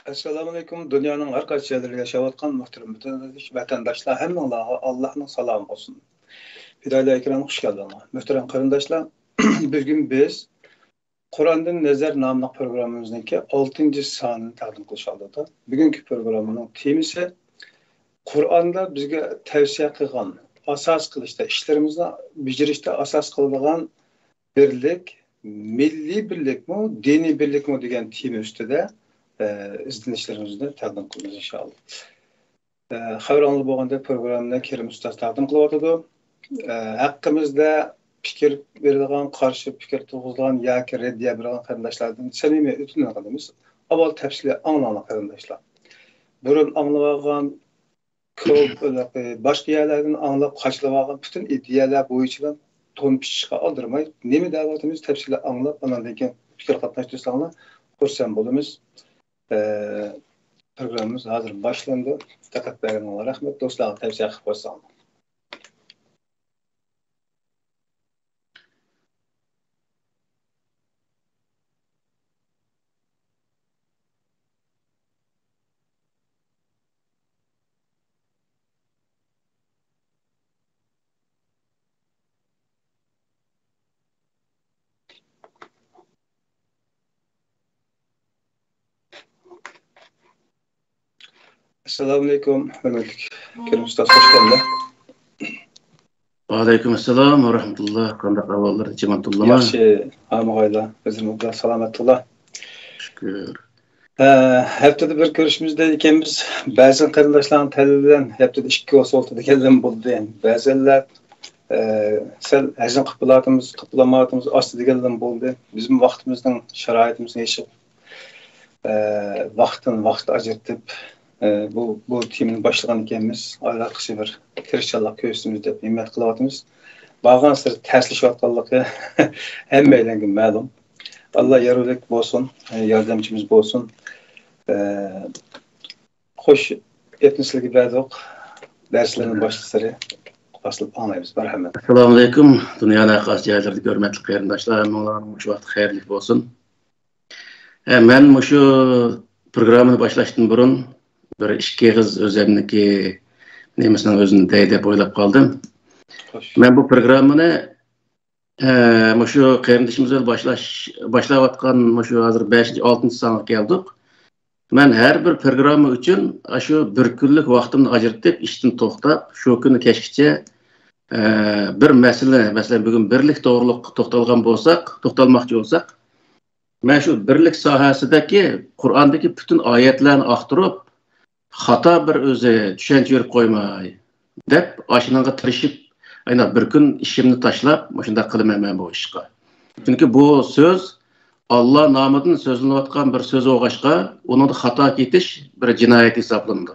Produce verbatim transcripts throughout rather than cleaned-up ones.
ئەسسالامۇئەلەيكۇم، دۇنيانىڭ ھەر قايسى جايلىرىدا ياشاۋاتقان مۇھتەرەم ۋەتەنداش-، ۋەتەنداشلار، ھەممىڭلارغا ئاللاھنىڭ سالامى بولسۇن. پىدائىيلار ئىكرام، خۇش كەلدىڭلار. مۆھتەرەم قېرىنداشلار، بۈگۈن بىز قۇرئاندىن نەزەر ناملىق پروگراممىمىزنىڭكى ئالتىنچى سانىنى تەقدىم قىلىش ئالدىدا، بۈگۈنكى پروگراممىنىڭ تېمىسى قۇرئاندا بىزگە تەۋسىيە قىلغان، ئاساس قىلىشتا، ئىشلىرىمىزنى بېجىرىشتە ئاساس قىلىدىغان بىرلىك، مىللىي بىرلىكمۇ، دىنىي بىرلىكمۇ دېگەن تېما ئۈستىدە، ئە، ئىزدىنىشلىرىمىزنى تەقدىم قىلىمىز، ئىنشائاللا. ئە، خەۋىرىڭلار بولغاندەك، پروگراممىنى كېرىم ئۇستاز تەقدىم قىلىۋاتىدۇ. ئە، ھەققىمىزدە پىكىر بېرىدىغان، قارشى پىكىر تۇرغۇزىدىغان ياكى رەددىيە بېرىدىغان قېرىنداشلاردىن سەمىمىي ئۆتۈنۈپ قالىمىز. ئاۋۋال تەپسىلىي ئاڭلاڭلار، قېرىنداشلار. بۇرۇن ئاڭلىۋالغان كوپ، باشقا يەرلەردىن ئاڭلاپ قاچىلىۋالغان پۈتۈن ئىدىيەلەر بويىچىلا تون پىچىشقا ئالدىرىماي، نېمە دەۋاتىمىز تەپسىلىي ئاڭلاپ، ئاناندىن كېيىن پىكىر قاتناشتۇرساڭلار خۇرسەن بولىمىز. ئە، پروگراممىمىز ھازىر باشلاندى. دىققەت بەرگىنىڭلارغا رەھمەت. دوستلارغا تەۋسىيە قىلىپ قويساڭلار. ئەسسالامۇئەلەيكۇم، ھۆرمەتلىك كېرىم ئۇستاز، خۇش كەلدى. ۋەئەلەيكۇم ئەسسالام ۋە رەھمەتۇللا. قانداق ئەھۋاللار، ئىچىمان تولىما؟ ياخشى، ھامىغايلا، ئۆزۈم ئوبدان سالامەتتۇلا. شۈكۈر. ھە، ھەپتىدە بىر كۆرۈشىمىز دەيدىكەنمىز. بەزى قېرىنداشلارنىڭ تەلىپى بىلەن ھەپتىدە ئىككى بولسا بولدى دېگەنلەرمۇ بولدى. بەزىلەر، ئە، سەل ھەزىم قىلىپ بولاتىمىز، قىلىپ بولمايۋاتىمىز، ئاستا دېگەنلەرمۇ بولدى. بىزمۇ ۋاقتىمىزنىڭ شارائىتىمىزنى يېشىپ، ئە، ۋاقىتتىن ۋاقىت ئاجرىتىپ، ئە، بۇ، بۇ تېمىنى باشلىغان ئىكەنمىز. ئايلارغىچە بىر تىرىشچانلىق كۆرسىتىمىز دەپ ھىممەت قىلىۋاتىمىز. بارغانسېرى تەسلىشىۋاتقانلىقى ھەممەيلەنگە مەلۇم. ئاللا يارلىق بولسۇن، ياردەمچىمىز بولسۇن. ئە، خوش، گەپنى سىلەرگە بەردۇق. دەرسلەرنى باشلىسىلى باشلاپ ئاڭلايمىز. مەرھەمەت. ئەسسالامۇئەلەيكۇم. دۇنيانىڭ ھەر قايسى جايلىرىدىكى ھۆرمەتلىك قېرىنداشلار، ھەممىڭلارنىڭ مۇشۇ ۋاقتى خەيرلىك بولسۇن. ئە، مەن مۇشۇ پروگراممىنى باشلاشتىن بۇرۇن بىر ئىككى ئېغىز ئۆزەمنىكى نېمىسىنىڭ ئۆزىنى دەي دەپ ئويلاپ قالدىم. خوش. مەن بۇ پروگراممىنى، ئە، مۇشۇ قېرىندىشىمىز بىلەن باشلاش، باشلاۋاتقان مۇشۇ ھازىر بەشىنچى، ئالتىنچى سانغا كەلدۇق. مەن ھەر بىر پروگرامما ئۈچۈن ئاشۇ بىر كۈنلۈك ۋاقتىمنى ئاجرىتىپ، ئىشتىن توختاپ، شۇ كۈنى كەچكىچە، ئە، بىر مەسىلە، مەسىلەن، بۈگۈن بىرلىك توغرۇلۇق توختالغان بولساق، توختالماقچى بولساق، مەن شۇ بىرلىك ساھەسىدىكى قۇرئاندىكى پۈتۈن ئايەتلەرنى ئاختۇرۇپ، خاتا بىر ئۆزى چۈشەنچە يۈرۈپ قويماي، دەپ ئاشۇنىڭغا تىرىشىپ، ئاينا بىر كۈن ئىشىمنى تاشلاپ، مۇشۇنداق قىلىمەن مەن بۇ ئىشقا. چۈنكى بۇ سۆز ئاللا نامىدىن سۆزلىنىۋاتقان بىر سۆز بولغاچقا، ئۇنىڭدا خاتا كېتىش بىر جىنايەت ھېسابلىنىدۇ.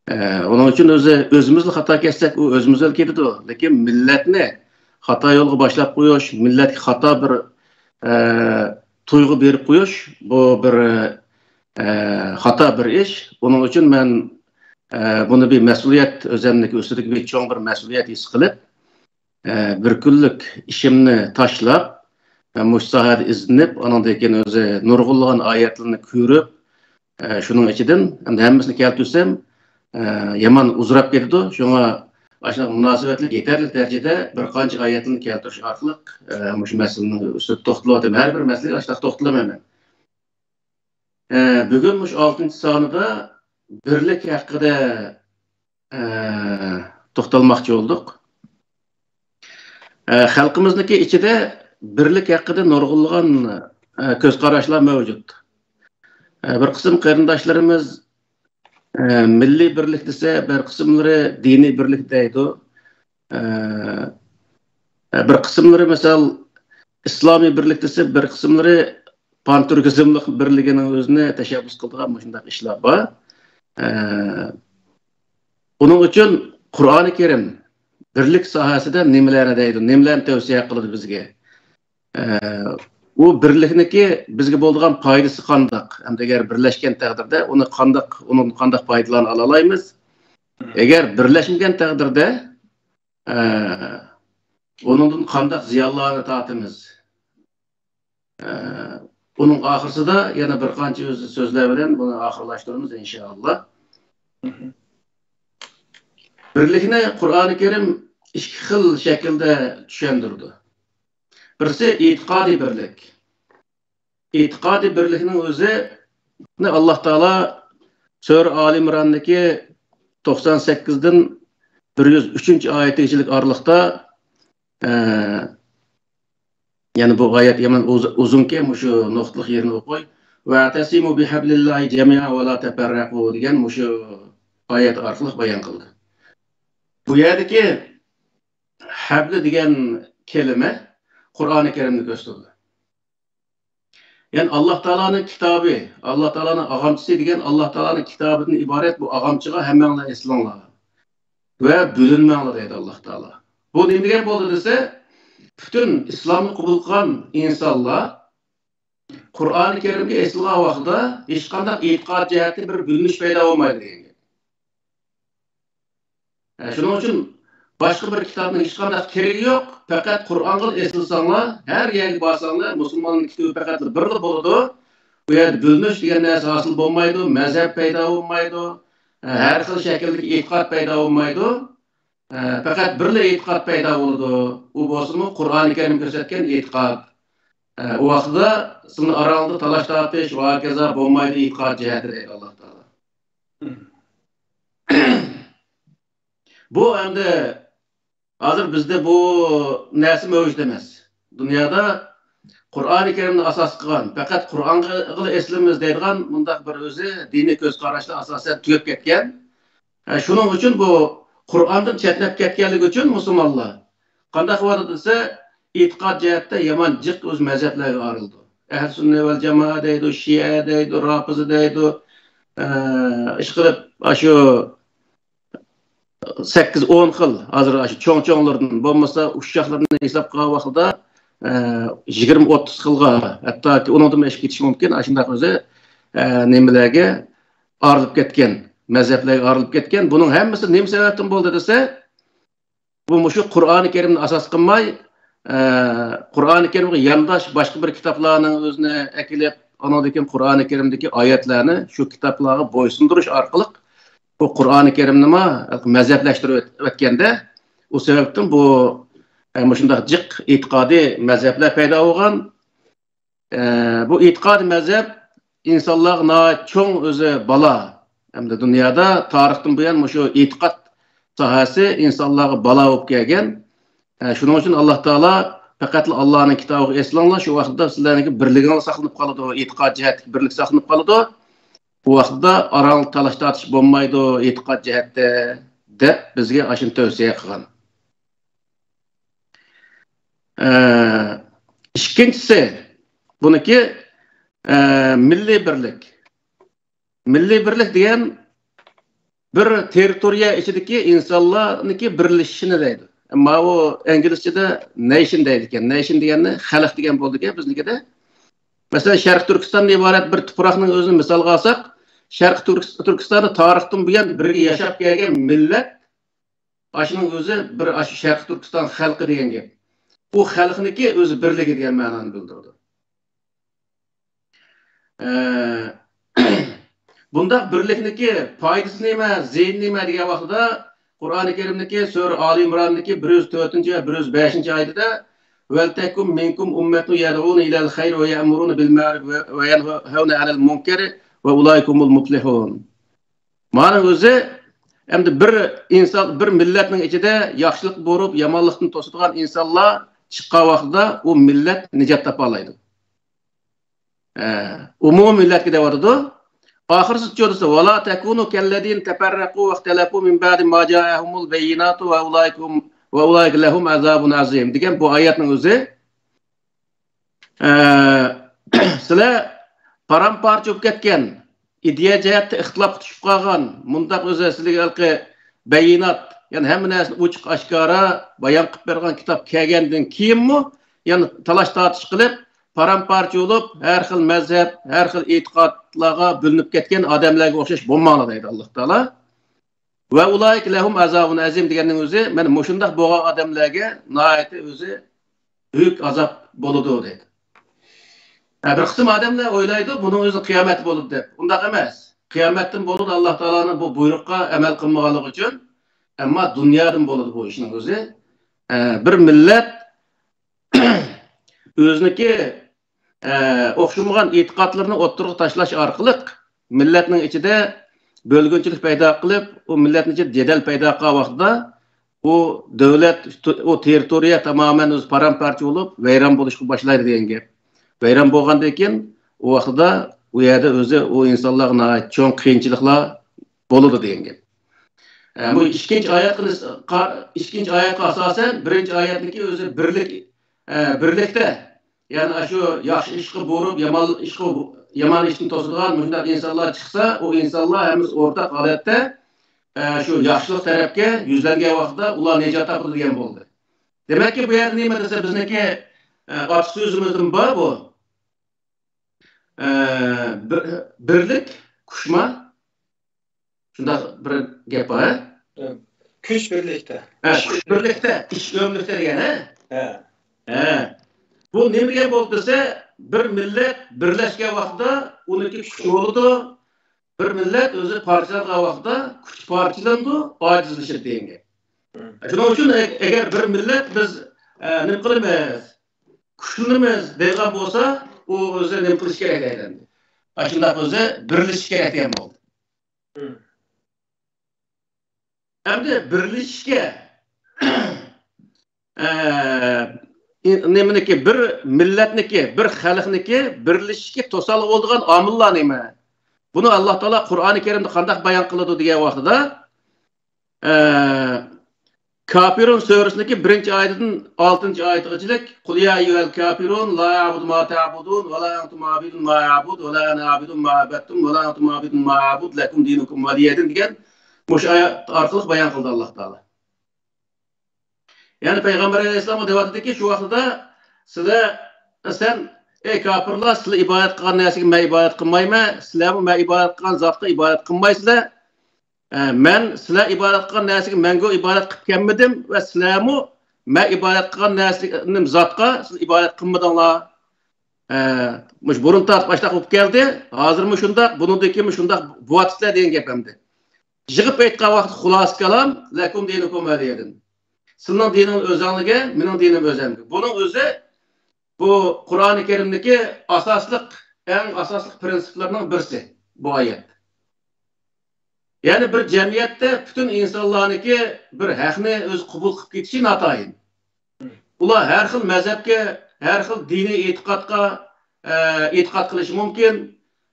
ئە، ئۇنىڭ ئۈچۈن ئۆزى، ئۆزىمىزلا خاتا كەتسەك، ئۇ ئۆزىمىزدىن كېتىدۇ. لېكىن مىللەتنى خاتا يولغا باشلاپ قويۇش، مىللەتكە خاتا بىر، ئە، تۇيغۇ بېرىپ قويۇش، بۇ بىر، ئە، خاتا بىر ئىش. بۇنىڭ ئۈچۈن مەن، ئە، بۇنى بىر مەسئۇلىيەت، ئۆزەمنىڭكى ئۈستىدىكى بىر چوڭ بىر مەسئۇلىيەت ھېس قىلىپ، ئە، بىر كۈنلۈك ئىشىمنى تاشلاپ، مەن مۇشۇ ساھەدە ئىزدىنىپ، ئانىڭدىن كېيىن ئۆزى نۇرغۇنلىغان ئايەتلەرنى كۆرۈپ، ئە، شۇنىڭ ئىچىدىن ئەمدى ھەممىسىنى كەلتۈرسەم، ئە، يامان ئۇزىراپ كېتىدۇ. شۇڭا ئاشۇنداق مۇناسىۋەتلىك يېتەرلىك دەرىجىدە بىر قانچە ئايەتلەرنى كەلتۈرۈش ئارقىلىق، ئە، مۇشۇ مەسىلىنىڭ ئۈستىدە توختىلىۋاتىمەن. ھەر بىر مەسىلىگە ئاشۇنداق توختىلىمەن مەن. ئە، بۈگۈن مۇشۇ ئالتىنچى سانىدا بىرلىك ھەققىدە، ئە، توختالماقچى بولدۇق. ئە، خەلقىمىزنىڭكى ئىچىدە بىرلىك ھەققىدە نۇرغۇنلىغان، ئە، كۆز قاراشلار مەۋجۇت. ئە، بىر قىسىم قېرىنداشلىرىمىز، ئە، مىللىي بىرلىك دېسە، بىر قىسىملىرى دىنىي بىرلىك دەيدۇ. ئە، بىر قىسىملىرى، مىسال، ئىسلامىي بىرلىك دېسە، بىر قىسىملىرى پانتۈركىزملىق بىرلىكىنىڭ ئۆزىنى تەشەببۇس قىلىدىغان مۇشۇنداق ئىشلار بار. ئە، بۇنىڭ ئۈچۈن قۇرئانى كەرىم بىرلىك ساھەسىدە نېمىلەرنى دەيدۇ، نېمىلەرنى تەۋسىيە قىلىدۇ بىزگە؟ ئە، ئۇ بىرلىكنىڭكى بىزگە بولىدىغان پايدىسى قانداق؟ ئەمدى ئەگەر بىرلەشكەن تەقدىردە ئۇنى قانداق، ئۇنىڭدىن قانداق پايدىلارنى ئالالايمىز؟ ئەگەر بىرلەشمىگەن تەقدىردە، ئە، ئۇنىڭدىن قانداق زىيانلارنى تارتىمىز؟ ئە، ئۇنىڭ ئاخىرسىدا يەنە بىر قانچە ئۆز سۆزلەر بىلەن بۇنى ئاخىرلاشتۇرىمىز، ئىنشائاللا. بىرلىكنى قۇرئانى كەرىم ئىككى خىل شەكىلدە چۈشەندۈرىدۇ. بىرسى ئېتىقادىي بىرلىك. ئېتىقادىي بىرلىكنىڭ ئۆزىنى ئاللا تائالا سۈرە ئالى ئىمراندىكى توقسان سەككىزدىن بىر يۈز ئۈچىنچى ئايەتكىچىلىك ئارىلىقتا، ئە، يەنى بۇ ئايەت يامان ئۇز-، ئۇزۇنكى، مۇشۇ نۇقتىلىق يېرىنى ئوقۇي. «ۋەئتەسىمۇ بىھەبلىللاھى جەمىئەن ۋە لا تەپەررەقۇ» دېگەن مۇشۇ ئايەت ئارقىلىق بايان قىلدى. بۇ يەردىكى ھەبلى دېگەن كەلىمە قۇرئانى كەرىمنى كۆرسىتىدۇ. يەنى ئاللا تائالانىڭ كىتابى، ئاللا تائالانىڭ ئاغامچىسى دېگەن ئاللا تائالانىڭ كىتابىدىن ئىبارەت بۇ ئاغامچىغا ھەممەڭلار ئېسىلىڭلار ۋە بۆلۈنمەڭلار دەيدۇ ئاللا تائالا. بۇ نېمە دېگەن بولدى دېسە، پۈتۈن ئىسلامنى قوبۇل قىلغان ئىنسانلار قۇرئانى كەرىمگە ئېسىلغان ۋاقتىدا ھېچقانداق ئېتىقاد جەھەتتىن بىر بۆلۈنۈش پەيدا بولمايدۇ دېگەن گەپ. ئە، شۇنىڭ ئۈچۈن باشقا بىر كىتابنىڭ ھېچقانداق كېرىكى يوق. پەقەت قۇرئانغا ئېسىلساڭلار، ھەر يەرگە بارساڭلار، مۇسۇلماننىڭ كىتابى پەقەتلا بىرلا بولىدۇ. بۇ يەردە بۆلۈنۈش دېگەن نەرسە ھاسىل بولمايدۇ، مەزھەپ پەيدا بولمايدۇ. ئە، ھەر خىل شەكىلدىكى ئېتىقاد پەيدا بولمايدۇ. ئە، پەقەت بىرلا ئېتىقاد پەيدا بولىدۇ. ئۇ بولسىمۇ قۇرئانى كەرىم كۆرسەتكەن ئېتىقاد. ئە، ئۇ ۋاقتىدا سىلىنىڭ ئاراڭلىقتا تالاش-تارتىش ۋە ھاكازا بولمايدۇ ئېتىقاد جەھەتتە دەيدۇ ئاللا تائالا. بۇ ئەمدى ھازىر بىزدە بۇ نەرسە مەۋجۇت ئەمەس. دۇنيادا قۇرئانى كەرىمنى ئاساس قىلغان، پەقەت قۇرئانغا ئېسىلىمىز دەيدىغان مۇنداق بىر ئۆزى دىنىي كۆز قاراشلار ئاساسەن تۈگەپ كەتكەن. ھە، شۇنىڭ ئۈچۈن بۇ قۇرئاندىن چەتنەپ كەتكەنلىكى ئۈچۈن مۇسۇلمانلار قانداق بولىدۇ دېسە، ئېتىقاد جەھەتتە يامان جىق ئۆز مەزھەپلەرگە ئايرىلىدۇ. ئەھلى سۈننە ۋەل جامائە دەيدۇ، شىئە دەيدۇ، رافىزە دەيدۇ. ئە، ئىشقىلىپ، ئاشۇ سەككىز، ئون خىل، ھازىر ئاشۇ چوڭ-چوڭلىرىدىن بولمىسا ئۇششاقلىرىنى ھېسابقا ئالغان ۋاقتىدا، ئە، يىگىرمە، ئوتتۇز خىلغا، ھەتتاكى ئۇنىڭدىنمۇ ئېشىپ كېتىشى مۇمكىن. ئاشۇنداق ئۆزى، ئە، نېمىلەرگە ئايرىلىپ كەتكەن، مەزھەپلەرگە ئايرىلىپ كەتكەن. بۇنىڭ ھەممىسى نېمە سەۋەبتىن بولدى دېسە، بۇ مۇشۇ قۇرئانى كەرىمنى ئاساس قىلماي، ئە، قۇرئانى كەرىمگە يانداش باشقا بىر كىتابلارنىڭ ئۆزىنى ئەكېلىپ، ئانىڭدىن كېيىن قۇرئانى كەرىمدىكى ئايەتلەرنى شۇ كىتابلارغا بويسۇندۇرۇش ئارقىلىق بۇ قۇرئانى كەرىمنىمۇ مەزھەپلەشتۈرۈپ ئۆتكەندە، ئۇ سەۋەبتىن بۇ، ئە، مۇشۇنداق جىق ئېتىقادىي مەزھەپلەر پەيدا بولغان. ئە، بۇ ئېتىقادىي مەزھەپ ئىنسانلارغا ناھايىتى چوڭ ئۆزى بالا. ھەمدە دۇنيادا تارىختىن بۇيان مۇشۇ ئېتىقاد ساھەسى ئىنسانلارغا بالا بولۇپ كەلگەن. ئە، شۇنىڭ ئۈچۈن ئاللا تائالا پەقەتلا ئاللانىڭ كىتابىغا ئېسىلىڭلار، شۇ ۋاقىتتا سىلەرنىڭكى بىرلىكىڭلار ساقلىنىپ قالىدۇ، ئېتىقاد جەھەتتىكى بىرلىك ساقلىنىپ قالىدۇ. بۇ ۋاقىتتا ئاراڭلىق تالاش-تارتىش بولمايدۇ ئېتىقاد جەھەتتە، دەپ بىزگە ئاشۇنى تەۋسىيە قىلغان. ئە، ئىككىنچىسى، بۇنىكى، ئە، مىللىي بىرلىك. مىللىي بىرلىك دېگەن بىر تېررىتورىيە ئىچىدىكى ئىنسانلارنىڭكى بىرلىشىشىنى دەيدۇ. ماۋۇ ئىنگلىزچىدە نەيشن دەيدىكەن. نەيشن دېگەننى خەلق دېگەن بولىدىكەن بىزنىڭكىدە. مەسىلەن، شەرقىي تۈركىستاندىن ئىبارەت بىر تۇپراقنىڭ ئۆزىنى مىسالغا ئالساق، شەرقىي تۈرك-، تۈركىستاندا تارىختىن بۇيان بىرگە ياشاپ كەلگەن مىللەت، ئاشۇنىڭ ئۆزى بىر ئاشۇ شەرقىي تۈركىستان خەلقى دېگەن گەپ. ئۇ خەلقنىڭكى ئۆزى بىرلىكى دېگەن مەنانى بىلدۈرىدۇ. ئە، بۇنداق بىرلىكنىڭكى پايدىسى نېمە، زىيىنى نېمە دېگەن ۋاقتىدا، قۇرئانى كەرىمدىكى سۈرە ئالى ئىمراندىكى بىر يۈز تۆتىنچى ۋە بىر يۈز بەشىنچى ئايىتىدە، «ولتكن منكم أمة يدعون إلى الخير ويأمرون بالمعروف وينهون عن المنكر وأولئك هم المفلحون.» مانا ئۆزى ئەمدى بىر ئىنسان، بىر مىللەتنىڭ ئىچىدە ياخشىلىق بۇيرۇپ، يامانلىقتىن توسىدىغان ئىنسانلار چىققان ۋاقتىدا ئۇ مىللەت نىجات تاپالايدۇ. ئە، ئومۇمىي مىللەتكە دەۋاتىدۇ. ئاخىرسىچۇ دېسە، «ولا تكونوا كالذين تفرقوا واختلفوا من بعد ما جاءهم البينات وأولئك هم، وأولئك لهم عذاب عظيم» دېگەن بۇ ئايەتنىڭ ئۆزى. ئە، سىلەر پارام-پارچە بولۇپ كەتكەن، ئىدىيە جەھەتتە ئىختىلاپقا چۈشۈپ قالغان، مۇنداق ئۆزى سىلەرگە ھېلىقى بەيىنات، يەنى ھەممە نەرسىنى ئوچۇق-ئاشكارا بايان قىلىپ بەرگەن كىتاب كەلگەندىن كېيىنمۇ يەنە تالاش-تارتىش قىلىپ، پارام-پارچە بولۇپ، ھەر خىل مەزھەپ، ھەر خىل ئېتىقادلارغا بۆلۈنۈپ كەتكەن ئادەملەرگە ئوخشاش بولماڭلار دەيدۇ ئاللا تائالا. «وأولئك لهم عذاب عظيم» دېگەننىڭ ئۆزى، مانا مۇشۇنداق بولغان ئادەملەرگە ناھايىتى ئۆزى بۈيۈك ئازاب بولىدۇ دەيدۇ. ھە، بىر قىسىم ئادەملەر ئويلايدۇ، بۇنىڭ ئۆزى قىيامەتتە بولىدۇ دەپ. ئۇنداق ئەمەس. قىيامەتتىن بولىدۇ، ئاللا تائالانىڭ بۇ بۇيرۇققا ئەمەل قىلمىغانلىقى ئۈچۈن. ئەمما دۇنيادىن بولىدۇ بۇ ئىشنىڭ ئۆزى. ئە، بىر مىللەت ئۆزىنىڭكى، ئە، ئوخشىمىغان ئېتىقادلىرىنى ئوتتۇرىغا تاشلاش ئارقىلىق مىللەتنىڭ ئىچىدە بۆلگۈنچىلىك پەيدا قىلىپ، ئۇ مىللەتنىڭ ئىچىدە جېدەل پەيدا قىلغان ۋاقتىدا، ئۇ دۆلەت، ئۇ تېررىتورىيە تامامەن ئۆزى پارام-پارچە بولۇپ، ۋەيران بولۇشقا باشلايدۇ دېگەن گەپ. ۋەيران بولغاندىن كېيىن، ئۇ ۋاقتىدا ئۇ يەردە ئۆزى ئۇ ئىنسانلارغا ناھايىتى چوڭ قىيىنچىلىقلار بولىدۇ دېگەن گەپ. ئە، بۇ ئىككىنچى ئايەتكە نىس-، قا-، ئىككىنچى ئايەتكە ئاساسەن، بىرىنچى ئايەتنىڭكى ئۆزى بىرلىك، ئە، بىرلىكتە، يەنى ئاشۇ ياخشى ئىشقا بۇيرۇپ، يامان ئىشقا بۇ-، يامان ئىشنى توسىدىغان مۇشۇنداق ئىنسانلار چىقسا، ئۇ ئىنسانلار ھەممىسى ئورتاق ھالەتتە، ئە، شۇ ياخشىلىق تەرەپكە يۈزلەنگەن ۋاقىتتا ئۇلار نىجات تاپىدۇ دېگەن بولدى. دېمەككى، بۇ يەردە نېمە دېسە، بىزنىڭكى، ئە، ئاتا سۆزىمىزدىن بار بۇ. ئە، بىر-، بىرلىك كۈچما. شۇنداق بىر گەپ بار، ھە؟ كۈچ بىرلىكتە. ھە، كۈچ بىرلىكتە، ئىش ئۆملۈكتە دېگەن، ھە؟ ھە. ھە. بۇ نېمە دېگەن بولدى دېسە، بىر مىللەت بىرلەشكەن ۋاقتىدا ئۇنىڭكى كۈچى بولىدۇ. بىر مىللەت ئۆزى پارچىلانغان ۋاقتىدا كۈچى پارچىلىنىدۇ، ئاجىزلىشىدۇ دېگەن گەپ. مم. شۇنىڭ ئۈچۈن ئە-، ئەگەر بىر مىللەت بىز، ئە، نېمە قىلىمىز، كۈچلىنىمىز دەيدىغان بولسا، ئۇ ئۆزى نېمە قىلىشى كېرەك دەيدۇ ئەمدى. ئاشۇنداق ئۆزى بىرلىشىشى كېرەك دېگەن بولدى. مم. ئەمدى بىرلىشىشكە، ئە، نېمىنىكى، بىر مىللەتنىكى، بىر خەلقنىكى بىرلىشىشكە توسالغۇ بولىدىغان ئامىللار نېمە؟ بۇنى ئاللا تائالا قۇرئانى كەرىمدە قانداق بايان قىلىدۇ دېگەن ۋاقتىدا، ئە، كاپىرۇن سۈرىسىنىڭكى بىرىنچى ئايىتىدىن ئالتىنچى ئايىتىغىچىلىك، قۇل يا ئەييۇھەل كاپىرۇن، لا ئەبۇدۇ ما تەبۇدۇن، ۋە لا ئەنتۇم ئابىدۇن ما ئەبۇد، ۋە لا ئەنا ئابىدۇن ما ئەبەدتۇم، ۋە لا ئەنتۇم ئابىدۇن ما ئەبۇد، لەكۇم دىنۇكۇم ۋەلىيە دىن دېگەن مۇشۇ ئايەت ئارقىلىق بايان قىلدى ئاللا تائالا. يەنى پەيغەمبەر ئەلەيھىسسالام دەۋاتىدۇكى، شۇ ۋاقتىدا سىلەر، سەن، ئەي كاپىرلار، سىلەر ئىبادەت قىلغان نەرسىگە مەن ئىبادەت قىلمايمەن، سىلەرمۇ مەن ئىبادەت قىلغان زاتقا ئىبادەت قىلمايسىلەر. ئە، مەن سىلەر ئىبادەت قىلغان نەرسىگە مەنغۇ ئىبادەت قىلىپ كەلمىدىم ۋە سىلەرمۇ مەن ئىبادەت قىلغان نەرسە، زاتقا سىز ئىبادەت قىلمىدىڭلار. ئە، مۇشۇ بۇرۇن تارتىپ ئاشۇنداق بولۇپ كەلدى، ھازىرمۇ شۇنداق، بۇنىڭدىن كېيىنمۇ شۇنداق بولۇۋاتىسىلەر دېگەن گەپ ئەمدى. يىغىپ ئېيتقان ۋاقىتتا خۇلاسە كالام، لەكۇم دىنۇكۇم ۋەلىيە دىن. سىلىنىڭ دىنىڭىز ئۆزۈڭلارگە، مېنىڭ دىنىم ئۆزۈمگە. بۇنىڭ ئۆزى بۇ قۇرئانى كەرىمدىكى ئاساسلىق، ئەڭ ئاساسلىق پىرىنسىپلارنىڭ بىرسى بۇ ئايەت. يەنى بىر جەمئىيەتتە پۈتۈن ئىنسانلارنىڭكى بىر ھەقنى ئۆزى قوبۇل قىلىپ كېتىشى ناتايىن. ئۇلار ھەر خىل مەزھەپكە، ھەر خىل دىنىي ئېتىقادقا، ئە، ئېتىقاد قىلىشى مۇمكىن.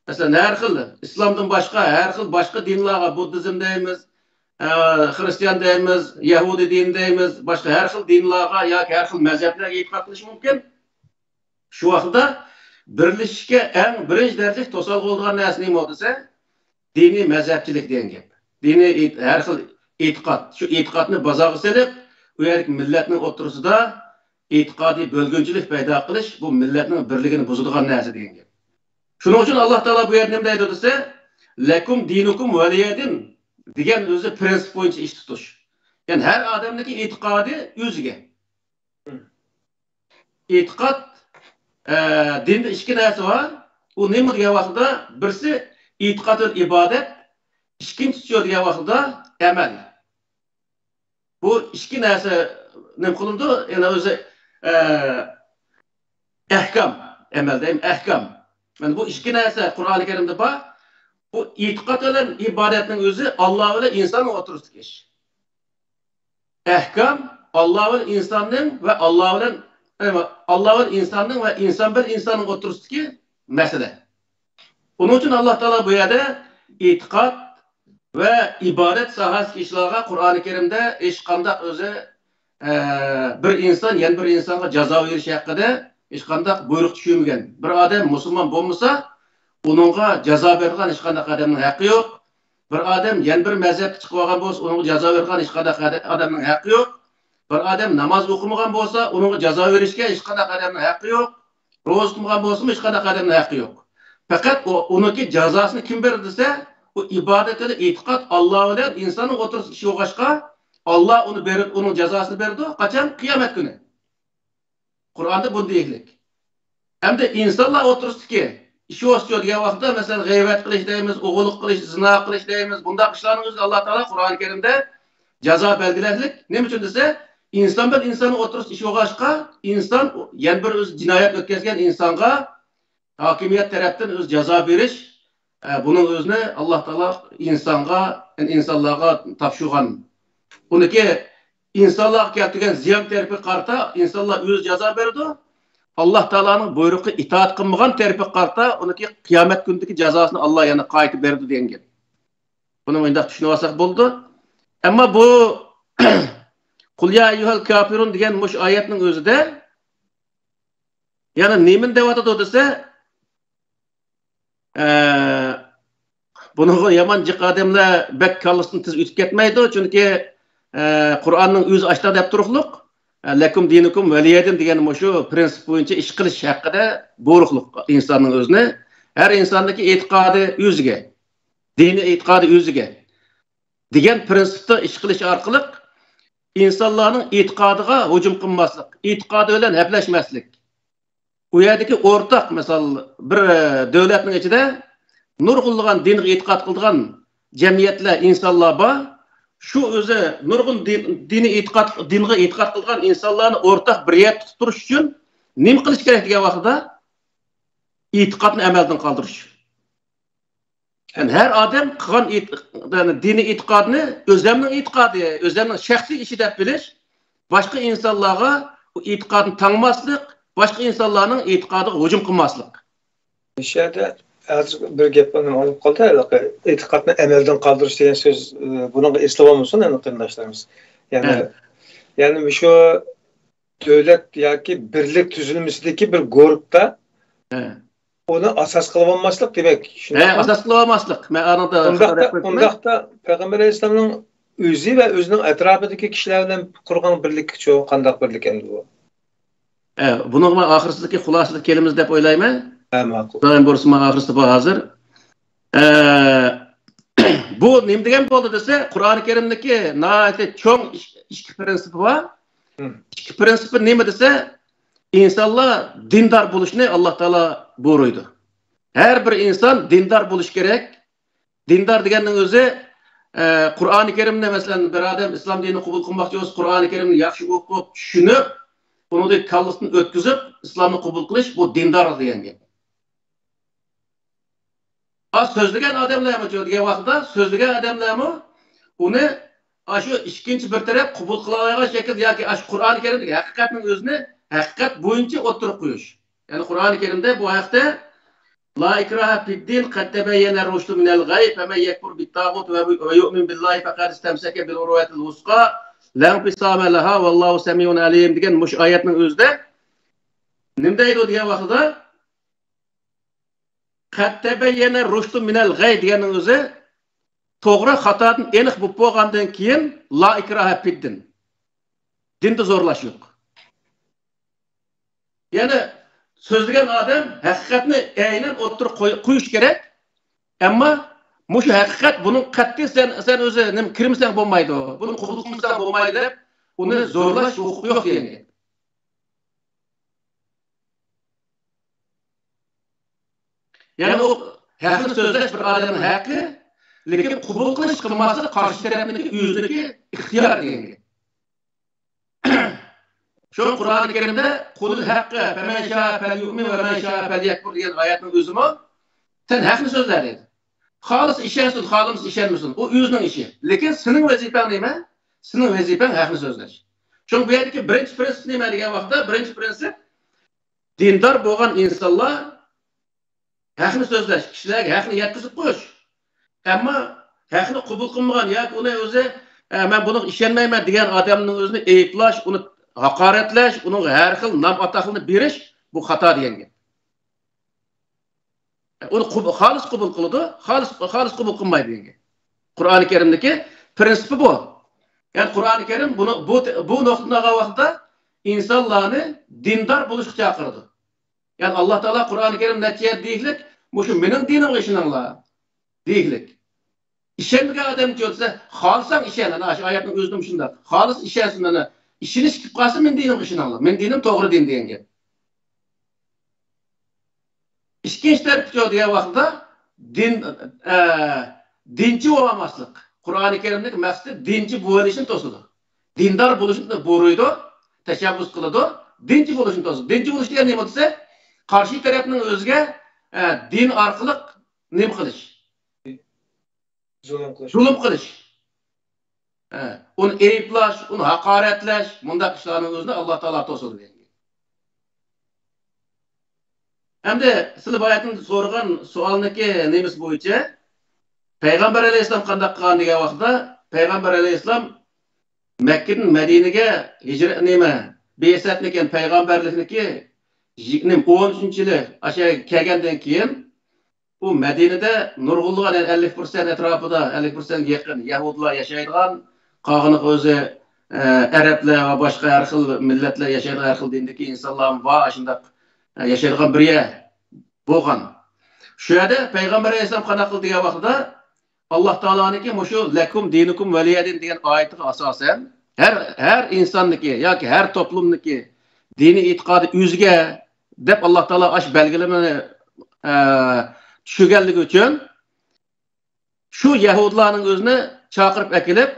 مەسىلەن، ھەر خىل ئىسلامدىن باشقا، ھەر خىل باشقا دىنلارغا، بۇددىزم دەيمىز، ئە، خرىستىيان دەيمىز، يەھۇدىي دىنى دەيمىز، باشقا ھەر خىل دىنلارغا ياكى ھەر خىل مەزھەپلەرگە ئېتىقاد قىلىشى مۇمكىن. شۇ ۋاقىتتا بىرلىشىشكە ئەڭ بىرىنچى دەرىجىلىك توسالغۇ بولىدىغان نەرسە نېمە دېسە، دىنىي مەزھەپچىلىك دېگەن گەپ. دىنىي ئېت-، ھەر خىل ئېتىقاد، شۇ ئېتىقادنى بازارغا سېلىپ، ئۇ يەردىكى مىللەتنىڭ ئوتتۇرىسىدا ئېتىقادىي بۆلگۈنچىلىك پەيدا قىلىش، بۇ مىللەتنىڭ بىرلىكىنى بۇزىدىغان نەرسە دېگەن گەپ. شۇنىڭ ئۈچۈن ئاللا تائالا بۇ يەردە نېمە دەيدۇ دېسە، لەكۇم دىنۇكۇم ۋەلىيە دىن دېگەن ئۆزى پىرىنسىپ بويىچە ئىش تۇتۇش. يەنى ھەر ئادەمنىڭكى ئېتىقادى ئۆزىگە. ئېتىقاد، ئە، دىندا ئىككى نەرسە بار. ئۇ نېمە دېگەن ۋاقتىدا، بىرسى ئېتىقاد ۋە ئىبادەت، ئىككىنچىسى دېگەن ۋاقتىدا ئەمەل. بۇ ئىككى نەرسە نېمە قىلىنىدۇ؟ يەنى ئۆزى، ئە، ئەھكام، ئەمەل دەيمەن، ئەھكام. مانا بۇ ئىككى نەرسە قۇرئانى كەرىمدە بار. بۇ ئېتىقاد بىلەن ئىبادەتنىڭ ئۆزى ئاللا بىلەن ئىنسان ئوتتۇرىسىدىكى ئىش. ئەھكام ئاللا بىلەن ئىنساننىڭ ۋە ئاللا بىلەن، ئاللا بىلەن ئىنساننىڭ ۋە ئىنسان بىلەن ئىنساننىڭ ئوتتۇرىسىدىكى مەسىلە. ئۇنىڭ ئۈچۈن ئاللا تائالا بۇ يەردە ئېتىقاد ۋە ئىبادەت ساھەسىدىكى ئىشلارغا قۇرئانى كەرىمدە ھېچقانداق ئۆزى، ئە، بىر ئىنسان يەنە بىر ئىنسانغا جازا بېرىش ھەققىدە ھېچقانداق بۇيرۇق چۈشۈرمىگەن. بىر ئادەم مۇسۇلمان بولمىسا، ئۇنىڭغا جازا بېرىدىغان ھېچقانداق ئادەمنىڭ ھەققى يوق. بىر ئادەم يەنە بىر مەزھەپكە چىقىپ ئالغان بولسا، ئۇنىڭغا جازا بېرىدىغان ھېچقانداق ئادە-، ئادەمنىڭ ھەققى يوق. بىر ئادەم ناماز ئوقۇمىغان بولسا، ئۇنىڭغا جازا بېرىشكە ھېچقانداق ئادەمنىڭ ھەققى يوق. روزا تۇتمىغان بولسىمۇ، ھېچقانداق ئادەمنىڭ ھەققى يوق. پەقەت ئۇ، ئۇنىڭكى جازاسىنى كىم بېرىدۇ دېسە، ئۇ ئىبادەت بىلەن ئېتىقاد ئاللا بىلەن ئىنساننىڭ ئوتتۇرىسىدا ئىش بولغاچقا، ئاللا ئۇنى بېرىپ، ئۇنىڭ جازاسىنى بېرىدۇ. قاچان؟ قىيامەت كۈنى. قۇرئاندا بۇنى دېيىكلىك. ئەمدى ئىنسانلار ئوتتۇرىسىدىكى ئىش ئوسچۇ دېگەن ۋاقىتتا، مەسىلەن، غەيۋەت قىلىش دەيمىز، ئوغرىلىق قىلىش، زىنا قىلىش دەيمىز، بۇنداق ئىشلارنىڭ ئۆزى ئاللا تائالا قۇرئان كەرىمدە جازا بەلگىلەكلىك. نېمە ئۈچۈن دېسە، ئىنسان بىلەن ئىنسان ئوتتۇرىسىدا ئىش بولغاچقا، ئىنسان يەنە بىر ئۆزى جىنايەت ئۆتكەزگەن ئىنسانغا ھاكىمىيەت تەرەپتىن ئۆزى جازا بېرىش، ئە، بۇنىڭ ئۆزىنى ئاللا تائالا ئىنسانغا، ئىنسانلارغا تاپشۇرغان. ئۇنىكى ئىنسانلارغا كەلتۈرگەن زىيان تەرىپىگە قارىتا ئىنسانلار ئۆزى جازا بېرىدۇ. ئاللا تائالانىڭ بۇيرۇقىغا ئىتائەت قىلمىغان تەرىپىگە قارىتا ئۇنىكى قىيامەت كۈنىدىكى جازاسىنى ئاللا يەنە قايتا بېرىدۇ دېگەن گەپ. بۇنى مۇنداق چۈشىنىۋالساق بولىدۇ. ئەمما بۇ قۇل يا ئەييۇھەل كافىرۇن دېگەن مۇشۇ ئايەتنىڭ ئۆزىدە يەنە نېمىنى دەۋاتىدۇ دېسە، ئە، بۇنىڭغا يامان جىق ئادەملەر بەك كاللىسىدىن تېز ئۆتۈپ كەتمەيدۇ، چۈنكى، ئە، قۇرئاننىڭ ئۆزى ئاشتا دەپ تۇرۇقلۇق، ئە، لەكۇم دىنۇكۇم ۋەلىيەدىن دېگەن مۇشۇ پرىنسىپ بويىچە ئىش قىلىش ھەققىدە بۇيرۇقلۇق ئىنساننىڭ ئۆزىنى. ھەر ئىنساننىڭكى ئېتىقادى ئۆزىگە، دىنىي ئېتىقادى ئۆزىگە دېگەن پرىنسىپتا ئىش قىلىش ئارقىلىق ئىنسانلارنىڭ ئېتىقادىغا ھۇجۇم قىلماسلىق، ئېتىقادى بىلەن ھەپلەشمەسلىك. ئۇ يەردىكى ئورتاق، مىسال، بىر، ئە، دۆلەتنىڭ ئىچىدە نۇرغۇنلىغان دىنغا ئېتىقاد قىلىدىغان جەمئىيەتلەر، ئىنسانلار بار. شۇ ئۆزى نۇرغۇن دىن، دىنىي ئېتىقاد، دىنغا ئېتىقاد قىلىدىغان ئىنسانلارنى ئورتاق بىر يەردە تۇتۇپ تۇرۇش ئۈچۈن نېمە قىلىش كېرەك دېگەن ۋاقتىدا، ئېتىقادنى ئەمەلدىن قالدۇرۇش. يەنى ھەر ئادەم قىلغان ئېت-، يەنى دىنىي ئېتىقادنى ئۆزەمنىڭ ئېتىقادى، ئۆزەمنىڭ شەخسىي ئىشى دەپ بىلىش، باشقا ئىنسانلارغا ئۇ ئېتىقادنى تاڭماسلىق، باشقا ئىنسانلارنىڭ ئېتىقادىغا ھۇجۇم قىلماسلىق. مۇشۇ يەردە ھازىر بىر گەپ ئاڭلىنىپ قالدى، ھېلىقى ئېتىقادنى ئەمەلدىن قالدۇرۇش دېگەن سۆز، ئە، بۇنىڭغا ئېسىلىۋالمىسۇن، ئەنە قېرىنداشلىرىمىز. يەنى، ھە. يەنى مۇشۇ دۆلەت ياكى بىرلىك تۈزۈلمىسىدىكى بىر گۇرۇپتا ھە. ئۇنى ئاساس قىلىۋالماسلىق دېمەك، ھە، شۇنداقمۇ؟ ئاساس قىلىۋالماسلىق. مەن ئانىڭدا ئۇنداقتا، خاتا گەپ قىلدىممەن؟ ئۇنداقتا پەيغەمبەر ئەلەيھىسسالامنىڭ ئۆزى ۋە ئۆزىنىڭ ئەتراپىدىكى كىشىلەر بىلەن قۇرغان بىرلىكچۇ، قانداق بىرلىك ئەمدى بۇ؟ ھە، بۇنىڭغا مەن ئاخىرسىدىكى خۇلاسىدا كېلىمىز دەپ ئويلايمەن. ھە، ماقۇل. خۇدايىم بۇيرۇسا، مانا ئاخىرسىدا بار ھازىر. ئە، بۇ نېمە دېگەن بولدى دېسە، قۇرئانى كەرىمدىكى ناھايىتى چوڭ ئىك-، ئىككى پرىنسىپى بار. ھە. ئىككى پرىنسىپى نېمە دېسە، ئىنسانلار دىندار بولۇشنى ئاللا تائالا بۇيرۇيدۇ. ھەر بىر ئىنسان دىندار بولۇشى كېرەك. دىندار دېگەننىڭ ئۆزى، ئە، قۇرئانى كەرىمنى، مەسىلەن، بىر ئادەم ئىسلام دىنىنى قوبۇل قىلماقچى بولسا، قۇرئانى كەرىمنى ياخشى ئوقۇپ، چۈشىنىپ، ئۇنىڭدىن كاللىسىدىن ئۆتكۈزۈپ، ئىسلامنى قوبۇل قىلىش، بۇ دىندار دېگەن گەپ. ئا، سۆزلىگەن ئادەملەرمۇ دېگەن ۋاقىتتا، سۆزلىگەن ئادەملەرمۇ ئۇنى ئاشۇ ئىككىنچى بىر تەرەپ قوبۇل قىلالايدىغان شەكىلدە ياكى ئاشۇ قۇرئانى كەرىمدىكى ھەقىقەتنىڭ ئۆزىنى ھەقىقەت بويىچە ئوتتۇرىغا قويۇش. يەنى قۇرئانى كەرىمدە بۇ ھەقتە، لا ئىكراھە فىددىن، قەد تەبەييەنە رۇشدۇ مىنەل غەي، فەمەن يەكفۇر بىتتاغۇت ۋە يۇئمىن بىللاھى فەقەد ئىستەمسەكە بىل ئۇرۋەتىل ۋۇسقا، لا ئىنفىسامە لەھا، ۋەللاھۇ سەمىئۇن ئەلىم دېگەن مۇشۇ ئايەتنىڭ ئۆزىدە نېمە دەيدۇ دېگەن ۋاقتىدا، قەد تەبەييەنە رۇشدۇ مىنەل غەي دېگەننىڭ ئۆزى توغرا خاتادىن ئېنىق بولۇپ بولغاندىن كېيىن، لا ئىكراھە فىددىن. دىندا زورلاش يوق. يەنى سۆزلىگەن ئادەم ھەقىقەتنى ئەينەن ئوتتۇرىغا قوي-، قويۇش كېرەك. ئەمما مۇشۇ ھەقىقەت بۇنىڭ قەتئىي سەن، سەن ئۆزى نېمە كىرمىسەڭ بولمايدۇ، بۇنى قوبۇل قىلمىساڭ بولمايدۇ دەپ ئۇنى زورلاش ھوقۇقى يوق دېگەن گەپ. يەنى ئۇ ھەقنى سۆزلەش بىر ئادەمنىڭ ھەققى، لېكىن قوبۇل قىلىش قىلماسلىق قارشى تەرەپنىڭكى ئۆزىنىڭكى ئىختىيارى دېگەن گەپ. شۇ قۇرئانى كەرىمدە قۇلىل ھەققە فەمەن شائە فەليۇئمىن ۋەمەن شائە فەليەكفۇر دېگەن ئايەتنىڭ ئۆزىمۇ سەن ھەقنى سۆزلە دەيدۇ. خالىسا ئىشەنسۇن، خالىمىسا ئىشەنمىسۇن. ئۇ ئۆزىنىڭ ئىشى. لېكىن سېنىڭ ۋەزىپەڭ نېمە؟ سېنىڭ ۋەزىپەڭ ھەقنى سۆزلەش. شۇڭا بۇ يەردىكى بىرىنچى پرىنسىپ نېمە دېگەن ۋاقىتتا، بىرىنچى پرىنسىپ دىندار بولغان ئىنسانلار ھەقنى سۆزلەش، كىشىلەرگە ھەقنى يەتكۈزۈپ قويۇش. ئەمما ھەقنى قوبۇل قىلمىغان ياكى ئۇنى ئۆزى، ئە، مەن بۇنىڭغا ئىشەنمەيمەن دېگەن ئادەمنىڭ ئۆزىنى ئەيىبلەش، ئۇنى ھاقارەتلەش، ئۇنىڭغا ھەر خىل نام ئاتاقلارنى بېرىش، بۇ خاتا دېگەن گەپ. ئۇنى قوب-، خالىس قوبۇل قىلىدۇ، خالىس، خالىس قوبۇل قىلمايدۇ دېگەن گەپ. قۇرئانى كەرىمدىكى پرىنسىپى بۇ. يەنى قۇرئانى كەرىم بۇنى، بۇ، بۇ نۇقتىنى ئالغان ۋاقىتتا ئىنسانلارنى دىندار بولۇشقا چاقىرىدۇ. يەنى ئاللا تائالا قۇرئانى كەرىم نەچچە يەردە دېيىكلىك، مۇشۇ مېنىڭ دىنىمغا ئىشىنىڭلار دېيىكلىك. ئىشەنمىگەن ئادەم دېسە، خالىساڭ ئىشەن، ئەنە شۇ ئايەتنىڭ ئۆزىدە شۇنداق. خالىس ئىشەنسۇن، ئەنە ئىشىنىش كېلىپ قالسا، مېنىڭ دىنىمغا ئىشىنىڭلار. مېنىڭ دىنىم توغرا دىن دېگەن گەپ. ئىككىنچى تەرەپچۇ دېگەن ۋاقىتتا دىن، ئە، دىنچى بولالماسلىق. قۇرئانى كەرىمدىكى مەقسىتى دىنچى بولۇشنى توسىدۇ. دىندار بولۇشنى بۇيرۇيدۇ، تەشەببۇس قىلىدۇ. دىنچى بولۇشنى توسىدۇ. دىنچى بولۇش دېگەن نېمە دېسە، قارشى تەرەپنىڭ ئۆزىگە، ئە، دىن ئارقىلىق نېمە قىلىش؟ زۇلۇم قىلىش. زۇلۇم قىلىش. ئە، ئۇنى ئەيىبلەش، ئۇنى ھاقارەتلەش، مۇنداق ئىشلارنىڭ ئۆزىنى ئاللا تائالا توسىدۇ دېگەن. ئەمدى سىلەر باياتىن سورىغان سوئالنىڭكى نېمىسى بويىچە، پەيغەمبەر ئەلەيھىسسالام قانداق قىلغان دېگەن ۋاقىتتا، پەيغەمبەر ئەلەيھىسسالام مەككىدىن مەدىنىگە ھىجرەت نېمە، بىئسەتنىكەن، پەيغەمبەرلىكنىكى يىگىرمە، ئون ئۈچىنچى يىلى ئاشۇ يەرگە كەلگەندىن كېيىن، ئۇ مەدىنىدە نۇرغۇنلىغان، يەنى ئەللىك پىرسەنت ئەتراپىدا، ئەللىك پىرسەنتكە يېقىن يەھۇدىيلار ياشايدىغان، قالغىنىغا ئۆزى، ئە، ئەرەبلەر ۋە باشقا ھەر خىل مىللەتلەر ياشايدىغان، ھەر خىل دىندىكى ئىنسانلارمۇ بار، ئاشۇنداق، ئە، ياشايدىغان بىر يەر بولغان. شۇ يەردە پەيغەمبەر ئەلەيھىسسالام قانداق قىلدى دېگەن ۋاقتىدا، ئاللا تائالانىڭكى مۇشۇ «لەكۇم دىنۇكۇم ۋەلىيەدىن» دېگەن ئايىتىغا ئاساسەن، ھەر، ھەر ئىنساننىڭكى ياكى ھەر توپلۇمنىڭكى دىنىي ئېتىقادى ئۆزگە دەپ ئاللا تائالا ئاش بەلگىلىمىنى، ئە، چۈشۈرگەنلىكى ئۈچۈن شۇ يەھۇدىيلارنىڭ ئۆزىنى چاقىرىپ ئەكېلىپ،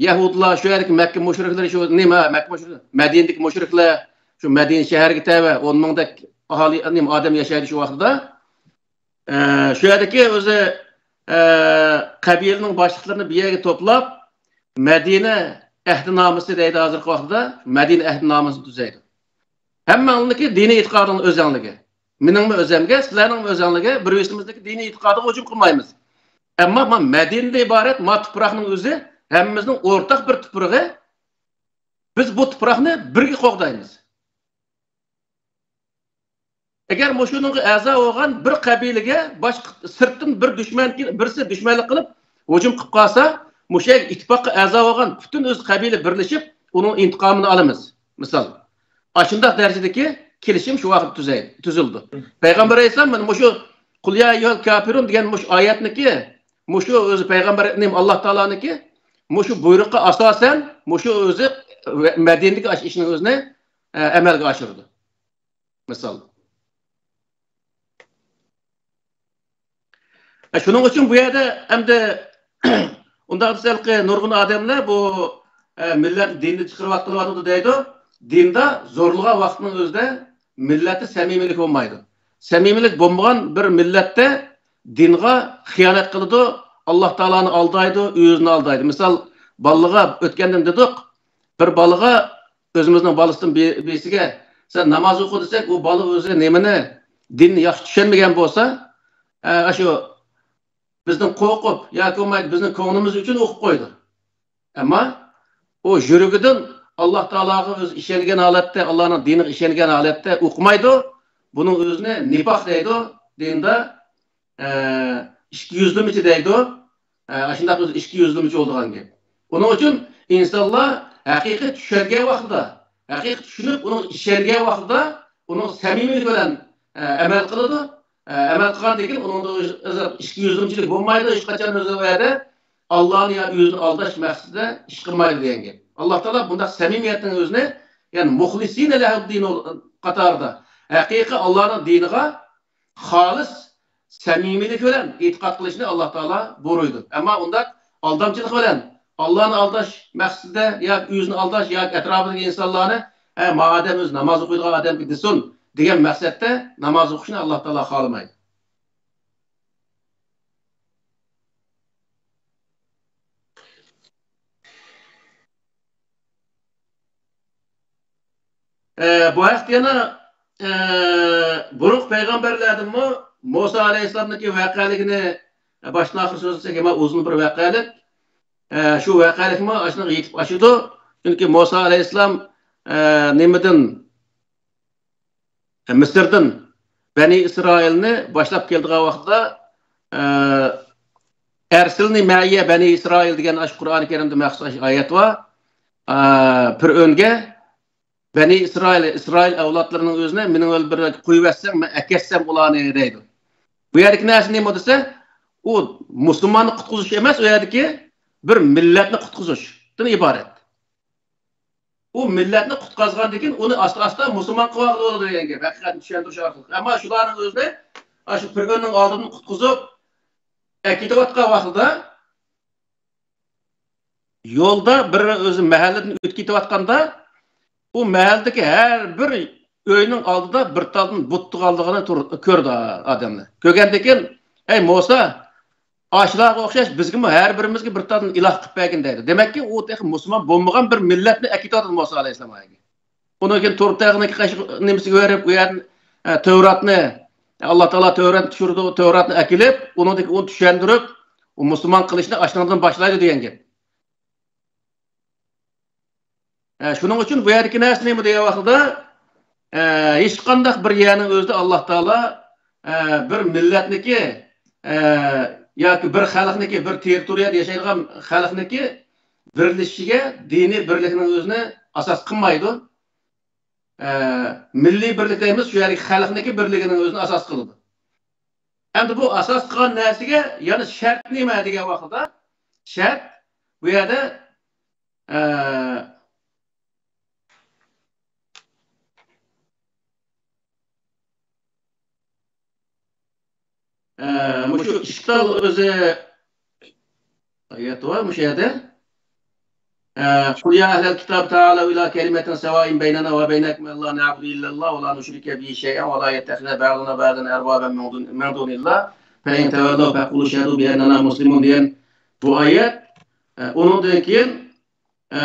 يەھۇدىيلار، شۇ يەردىكى مەككە مۇشرىكلىرى، شۇ نېمە، مەككە مۇشرىك، مەدىنىدىكى مۇشرىكلار، شۇ مەدىنە شەھەرگە تەۋە ئون مىڭدەك ئاھالى، نېمە، ئادەم ياشايدۇ شۇ ۋاقتىدا. ئە، شۇ يەردىكى ئۆزى، ئە، قەبىلىنىڭ باشلىقلىرىنى بىر يەرگە توپلاپ، مەدىنە ئەھدىنامىسى دەيدۇ ھازىرقى ۋاقىتتا، مەدىنە ئەھدىنامىسىنى تۈزەيدۇ. ھەممىڭلارنىڭكى دىنىي ئېتىقادىڭلار ئۆزەڭلىكى. مېنىڭمۇ ئۆزەمگە، سىلەرنىڭمۇ ئۆزەڭلىكى، بىر-بىرىمىزنىڭكى دىنىي ئېتىقادىغا ھۇجۇم قىلمايمىز. ئەمما ما مەدىنىدىن ئىبارەت ما تۇپراقنىڭ ئۆزى ھەممىمىزنىڭ ئورتاق بىر تۇپرىقى. بىز بۇ تۇپراقنى بىرگە قوغدايمىز. ئەگەر مۇشۇنىڭغا ئەزا بولغان بىر قەبىلىگە باشقا سىرتتىن بىر دۈشمەن، بىرسى دۈشمەنلىك قىلىپ ھۇجۇم قىلىپ قالسا، مۇشۇ يەرگە ئىتتىپاققا ئەزا بولغان پۈتۈن ئۆز قەبىلە بىرلىشىپ ئۇنىڭ ئىنتىقامىنى ئالىمىز. مىسال، ئاشۇنداق دەرىجىدىكى كېلىشىم شۇ ۋاقىت تۈزەي-، تۈزۈلىدۇ. پەيغەمبەر ئەلەيھىسسالام مانا مۇشۇ «قۇل يا ئەييۇھەل كاپىرۇن» دېگەن مۇشۇ ئايەتنىكى، مۇشۇ ئۆزى پەيغەمبەر نېمە، ئاللا تائالانىڭكى مۇشۇ بۇيرۇققا ئاساسەن مۇشۇ ئۆزى مەدىنىدىكى ئاشۇ ئىشنىڭ ئۆزىنى، ئە، ئەمەلگە ئاشۇرىدۇ. مىسال. ئە، شۇنىڭ ئۈچۈن بۇ يەردە ئەمدى ئۇنداق دېسەلقى نۇرغۇن ئادەملەر بۇ، ئە، مىللەت دىننى چىقىرىۋاتقىلىۋاتىدۇ دەيدۇ. دىندا زورلىغان ۋاقىتنىڭ ئۆزىدە مىللەتتە سەمىمىيلىك بولمايدۇ. سەمىمىيلىك بولمىغان بىر مىللەتتە دىنغا خىيانەت قىلىدۇ، ئاللا تائالانى ئالدايدۇ، ئۆزىنى ئالدايدۇ. مىسال، بالىلارغا ئۆتكەندىن دېدۇق، بىر بالىغا، ئۆزىمىزنىڭ بالىسىدىن بىر-، بىرسىگە، «سەن ناماز ئوقۇ» دېسەك، ئۇ بالا ئۆزى نېمىنى، دىننى ياخشى چۈشەنمىگەن بولسا، ئە، ئاشۇ بىزدىن قورقۇپ ياكى بولمايدۇ، بىزنىڭ كۆڭلىمىز ئۈچۈن ئوقۇپ قويىدۇ. ئەمما ئۇ يۈرىكىدىن ئاللا تائالاغا ئۆزى ئىشەنگەن ھالەتتە، ئاللانىڭ دىنىغا ئىشەنگەن ھالەتتە ئوقۇمايدۇ. بۇنىڭ ئۆزىنى نىپاق دەيدۇ دىندا. ئە، ئىككى يۈزلىمىچى دەيدۇ. ئە، ئاشۇنداق ئۆزى ئىككى يۈزلىمىچى بولىدىغان گەپ. ئۇنىڭ ئۈچۈن ئىنسانلار ھەقىقىي چۈشەنگەن ۋاقتىدا، ھەقىقىي چۈشىنىپ، ئۇنىڭغا ئىشەنگەن ۋاقتىدا، ئۇنىڭ سەمىمىيلىك بىلەن، ئە، ئەمەل قىلىدۇ. ئە، ئەمەل قىلغاندىن كېيىن ئۇنىڭدا ئىككى يۈزلىمىچىلىك بولمايدۇ، ھېچقاچان ئۆزى ئۇ يەردە ئاللانى يا ئۆزىنى ئالداش مەقسىتىدە ئىش قىلمايدۇ دېگەن گەپ. ئاللا تائالا بۇنداق سەمىمىيەتنىڭ ئۆزىنى، يەنى مۇخلىسىنە لەھۇددىن قاتارىدا، ھەقىقىي ئاللانىڭ دىنىغا خالىس سەمىمىيلىك بىلەن ئېتىقاد قىلىشنى ئاللا تائالا بۇيرۇيدۇ. ئەمما ئۇنداق ئالدامچىلىق بىلەن ئاللانى ئالداش مەقسىتىدە ياكى ئۆزىنى ئالداش ياكى ئەتراپىدىكى ئىنسانلارنى، «ھە، ما ئادەم ئۆزى ناماز ئوقۇيدىغان ئادەمكەن» دېسۇن دېگەن مەقسەتتە ناماز ئوقۇشنى ئاللا تائالا خالىمايدۇ. ئە، بۇ ھەقتە يەنە، ئە، بۇرۇنقى پەيغەمبەرلەردىنمۇ مۇسا ئەلەيھىسسالامنىڭكى ۋەقەلىكىنى، ئە، باشتىن ئاخىر سۆزلىسەك، يەنە ئۇزۇن بىر ۋەقەلىك. ئە، شۇ ۋەقەلىكمۇ ئاشۇنىڭغا يېتىپ ئاشىدۇ. چۈنكى مۇسا ئەلەيھىسسالام، ئە، نېمىدىن، مىسىردىن بەنى ئىسرائىلنى باشلاپ كېلىدىغان ۋاقتىدا، ئە، «ئەرسىلنى مەئىيە بەنى ئىسرائىل» دېگەن ئاشۇ قۇرئانى كەرىمدە مەخسۇس ئاشۇ ئايەت بار. ئە، پىرئۆنگە بەنى ئىسرائىل، ئىسرائىل ئەۋلادلىرىنىڭ ئۆزىنى مېنىڭ بىلەن بىر قويۇۋەتسەڭ، مەن ئەكەتسەم ئۇلارنى دەيدۇ. بۇ يەردىكى نەرسە نېمە دېسە، ئۇ مۇسۇلماننى قۇتقۇزۇش ئەمەس، ئۇ يەردىكى بىر مىللەتنى قۇتقۇزۇشتىن ئىبارەت. ئۇ مىللەتنى قۇتقازغاندىن كېيىن ئۇنى ئاستا-ئاستا مۇسۇلمان قىلىۋالغىلى بولىدۇ دېگەن گەپ، ھەقىقەتنى چۈشەندۈرۈش ئارقىلىق. ئەمما شۇلارنىڭ ئۆزىنى ئاشۇ پىرئەۋننىڭ ئالدىدىن قۇتقۇزۇپ ئەكېتىۋاتقان ۋاقتىدا، يولدا بىر ئۆزى مەھەللىدىن ئۆتۈپ كېتىۋاتقاندا، ئۇ مەھەللىدىكى ھەر بىر ئۆينىڭ ئالدىدا بىر تالدىن بۇت تۇرغانلىقىنى تۇر-، كۆردى ئادەملەر. كۆرگەندىن كېيىن، «ئەي موسا، ئاشۇلارغا ئوخشاش بىزگىمۇ ھەر بىرىمىزگە بىر تالدىن ئىلاھ قىلىپ بەرگىن» دەيدۇ. دېمەككى، ئۇ تېخى مۇسۇلمان بولمىغان بىر مىللەتنى ئەكېتىۋاتىدۇ موسا ئەلەيھىسسالام ئايەتكە. ئۇنىڭ كېيىن تۇر تېغىنىڭ قېش-، نېمىسىگە بېرىپ، ئۇ يەردىن، ئە، تەۋراتنى، ئاللا تائالا تەۋراتنى چۈشۈرىدۇ، تەۋراتنى ئەكېلىپ، ئۇنىڭدىن كېيىن ئۇنى چۈشەندۈرۈپ، ئۇ مۇسۇلمان قىلىشنى ئاشۇنىڭدىن باشلايدۇ دېگەن گەپ. ئە، شۇنىڭ ئۈچۈن بۇ يەردىكى نەرسە نېمە دېگەن ۋاقتىدا، ئە، ھېچقانداق بىر يەرنىڭ ئۆزىدە ئاللا تائالا، ئە، بىر مىللەتنىكى، ئە، ياكى بىر خەلقنىكى، بىر تېررىتورىيەدە ياشايدىغان خەلقنىكى بىرلىشىشىگە دىنىي بىرلىكنىڭ ئۆزىنى ئاساس قىلمايدۇ. ئە، مىللىي بىرلىك دەيمىز، شۇ يەردىكى خەلقنىڭكى بىرلىكىنىڭ ئۆزىنى ئاساس قىلىدۇ. ئەمدى بۇ ئاساس قىلغان نەرسىگە يەنە شەرت نېمە دېگەن ۋاقتىدا، شەرت بۇ يەردە، ئە، ئە، مۇشۇ ئىشكال ئۆزى ئايەت بار مۇشۇ يەردە. ئە، قل يا أهل الكتاب تعالوا إلى كلمة سواء بيننا وبينكم ألا نعبد إلا الله ولا نشرك به شيئا ولا يتخذ بعضنا بعضا أربابا من دون، من دون الله فإن تولوا فقولوا اشهدوا بأننا مسلمون دېگەن بۇ ئايەت. ئە، ئۇنىڭدىن كېيىن، ئە،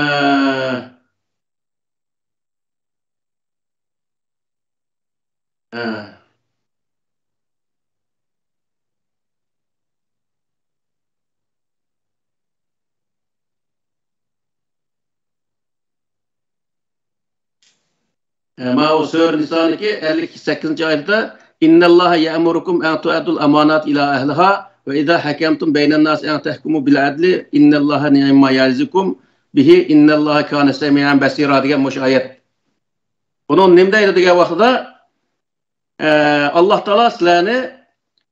ئە، ئە، ماۋۇ سۈرە نىسانىڭكى ئەللىك سەككىزىنچى ئايىتىدە، إن الله يأمركم أن تؤدوا الأمانات إلى أهلها وإذا حكمتم بين الناس أن تحكموا بالعدل إن الله نعم ما يعظكم به إن الله كان سميعا بصيرا دېگەن مۇشۇ ئايەت. بۇنىڭ نېمە دەيدۇ دېگەن ۋاقتىدا، ئە، ئاللا تائالا سىلەرنى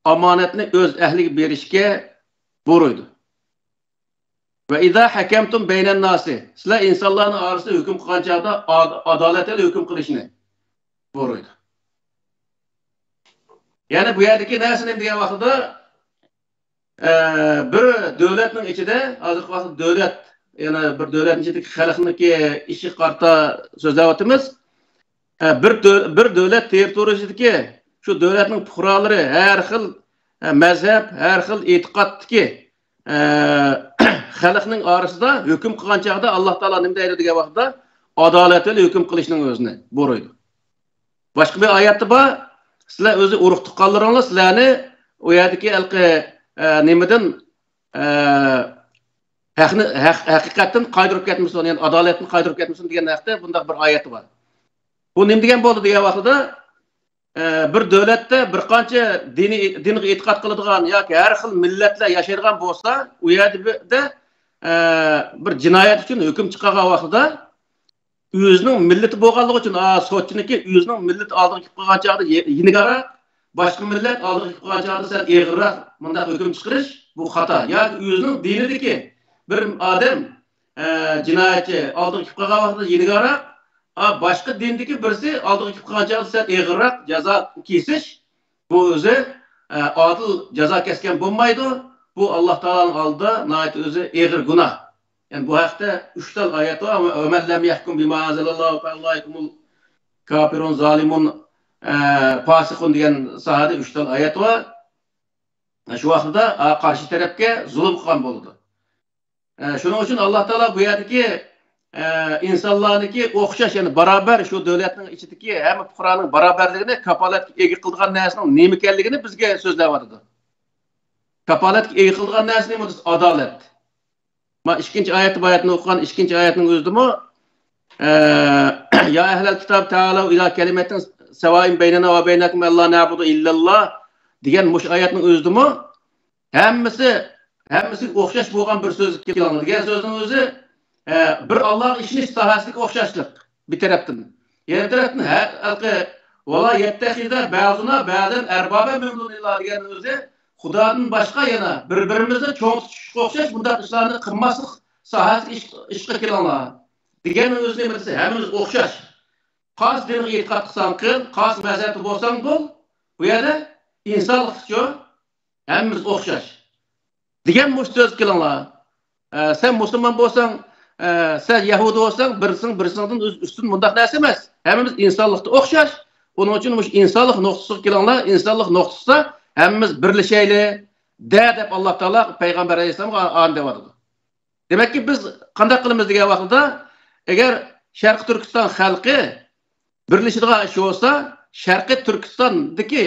ئامانەتنى ئۆز ئەھلىگە بېرىشكە بۇيرۇيدۇ. ۋە ئىزا ھەكەمتۇم بەينەن ناسى، سىلەر ئىنسانلارنىڭ ئارىسىدا ھۆكۈم قىلغان چاغدا ئاد-، ئادالەت بىلەن ھۆكۈم قىلىشنى بۇيرۇيدۇ. يەنى بۇ يەردىكى نەرسە نېمە دېگەن ۋاقتىدا، ئە، بىر دۆلەتنىڭ ئىچىدە، ھازىرقى ۋاقىتتا دۆلەت، يەنى بىر دۆلەتنىڭ ئىچىدىكى خەلقنىڭكى ئىشىغا قارىتا سۆزلەۋاتىمىز. ئە، بىر دۆ-، بىر دۆلەت تېررىتورىيىسىدىكى شۇ دۆلەتنىڭ پۇقرالىرى ھەر خىل، ئە، مەزھەپ، ھەر خىل ئېتىقادتىكى، ئە، خەلقنىڭ ئارىسىدا ھۆكۈم قىلغان چاغدا ئاللا تائالا نېمە دەيدۇ دېگەن ۋاقىتتا، ئادالەت بىلەن ھۆكۈم قىلىشنىڭ ئۆزىنى بۇيرۇيدۇ. باشقا بىر ئايەتتە بار، سىلەر ئۆزى ئۇرۇق تۇغقانلىرىڭلار سىلەرنى ئۇ يەردىكى ھېلىقى، ئە، نېمىدىن، ئە، ھەقنى، ھەق-، ھەقىقەتتىن قايدۇرۇپ كەتمىسۇن، يەنى ئادالەتتىن قايدۇرۇپ كەتمىسۇن دېگەن ھەقتە بۇنداق بىر ئايەت بار. بۇ نېمە دېگەن بولدى دېگەن ۋاقتىدا، ئە، بىر دۆلەتتە بىر قانچە دىنىي، دىنغا ئېتىقاد قىلىدىغان ياكى ھەر خىل مىللەتلەر ياشايدىغان بولسا، ئۇ يەردە بىر، ئە، بىر جىنايەت ئۈچۈن ھۆكۈم چىقارغان ۋاقتىدا، ئۆزىنىڭ مىللىتى بولغانلىقى ئۈچۈن، ئا، سوتچىنىڭكى ئۆزىنىڭ مىللىتى ئالدىغا كېلىپ قالغان چاغدا يە-، يېنىكراق، باشقا مىللەت ئالدىغا كېلىپ قالغان چاغدا سەل ئېغىرراق مۇنداق ھۆكۈم چىقىرىش، بۇ خاتا. ياكى ئۆزىنىڭ دىنىدىكى بىر ئادەم، ئە، جىنايەتچى ئالدىغا كېلىپ قالغان ۋاقتىدا يېنىكراق، ئا، باشقا دىندىكى بىرسى ئالدىغا كېلىپ قالغان چاغدا سەل ئېغىرراق جازا كېسىش، بۇ ئۆزى، ئە، ئادىل جازا كەسكەن بولمايدۇ. بۇ ئاللا تائالانىڭ ئالدىدا ناھايىتى ئۆزى ئېغىر گۇناھ. يەنى بۇ ھەقتە ئۈچ تال ئايەت بار. «ومن لم يحكم بما أنزل الله فأولئك هم الكافرون ظالمون، ئە، فاسقون» دېگەن ساھەدە ئۈچ تال ئايەت بار. شۇ ۋاقتىدا، ئا، قارشى تەرەپكە زۇلۇم قىلغان بولىدۇ. ئە، شۇنىڭ ئۈچۈن ئاللا تائالا بۇ يەردىكى، ئە، ئىنسانلارنىڭكى ئوخشاش، يەنى باراۋەر، شۇ دۆلەتنىڭ ئىچىدىكى ھەممە پۇقرانىڭ باراۋەرلىكىنى كاپالەتكە ئىگە قىلىدىغان نەرسىنىڭ نېمە ئىكەنلىكىنى بىزگە سۆزلەۋاتىدۇ. كاپالەتكە ئىگە قىلىدىغان نەرسە نېمە؟ ئادالەت. ما ئىككىنچى ئايەت، باياتىن ئوقۇغان ئىككىنچى ئايەتنىڭ ئۆزىدىمۇ، ئە، يا ئەھلەل كىتاب تائالەۋ ئىلا كەلىمەتىن سەۋائىن بەينەنا ۋە بەينەكۇم ئەللا نەبۇدە ئىللەللا دېگەن مۇشۇ ئايەتنىڭ ئۆزىدىمۇ ھەممىسى، ھەممىسىگە ئوخشاش بولغان بىر سۆز كېلىڭلار دېگەن سۆزنىڭ ئۆزى، ئە، بىر ئاللاغا ئىشىنىش ساھەسىدىكى ئوخشاشلىق بىر تەرەپتىن. يەنە بىر تەرەپتىن ھە-، ھېلىقى، «ۋەلا يەتتەخىزە بەزۇنا بەزەن ئەربابە مىن دۇنىللا» دېگەننىڭ ئۆزى خۇدادىن باشقا يەنە بىر-بىرىمىزنى چوڭ تۇتۇشقا ئوخشاش بۇنداق ئىشلارنى قىلماسلىق ساھەسىدىكى ئىش-، ئىشقا كېلىڭلار. دېگەننىڭ ئۆزى نېمە دېسە، ھەممىمىز ئوخشاش. قايسى دىنغا ئېتىقاد قىلساڭ قىل، قايسى مەزھەپتە بولساڭ بول، بۇ يەردە ئىنسانلىقچۇ، ھەممىمىز ئوخشاش. دېگەن مۇشۇ سۆز كېلىڭلار. ئە، سەن مۇسۇلمان بولساڭ، ئە، سەن يەھۇدىي بولساڭ، بىرسىڭ بىرسىڭدىن ئۈز-، ئۈستۈن، مۇنداق نەرسە ئەمەس. ھەممىمىز ئىنسانلىقتا ئوخشاش. ئۇنىڭ ئۈچۈن مۇشۇ ئىنسانلىق نۇقتىسىغا كېلىڭلار، ئىنسانلىق نۇقتىسىدا ھەممىمىز بىرلىشەيلى، دە دەپ، ئاللا تائالا پەيغەمبەر ئەلەيھىسسالامغا ئانى دەۋاتىدۇ. دېمەككى، بىز قانداق قىلىمىز دېگەن ۋاقتىدا، ئەگەر شەرقىي تۈركىستان خەلقى بىرلىشىدىغان ئىش بولسا، شەرقىي تۈركىستاندىكى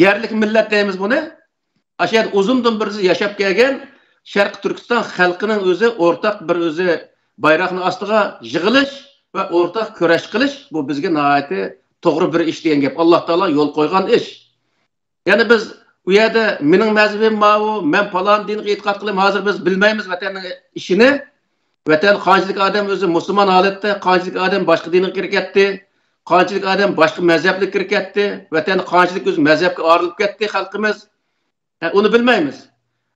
يەرلىك مىللەت دەيمىز بۇنى، ئاشۇ يەردە ئۇزۇندىن بېرى ياشاپ كەلگەن شەرقىي تۈركىستان خەلقىنىڭ ئۆزى ئورتاق بىر ئۆزى بايراقنى ئاستىغا يىغىلىش ۋە ئورتاق كۈرەش قىلىش، بۇ بىزگە ناھايىتى توغرا بىر ئىش دېگەن گەپ. ئاللا تائالا يول قويغان ئىش. يەنى بىز ئۇ يەردە مېنىڭ مەزھىپىم ماۋۇ، مەن پالان دىنغا ئېتىقاد قىلىمەن، ھازىر بىز بىلمەيمىز ۋەتەننىڭ ئىشىنى. ۋەتەن قانچىلىك ئادەم ئۆزى مۇسۇلمان ھالەتتە، قانچىلىك ئادەم باشقا دىنغا كىرىپ كەتتى، قانچىلىك ئادەم باشقا مەزھەپلەرگە كىرىپ كەتتى، ۋەتەندە قانچىلىك ئۆزى مەزھەپكە ئايرىلىپ كەتتى خەلقىمىز. ھە، ئۇنى بىلمەيمىز.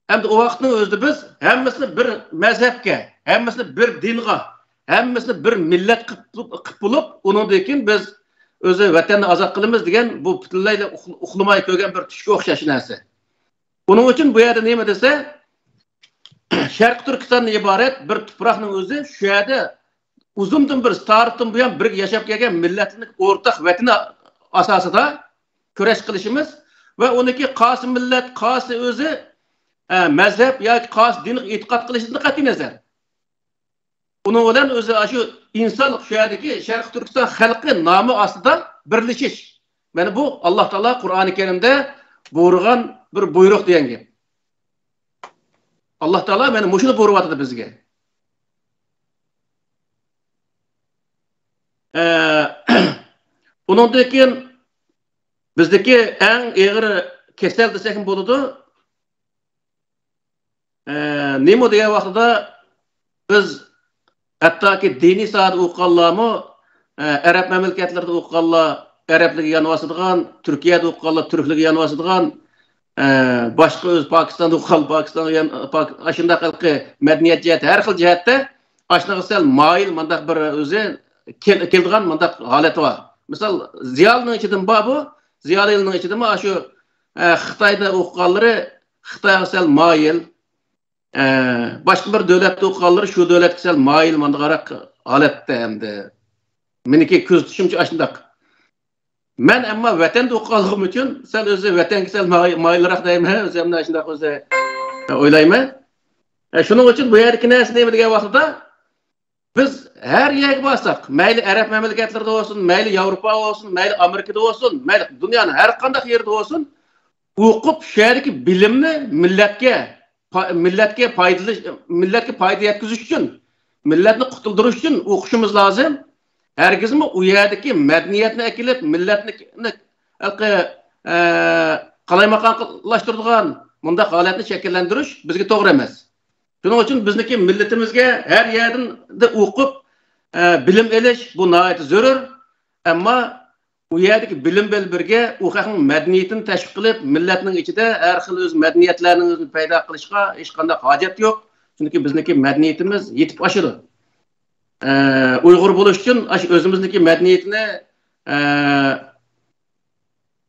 ئەمدى ئۇ ۋاقىتنىڭ ئۆزىدە بىز ھەممىسىنى بىر مەزھەپكە، ھەممىسىنى بىر دىنغا، ھەممىسىنى بىر مىللەت قىلىپ، قىلىپ بولۇپ، ئۇنىڭدىن كېيىن بىز ئۆزى ۋەتەننى ئازاد قىلىمىز دېگەن، بۇ پۈتۈنلەيلا ئۇخ-، ئۇخلىماي كۆرگەن بىر چۈشكە ئوخشاش نەرسە. ئۇنىڭ ئۈچۈن بۇ يەردە نېمە دېسە، شەرقىي تۈركىستاندىن ئىبارەت بىر تۇپراقنىڭ ئۆزى شۇ يەردە ئۇزۇندىن بېرى، تارىختىن بۇيان بىرگە ياشاپ كەلگەن مىللەتلەرنىڭ ئورتاق ۋەتىنى ئاساسىدا كۈرەش قىلىشىمىز ۋە ئۇنىڭكى قايسى مىللەت، قايسى ئۆزى، ئە، مەزھەپ ياكى قايسى دىنغا ئېتىقاد قىلىشىدىن قەتئىينەزەر، ئۇنىڭ بىلەن ئۆزى ئاشۇ ئىنسانلىق، شۇ يەردىكى شەرقىي تۈركىستان خەلقى نامى ئاستىدا بىرلىشىش. مانا بۇ، ئاللا تائالا قۇرئانى كەرىمدە بۇيرۇغان بىر بۇيرۇق دېگەن گەپ. ئاللا تائالا مانا مۇشۇنى بۇيرۇۋاتىدۇ بىزگە. ئە، ئۇنىڭدىن كېيىن بىزدىكى ئەڭ ئېغىر كېسەل دېسەكمۇ بولىدۇ. ئە، نېمە دېگەن ۋاقتىدا بىز ھەتتاكى دىنىي ساھەدە ئوقۇغانلارمۇ، ئە، ئەرەب مەملىكەتلىرىدە ئوقۇغانلار، ئەرەبلىككە يانۋاسىدىغان، تۈركىيەدە ئوقۇغانلار تۈركلۈككە يانۋاسىدىغان، ئە، باشقا ئۆزى پاكىستاندا ئوقۇغان، پاكىستانغا يان-، پاك-، ئاشۇنداق ھېلىقى مەدەنىيەت جەھەتتە، ھەر خىل جەھەتتە ئاشۇنىڭغا سەل مايىل مۇنداق بىر ئۆزى كېل-، كېلىدىغان مۇنداق ھالەت بار. مىسال، زىيالىينىڭ ئىچىدىمۇ بار بۇ. زىيالىينىڭ ئىچىدىمۇ ئاشۇ، ئە، خىتايدا ئوقۇغانلىرى خىتايغا سەل مايىل. ئە، باشقا بىر دۆلەتتە ئوقۇغانلىرى شۇ دۆلەتكە سەل مايىل ماندىغاراق ھالەتتە ئەمدى. مېنىڭكى كۆزىتىشىمچە ئاشۇنداق. مەن ئەمما ۋەتەندە ئوقۇغانلىقىم ئۈچۈن سەل ئۆزى ۋەتەنگە سەل ماي-، مايىلراق دەيمەن، ئۆزۈمنى ئاشۇنداق ئۆزى ئويلايمەن. ئە، شۇنىڭ ئۈچۈن بۇ يەردىكى نەرسە نېمە دېگەن ۋاقتىدا، بىز ھەر يەرگە بارساق، مەيلى ئەرەب مەملىكەتلىرىدە بولسۇن، مەيلى ياۋروپا بولسۇن، مەيلى ئامېرىكىدا بولسۇن، مەيلى دۇنيانىڭ ھەر قانداق يېرىدە بولسۇن، ئوقۇپ، شۇ يەردىكى بىلىمنى مىللەتكە، پا-، مىللەتكە پايدىلىش، مىللەتكە پايدا يەتكۈزۈش ئۈچۈن، مىللەتنى قۇتۇلدۇرۇش ئۈچۈن ئوقۇشىمىز لازىم. ھەرگىزمۇ ئۇ يەردىكى مەدەنىيەتنى ئەكېلىپ، مىللەتنى، ھېلىقى، ئە، قالايمىقانلاشتۇرىدىغان مۇنداق ھالەتنى شەكىللەندۈرۈش بىزگە توغرا ئەمەس. شۇنىڭ ئۈچۈن بىزنىڭكى مىللىتىمىزگە ھەر يەردىن ئوقۇپ، ئە، بىلىم ئېلىش بۇ ناھايىتى زۆرۈر. ئەمما ئۇ يەردىكى بىلىم بىلەن بىرگە ئۇ خەقنىڭ مەدەنىيىتىنى تەشۋىق قىلىپ، مىللەتنىڭ ئىچىدە ھەر خىل ئۆز مەدەنىيەتلەرنىڭ ئۆزىنى پەيدا قىلىشقا ھېچقانداق ھاجەت يوق. چۈنكى بىزنىڭكى مەدەنىيىتىمىز يېتىپ ئاشىدۇ. ئە، ئۇيغۇر بولۇش ئۈچۈن ئاشۇ ئۆزىمىزنىڭكى مەدەنىيىتىنى، ئە،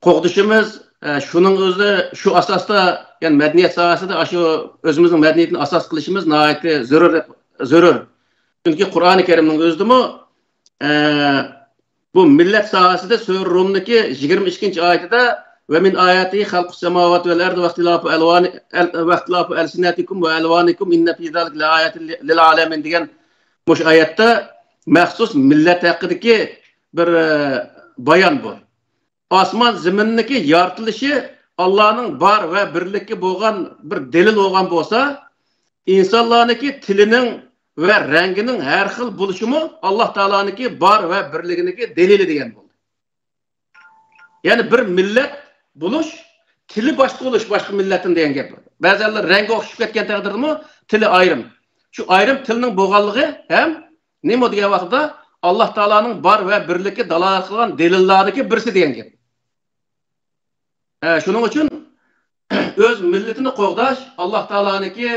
قوغدىشىمىز، ئە، شۇنىڭ ئۆزى، شۇ ئاساستا، يەنى مەدەنىيەت ساھەسىدە ئاشۇ ئۆزىمىزنىڭ مەدەنىيىتىنى ئاساس قىلىشىمىز ناھايىتى زۆرۈر، زۆرۈر. چۈنكى قۇرئانى كەرىمنىڭ ئۆزىدىمۇ، ئە، بۇ مىللەت ساھەسىدە سۈرە رۇمنىڭكى يىگىرمە ئىككىنچى ئايىتىدە، «ومن آياته خلق السماوات والأرض واختلاف ألوان-، ال-، واختلاف ألسنتكم وألوانكم إن في ذلك لآيات للعالمين» دېگەن مۇشۇ ئايەتتە مەخسۇس مىللەت ھەققىدىكى بىر، ئە، بايان بۇ. ئاسمان زېمىننىڭكى يارىتىلىشى ئاللانىڭ بار ۋە بىرلىككە بولغان بىر دەلىل بولغان بولسا، ئىنسانلارنىڭكى تىلىنىڭ ۋە رەڭگىنىڭ ھەر خىل بولۇشىمۇ ئاللا تائالانىڭكى بار ۋە بىرلىكىنىڭكى دەلىلى دېگەن بولدى. يەنى بىر مىللەت بولۇش، تىلى باشقا بولۇش باشقا مىللەتتىن دېگەن گەپ. بەزەنلەر رەڭگى ئوخشىشىپ كەتكەن تەقدىردىمۇ تىلى ئايرىم. شۇ ئايرىم تىلنىڭ بولغانلىقى ھەم نېمە دېگەن ۋاقىتتا ئاللا تائالانىڭ بار ۋە بىرلىككە دالالەت قىلغان دەلىللەرنىڭكى بىرسى دېگەن گەپ. ئە، شۇنىڭ ئۈچۈن ئۆز مىللىتىنى قوغداش ئاللا تائالانىڭكى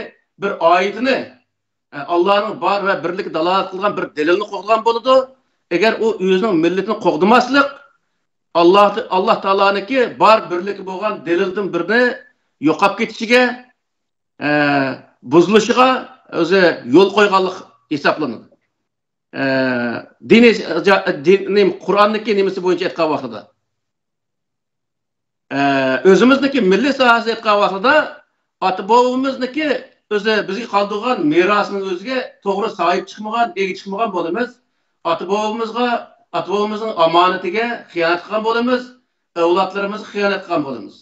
بىر ئايىتىنى، ئە، ئاللانىڭ بار ۋە بىرلىكى دالالەت قىلغان بىر دەلىلنى قوغدىغان بولىدۇ. ئەگەر ئۇ ئۆزىنىڭ مىللىتىنى قوغدىماسلىق، ئاللا، ئاللا تائالانىڭكى بار بىرلىكى بولغان دەلىلدىن بىرىنى يوقاپ كېتىشىگە، ئە، بۇزۇلۇشىغا ئۆزى يول قويغانلىق ھېسابلىنىدۇ. ئە، دىنىي جا-، دىن-، نېمە، قۇرئاننىڭكى نېمىسى بويىچە ئېيتقان ۋاقتىدا، ئە، ئۆزىمىزنىڭكى مىللىي ساھەسىنى ئېيتقان ۋاقتىدا، ئاتا بوۋىمىزنىڭكى ئۆزى بىزگە قالدۇرغان مىراسىنىڭ ئۆزىگە توغرا ساھىب چىقمىغان، ئىگە چىقمىغان بولىمىز. ئاتا بوۋىمىزغا، ئاتا بوۋىمىزنىڭ ئامانىتىگە خىيانەت قىلغان بولىمىز، ئەۋلادلىرىمىزغا خىيانەت قىلغان بولىمىز.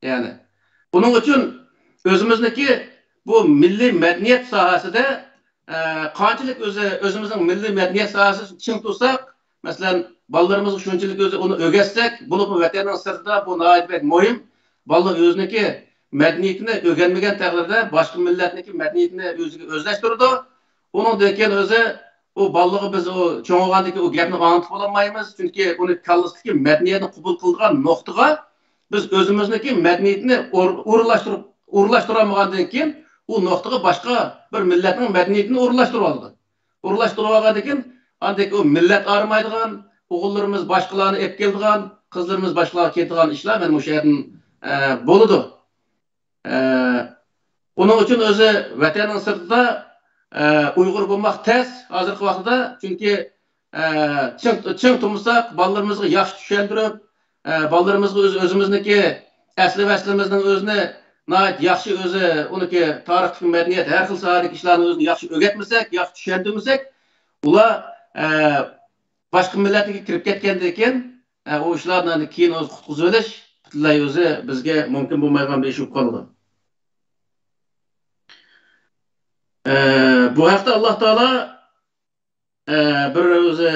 يەنى، بۇنىڭ ئۈچۈن ئۆزىمىزنىڭكى بۇ مىللىي مەدەنىيەت ساھەسىدە، ئە، قانچىلىك ئۆزى، ئۆزىمىزنىڭ مىللىي مەدەنىيەت ساھەسىنى چىڭ تۇتساق، مەسىلەن، بالىلىرىمىزغا شۇنچىلىك ئۆزى ئۇنى ئۆگەتسەك، بولۇپمۇ ۋەتەننىڭ سىرتىدا بۇ ناھايىتى بەك مۇھىم. بالىلار ئۆزىنىڭكى مەدەنىيىتىنى ئۆگەنمىگەن تەقدىردە، باشقا مىللەتنىڭكى مەدەنىيىتىنى ئۆزىگە ئۆزلەشتۈرىدۇ. ئۇنىڭدىن كېيىن ئۆزى ئۇ بالىلىقى بىز ئۇ چوڭ بولغاندىن كېيىن ئۇ گەپنى ئاڭلىتىپ بولالمايمىز. چۈنكى ئۇنى كاللىسىدىكى مەدەنىيەتنى قوبۇل قىلىدىغان نۇقتىغا بىز ئۆزىمىزنىڭكى مەدەنىيىتىنى ئور-، ئورۇنلاشتۇرۇپ، ئورۇنلاشتۇرالمىغاندىن كېيىن ئۇ نۇقتىغا باشقا بىر مىللەتنىڭ مەدەنىيىتىنى ئورۇنلاشتۇرۇۋالىدۇ. ئورۇنلاشتۇرۇۋالغاندىن كېيىن ئاندىن كېيىن ئۇ مىللەت ئارىمايدىغان، ئوغۇللىرىمىز باشقىلارنى ئېلىپ كېلىدىغان، قىزلىرىمىز باشقىلارغا كېتىدىغان ئىشلار مانا مۇشۇ يەردىن، ئە، بولىدۇ. ئە، ئۇنىڭ ئۈچۈن ئۆزى ۋەتەننىڭ سىرتىدا، ئە، ئۇيغۇر بولماق تەس ھازىرقى ۋاقىتتا. چۈنكى، ئە، چىڭ، چىڭ تۇرمىساق، بالىلىرىمىزغا ياخشى چۈشەندۈرۈپ، ئە، بالىلىرىمىزغا ئۆز-، ئۆزىمىزنىڭكى ئەسلى ۋەسلىمىزنىڭ ئۆزىنى ناھايىتى ياخشى ئۆزى، ئۇنىڭكى تارىختىكى مەدەنىيەت، ھەر خىل ساھەدىكى ئىشلارنى ئۆزىنى ياخشى ئۆگەتمىسەك، ياخشى چۈشەندۈرمىسەك، ئۇلار، ئە، باشقا مىللەتنىڭكىگە كىرىپ كەتكەندىن كېيىن، ئە، ئۇ ئىشلاردىن كېيىن ئۆزى قۇتقۇزۇۋېلىش پۈتۈنلەي ئۆزى بىزگە مۇمكىن بولمايدىغان بىر ئىش بولۇپ قالىدۇ. ئە، بۇ ھەقتە ئاللا تائالا، ئە، بىر ئۆزى،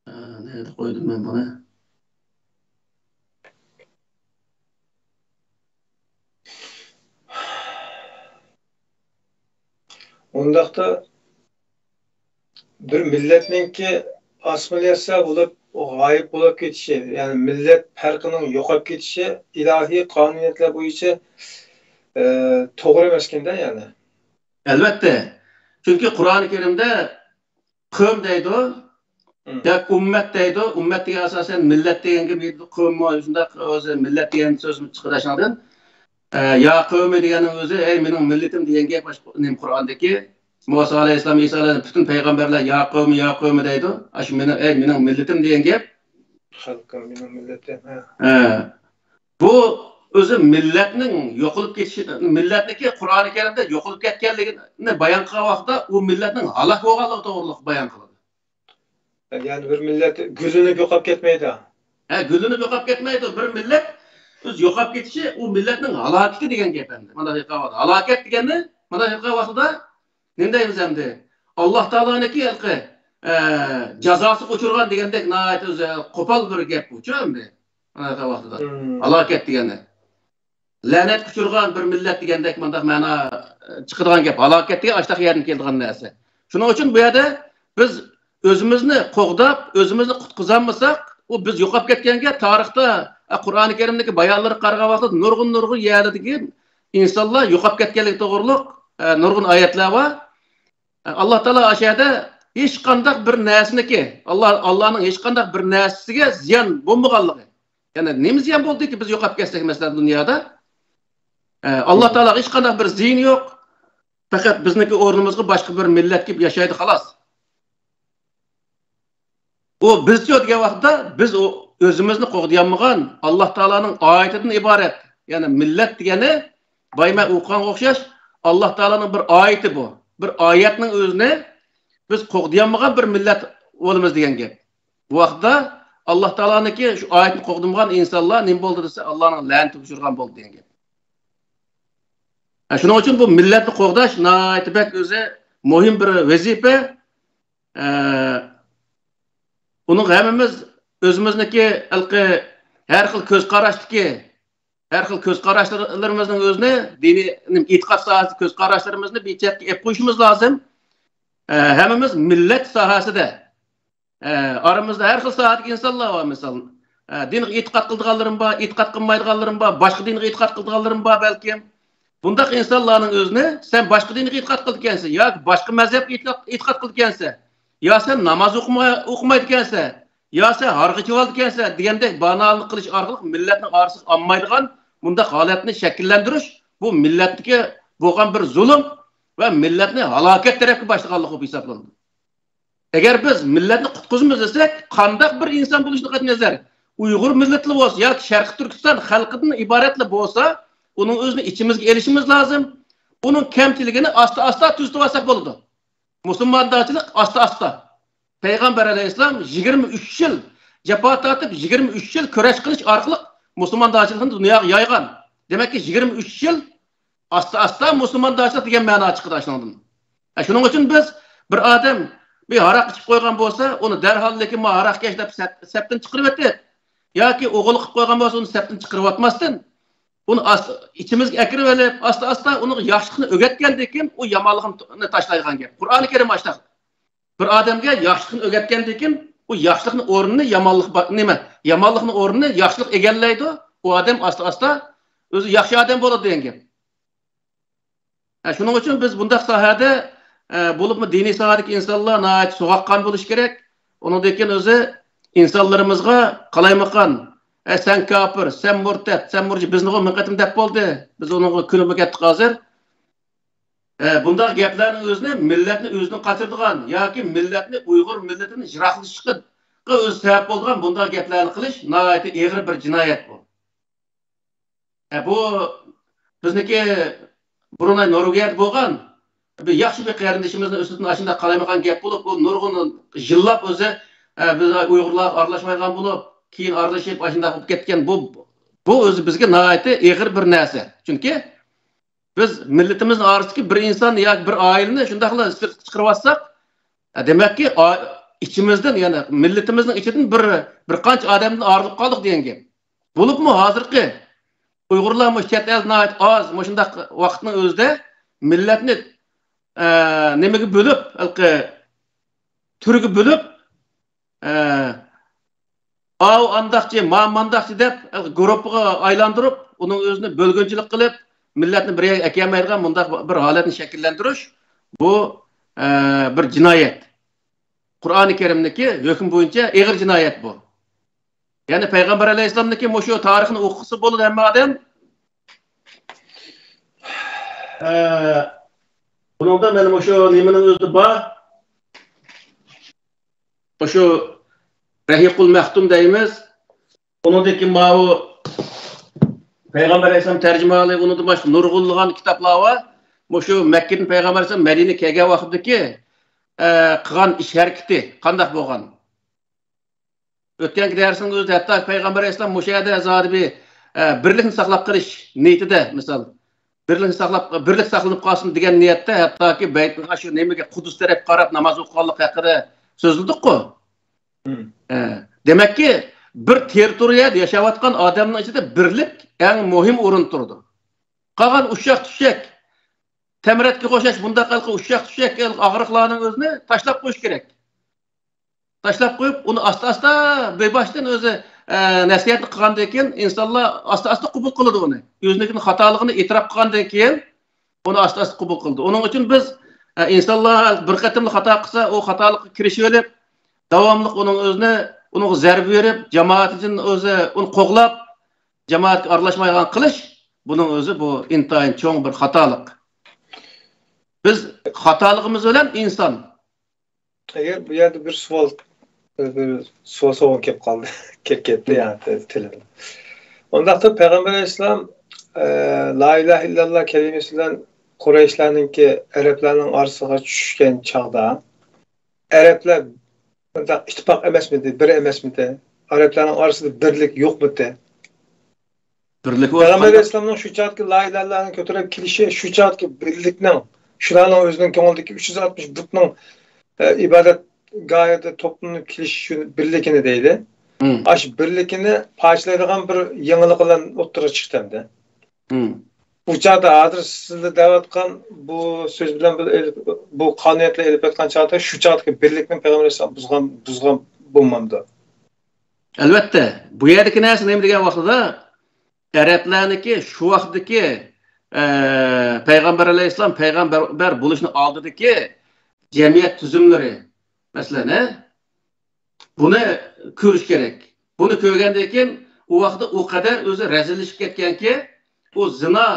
ئە، نەدە قويدۇم مەن بۇنى؟ ئۇنداقتا بىر مىللەتنىڭكى ئاسسىمىلياتسىيە بولۇپ، غايىب بولۇپ كېتىشى، يەنى مىللەت پەرقىنىڭ يوقاپ كېتىشى ئىلاھىي قانۇنىيەتلەر بويىچە، ئە، توغرا ئەمەسكەندە، يەنى. ئەلۋەتتە. چۈنكى قۇرئانى كەرىمدە قەۋم دەيدۇ، مم. ياكى ئۈممەت دەيدۇ. ئۈممەت دېگەن ئاساسەن مىللەت دېگەنگە بىر قەۋممۇ شۇنداق ئۆزى مىللەت دېگەن سۆز چىقىدۇ شۇنىڭدىن. ئە، يا قەۋمى دېگەننىڭ ئۆزى، ئەي مېنىڭ مىللىتىم دېگەن گەپ باشقا نېمە قۇرئاندىكى. مۇسا ئەلەيھىسسالام، ئىسا ئەلەيھىسسالام، پۈتۈن پەيغەمبەرلەر يا قەۋمى، يا قەۋمى دەيدۇ. ئاشۇ مېنىڭ، ئەي مېنىڭ مىللىتىم دېگەن گەپ. خەلقىم، مېنىڭ مىللىتىم، ھە. ھە. بۇ ئۆزى مىللەتنىڭ يوقىلىپ كېتىشى، مىللەتنىكى قۇرئانى كەرىمدە يوقىلىپ كەتكەنلىكىنى بايان قىلغان ۋاقىتتا ئۇ مىللەتنىڭ ھالاك بولغانلىقى توغرۇلۇق بايان قىلىدۇ. يەنى بىر مىللەت گۈللىنىپ يوقاپ كەتمەيدۇ. ھە، گۈللىنىپ يوقاپ كەتمەيدۇ. بىر مىللەت ئۆز يوقاپ كېتىشى ئۇ مىللەتنىڭ ھالاكىتى دېگەن گەپ ئەمدى. مانا ھېلىقى ھالاكەت دېگەننى، مانا ھېلىقى ۋاقتىدا نېمە دەيمىز ئەمدى؟ ئاللا تائالانىڭكى ھېلىقى، ئە، جازاسىغا ئۇچرىغان دېگەندەك ناھايىتى ئۆزى قوپال بىر گەپ بۇچۇ ئەمدى. مانا ھېلىقى ۋاقتىدا. مم. ھالاكەت دېگەننى. لەنەتكە ئۇچرىغان بىر مىللەت دېگەندەك مۇنداق مەنا، ئە، چىقىدىغان گەپ. ھالاكەت دېگەن ئاشتاق يەردىن كېلىدىغان نەرسە. شۇنىڭ ئۈچۈن بۇ يەردە بىز ئۆزىمىزنى قوغداپ، ئۆزىمىزنى قۇتقۇزالمىساق، ئۇ بىز يوقاپ كەتكەنگە تارىختا، ئە، قۇرئانى كەرىمدىكى بايانلارغا قارىغان ۋاقىتتا نۇرغۇن، نۇرغۇن يەرلەردىكى ئىنسانلار يوقاپ كەتكەنلىكى توغرۇلۇق، ئە، نۇرغۇن ئايەتلەر بار. ئە، ئاللا تائالا ئاشۇ يەردە ھېچقانداق بىر نەرسىنىكى، ئاللا، ئاللانىڭ ھېچقانداق بىر نەرسىسىگە زىيان بولمىغانلىقى. يەنى نېمە زىيان بولدىكى بىز يوقاپ كەتسەك، مەسىلەن، دۇنيادا؟ ئە، ئاللا تائالاغا ھېچقانداق بىر زىيىنى يوق. پەقەت بىزنىڭكى ئورنىمىزغا باشقا بىر مىللەت كېلىپ ياشايدۇ، خالاس. ئۇ بىزچۇ دېگەن ۋاقىتتا بىز ئۇ ئۆزىمىزنى قوغدىيالمىغان ئاللا تائالانىڭ ئايىتىدىن ئىبارەت. يەنى مىللەت دېگەننى بايا مەن ئوقۇغانغا ئوخشاش ئاللا تائالانىڭ بىر ئايىتى بۇ. بىر ئايەتنىڭ ئۆزىنى بىز قوغدىيالمىغان بىر مىللەت بولىمىز دېگەن گەپ. بۇ ۋاقىتتا ئاللا تائالانىڭكى شۇ ئايەتنى قوغدىمىغان ئىنسانلار نېمە بولدى دېسە، ئاللانىڭ لەنىتىگە ئۇچرىغان بولدى دېگەن گەپ. ھە، شۇنىڭ ئۈچۈن بۇ مىللەتنى قوغداش ناھايىتى بەك ئۆزى مۇھىم بىر ۋەزىپە. ئە، ئۇنىڭغا ھەممىمىز ئۆزىمىزنىڭكى ھېلىقى ھەر خىل كۆز قاراشتىكى، ھەر خىل كۆز قاراشلىرىمىزنىڭ ئۆزىنى، دىنىي، ئېتىقاد ساھەسىدىكى كۆز قاراشلىرىمىزنى بىر چەتكە ئېلىپ قويۇشىمىز لازىم. ئە، ھەممىمىز مىللەت ساھەسىدە، ئە، ئارىمىزدا ھەر خىل ساھەدىكى ئىنسانلار بار، مىسال، ئە، دىنغا ئېتىقاد قىلىدىغانلىرىم بار، ئېتىقاد قىلمايدىغانلىرىم بار، باشقا دىنغا ئېتىقاد قىلىدىغانلىرىم بار بەلكىم. بۇنداق ئىنسانلارنىڭ ئۆزىنى سەن باشقا دىنغا ئېتىقاد قىلىدىكەنسەن ياكى باشقا مەزھەپكە ئېتىقاد، ئېتىقاد قىلىدىكەنسەن، يا سەن ناماز ئوقۇماي-، ئوقۇمايدىكەنسەن، يا سەن ھارغا چىۋالىدىكەنسەن دېگەندەك باھانىلەرنى قىلىش ئارقىلىق مىللەتنىڭ ئارىسىغا ئالمايدىغان مۇنداق ھالەتنى شەكىللەندۈرۈش، بۇ مىللەتتىكى بولغان بىر زۇلۇم ۋە مىللەتنى ھالاكەت تەرەپكە باشلىغانلىق بولۇپ ھېسابلىنىدۇ. ئەگەر بىز مىللەتنى قۇتقۇزىمىز دېسەك، قانداق بىر ئىنسان بولۇشىدىن قەتئىينەزەر، ئۇيغۇر مىللىتىلا بولسا ياكى شەرقىي تۈركىستان خەلقىدىن ئىبارەتلا بولسا، ئۇنىڭ ئۆزىنى ئىچىمىزگە ئېلىشىمىز لازىم. ئۇنىڭ كەمچىلىكىنى ئاستا-ئاستا تۈزىتىۋالساق بولىدۇ. مۇسۇلماندارچىلىق ئاستا-ئاستا. پەيغەمبەر ئەلەيھىسسالام يىگىرمە ئۈچ يىل جاپا تارتىپ، يىگىرمە ئۈچ يىل كۈرەش قىلىش ئارقىلىق مۇسۇلماندارچىلىقنى دۇنياغا يايغان. دېمەككى، يىگىرمە ئۈچ يىل ئاستا-ئاستا مۇسۇلماندارچىلىق دېگەن مەنا چىقىدۇ ئاشۇنىڭدىن. ھە، شۇنىڭ ئۈچۈن بىز بىر ئادەم بىر ھاراق ئىچىپ قويغان بولسا، ئۇنى دەرھال لېكىن ما ھاراقكەش دەپ سەپ-، سەپتىن چىقىرىۋېتىپ، ياكى ئوغرىلىق قىلىپ قويغان بولسا، ئۇنى سەپتىن چىقىرىۋاتماستىن، ئۇنى ئاس-، ئىچىمىزگە ئەكىرىۋېلىپ، ئاستا-ئاستا ئۇنىڭغا ياخشىلىقنى ئۆگەتكەندىن كېيىن، ئۇ يامانلىقنى تاشلايدىغان گەپ. قۇرئانى كەرىم ئاشۇنداق. بىر ئادەمگە ياخشىلىقنى ئۆگەتكەندىن كېيىن، ئۇ ياخشىلىقنى ئورنىنى يامانلىق با-، نېمە، يامانلىقنى ئورنىنى ياخشىلىق ئىگىلەيدۇ. ئۇ ئادەم ئاستا-ئاستا ئۆزى ياخشى ئادەم بولىدۇ دېگەن گەپ. ھە، شۇنىڭ ئۈچۈن بىز بۇنداق ساھەدە، ئە، بولۇپمۇ دىنىي ساھەدىكى ئىنسانلار ناھايىتى سوغۇققان بولۇشى كېرەك. ئۇنىڭدىن كېيىن ئۆزى ئىنسانلىرىمىزغا قالايمىقان، ئە، سەن كاپىر، سەن مۇرتەت، سەن مۇرجى، بىزنىغۇ مىڭ قېتىم دەپ بولدى. بىز ئۇنىڭغا كۆنۈپمۇ كەتتۇق ھازىر. ئە، بۇنداق گەپلەرنىڭ ئۆزىنى مىللەتنى ئۆزىدىن قاچۇرىدىغان ياكى مىللەتنى ئۇيغۇر مىللىتىدىن يىراقلىشىشقا ئۆزى سەۋەب بولىدىغان بۇنداق گەپلەرنى قىلىش ناھايىتى ئېغىر بىر جىنايەت بۇ. ئە، بۇ بىزنىڭكى بۇرۇن نورۋېگىيەدە بولغان بىر ياخشى بىر قېرىندىشىمىزنىڭ ئۈستىدىن ئاشۇنداق قالايمىقان گەپ بولۇپ، بۇ نۇرغۇن يىللاپ ئۆزى، ئە، بىز ئۇيغۇرلارغا ئارىلاشمايدىغان بولۇپ، كېيىن ئارىلىشىپ ئاشۇنداق بولۇپ كەتكەن. بۇ، بۇ ئۆزى بىزگە ناھايىتى ئېغىر بىر نەرسە. چۈنكى بىز مىللىتىمىزنىڭ ئارىسىدىكى بىر ئىنسان ياكى بىر ئائىلىنى شۇنداقلا سىرتقا چىقىرىۋاتساق، ئە، دېمەككى، ئا-، ئىچىمىزدىن، يەنى مىللىتىمىزنىڭ ئىچىدىن بىر، بىر قانچە ئادەمدىن ئايرىلىپ قالدۇق دېگەن گەپ. بولۇپمۇ ھازىرقى ئۇيغۇرلار مۇشۇ چەت ئەلدە ناھايىتى ئاز، مۇشۇنداق ۋاقىتنىڭ ئۆزىدە مىللەتنى، ئە، نېمىگە بۆلۈپ، ھېلىقى تۈرگە بۆلۈپ، ئە، ئاۋۇ ئانداقچى، ما مانداقچى دەپ، ھېلىقى گۇرۇپپىغا ئايلاندۇرۇپ، ئۇنىڭ ئۆزىنى بۆلگۈنچىلىك قىلىپ، مىللەتنى بىر يەرگە ئەكەلمەيدىغان مۇنداق بىر ھالەتنى شەكىللەندۈرۈش، بۇ، ئە، بىر جىنايەت. قۇرئانى كەرىمدىكى ھۆكۈم بويىچە ئېغىر جىنايەت بۇ. يەنى پەيغەمبەر ئەلەيھىسسالامنىڭكى مۇشۇ تارىخىنى ئوقۇسا بولىدۇ ھەممە ئادەم. ئە، بۇنىڭدا مانا مۇشۇ نېمىنىڭ ئۆزى بار. مۇشۇ رەھىقۇل مەختۇم دەيمىز. ئۇنىڭدىن كېيىن ماۋۇ پەيغەمبەر ئەلەيھىسسالام تەرجىمىھالى، ئۇنىڭدىن باشقا نۇرغۇنلىغان كىتابلار بار. مۇشۇ مەككىدىن پەيغەمبەر ئەلەيھىسسالام مەدىنىگە كەلگەن ۋاقتىدىكى، ئە، قىلغان ئىش ھەرىكىتى قانداق بولغان؟ ئۆتكەنكى دەرسنىڭ ئۆزىدە ھەتتا پەيغەمبەر ئەلەيھىسسالام مۇشۇ يەردە زادى بىر، ئە، بىرلىكنى ساقلاپ قېلىش نىيىتىدە، مىسال، بىرلىكنى ساقلاپ، بىرلىك ساقلىنىپ قالسۇن دېگەن نىيەتتە ھەتتاكى بەيت، شۇ نېمىگە، قۇدۇس تەرەپكە قاراپ ناماز ئوقۇغانلىق ھەققىدە سۆزلىدۇققۇ. مم. ئە، دېمەككى، بىر تېررىتورىيەدە ياشاۋاتقان ئادەمنىڭ ئىچىدە بىرلىك ئەڭ مۇھىم ئورۇندا تۇرىدۇ. قالغان ئۇششاق-چۈششەك، تەمرەتكە ئوخشاش بۇنداق ھېلىقى ئۇششاق-چۈششەك ھېلىقى ئاغرىقلارنىڭ ئۆزىنى تاشلاپ قويۇش كېرەك. تاشلاپ قويۇپ، ئۇنى ئاستا-ئاستا بىر باشتىن ئۆزى، ئە، نەسىھەتنى قىلغاندىن كېيىن، ئىنسانلار ئاستا-ئاستا قوبۇل قىلىدۇ ئۇنى. ئۆزىنىڭكىنى خاتالىقىنى ئېتىراپ قىلغاندىن كېيىن، ئۇنى ئاستا-ئاستا قوبۇل قىلىدۇ. ئۇنىڭ ئۈچۈن بىز، ئە، ئىنسانلار بىر قېتىملا خاتا قىلسا، ئۇ خاتالىققا كىرىشىۋېلىپ، داۋاملىق ئۇنىڭ ئۆزىنى، ئۇنىڭغا زەربە بېرىپ، جامائىتىدىن ئۆزى ئۇنى قوغلاپ، جامائەتكە ئارىلاشمايدىغان قىلىش، بۇنىڭ ئۆزى بۇ ئىنتايىن چوڭ بىر خاتالىق. بىز خاتالىقىمىز بىلەن ئىنسان. ئەگەر بۇ يەردە بىر سوئال، بىر سوئال سوئال كېلىپ قالدى. كېلىپ كەتتى، يەنى تىلىدىن. ئۇنداقتا پەيغەمبەر ئەلەيھىسسالام، ئە، لا ئىلاھە ئىللاللا كەلىمىسى بىلەن قۇرەيشلەرنىڭكى، ئەرەبلەرنىڭ ئارىسىغا چۈشكەن چاغدا، ئەرەبلەر بۇنداق ئىتتىپاق ئەمەسمىدى، بىر ئەمەسمىدى؟ ئەرەبلەرنىڭ ئارىسىدا بىرلىك يوقمىدى؟ بىرلىك بولۇپ پەيغەمبەر قالدى. ئەلەيھىسسالامنىڭ شۇ چاغدىكى لا ئىلاھە ئىللاللانى كۆتۈرۈپ كېلىشى، شۇ چاغدىكى بىرلىكنىڭ، شۇلارنىڭ ئۆزىنىڭ كۆڭلىدىكى ئۈچ يۈز ئاتمىش بۇتنىڭ، ئە، ئىبادەتگاھىدا توپلىنىپ كېلىشى شۇ بىرلىكىنى دەيدۇ. مم. ئاشۇ بىرلىكىنى پارچىلايدىغان بىر يېڭىلىق بىلەن ئوتتۇرىغا چىقتى ئەمدى. مم. بۇ چاغدا ھازىر سىزلەر دەۋاتقان بۇ سۆز بىلەن بىر ئېلىپ، بۇ قانۇنىيەتلەر ئېلىپ ئېيتقان چاغدا شۇ چاغدىكى بىرلىكنى پەيغەمبەر ئەلەيھىسسالام بۇزغان، بۇزغان بولمامدۇ؟ ئەلۋەتتە، بۇ يەردىكى نەرسە نېمە دېگەن ۋاقتىدا، ئەرەبلەرنىڭكى شۇ ۋاقىتتىكى، ئە، پەيغەمبەر ئەلەيھىسسالام پەيغەمبەر بولۇشنىڭ ئالدىدىكى جەمئىيەت تۈزۈملىرى، مەسىلەن، ھە؟ بۇنى كۆرۈش كېرەك. بۇنى كۆرگەندىن كېيىن، ئۇ ۋاقىتتا ئۇ قەدەر ئۆزى رەزىللىشىپ كەتكەنكى، ئۇ زىنا،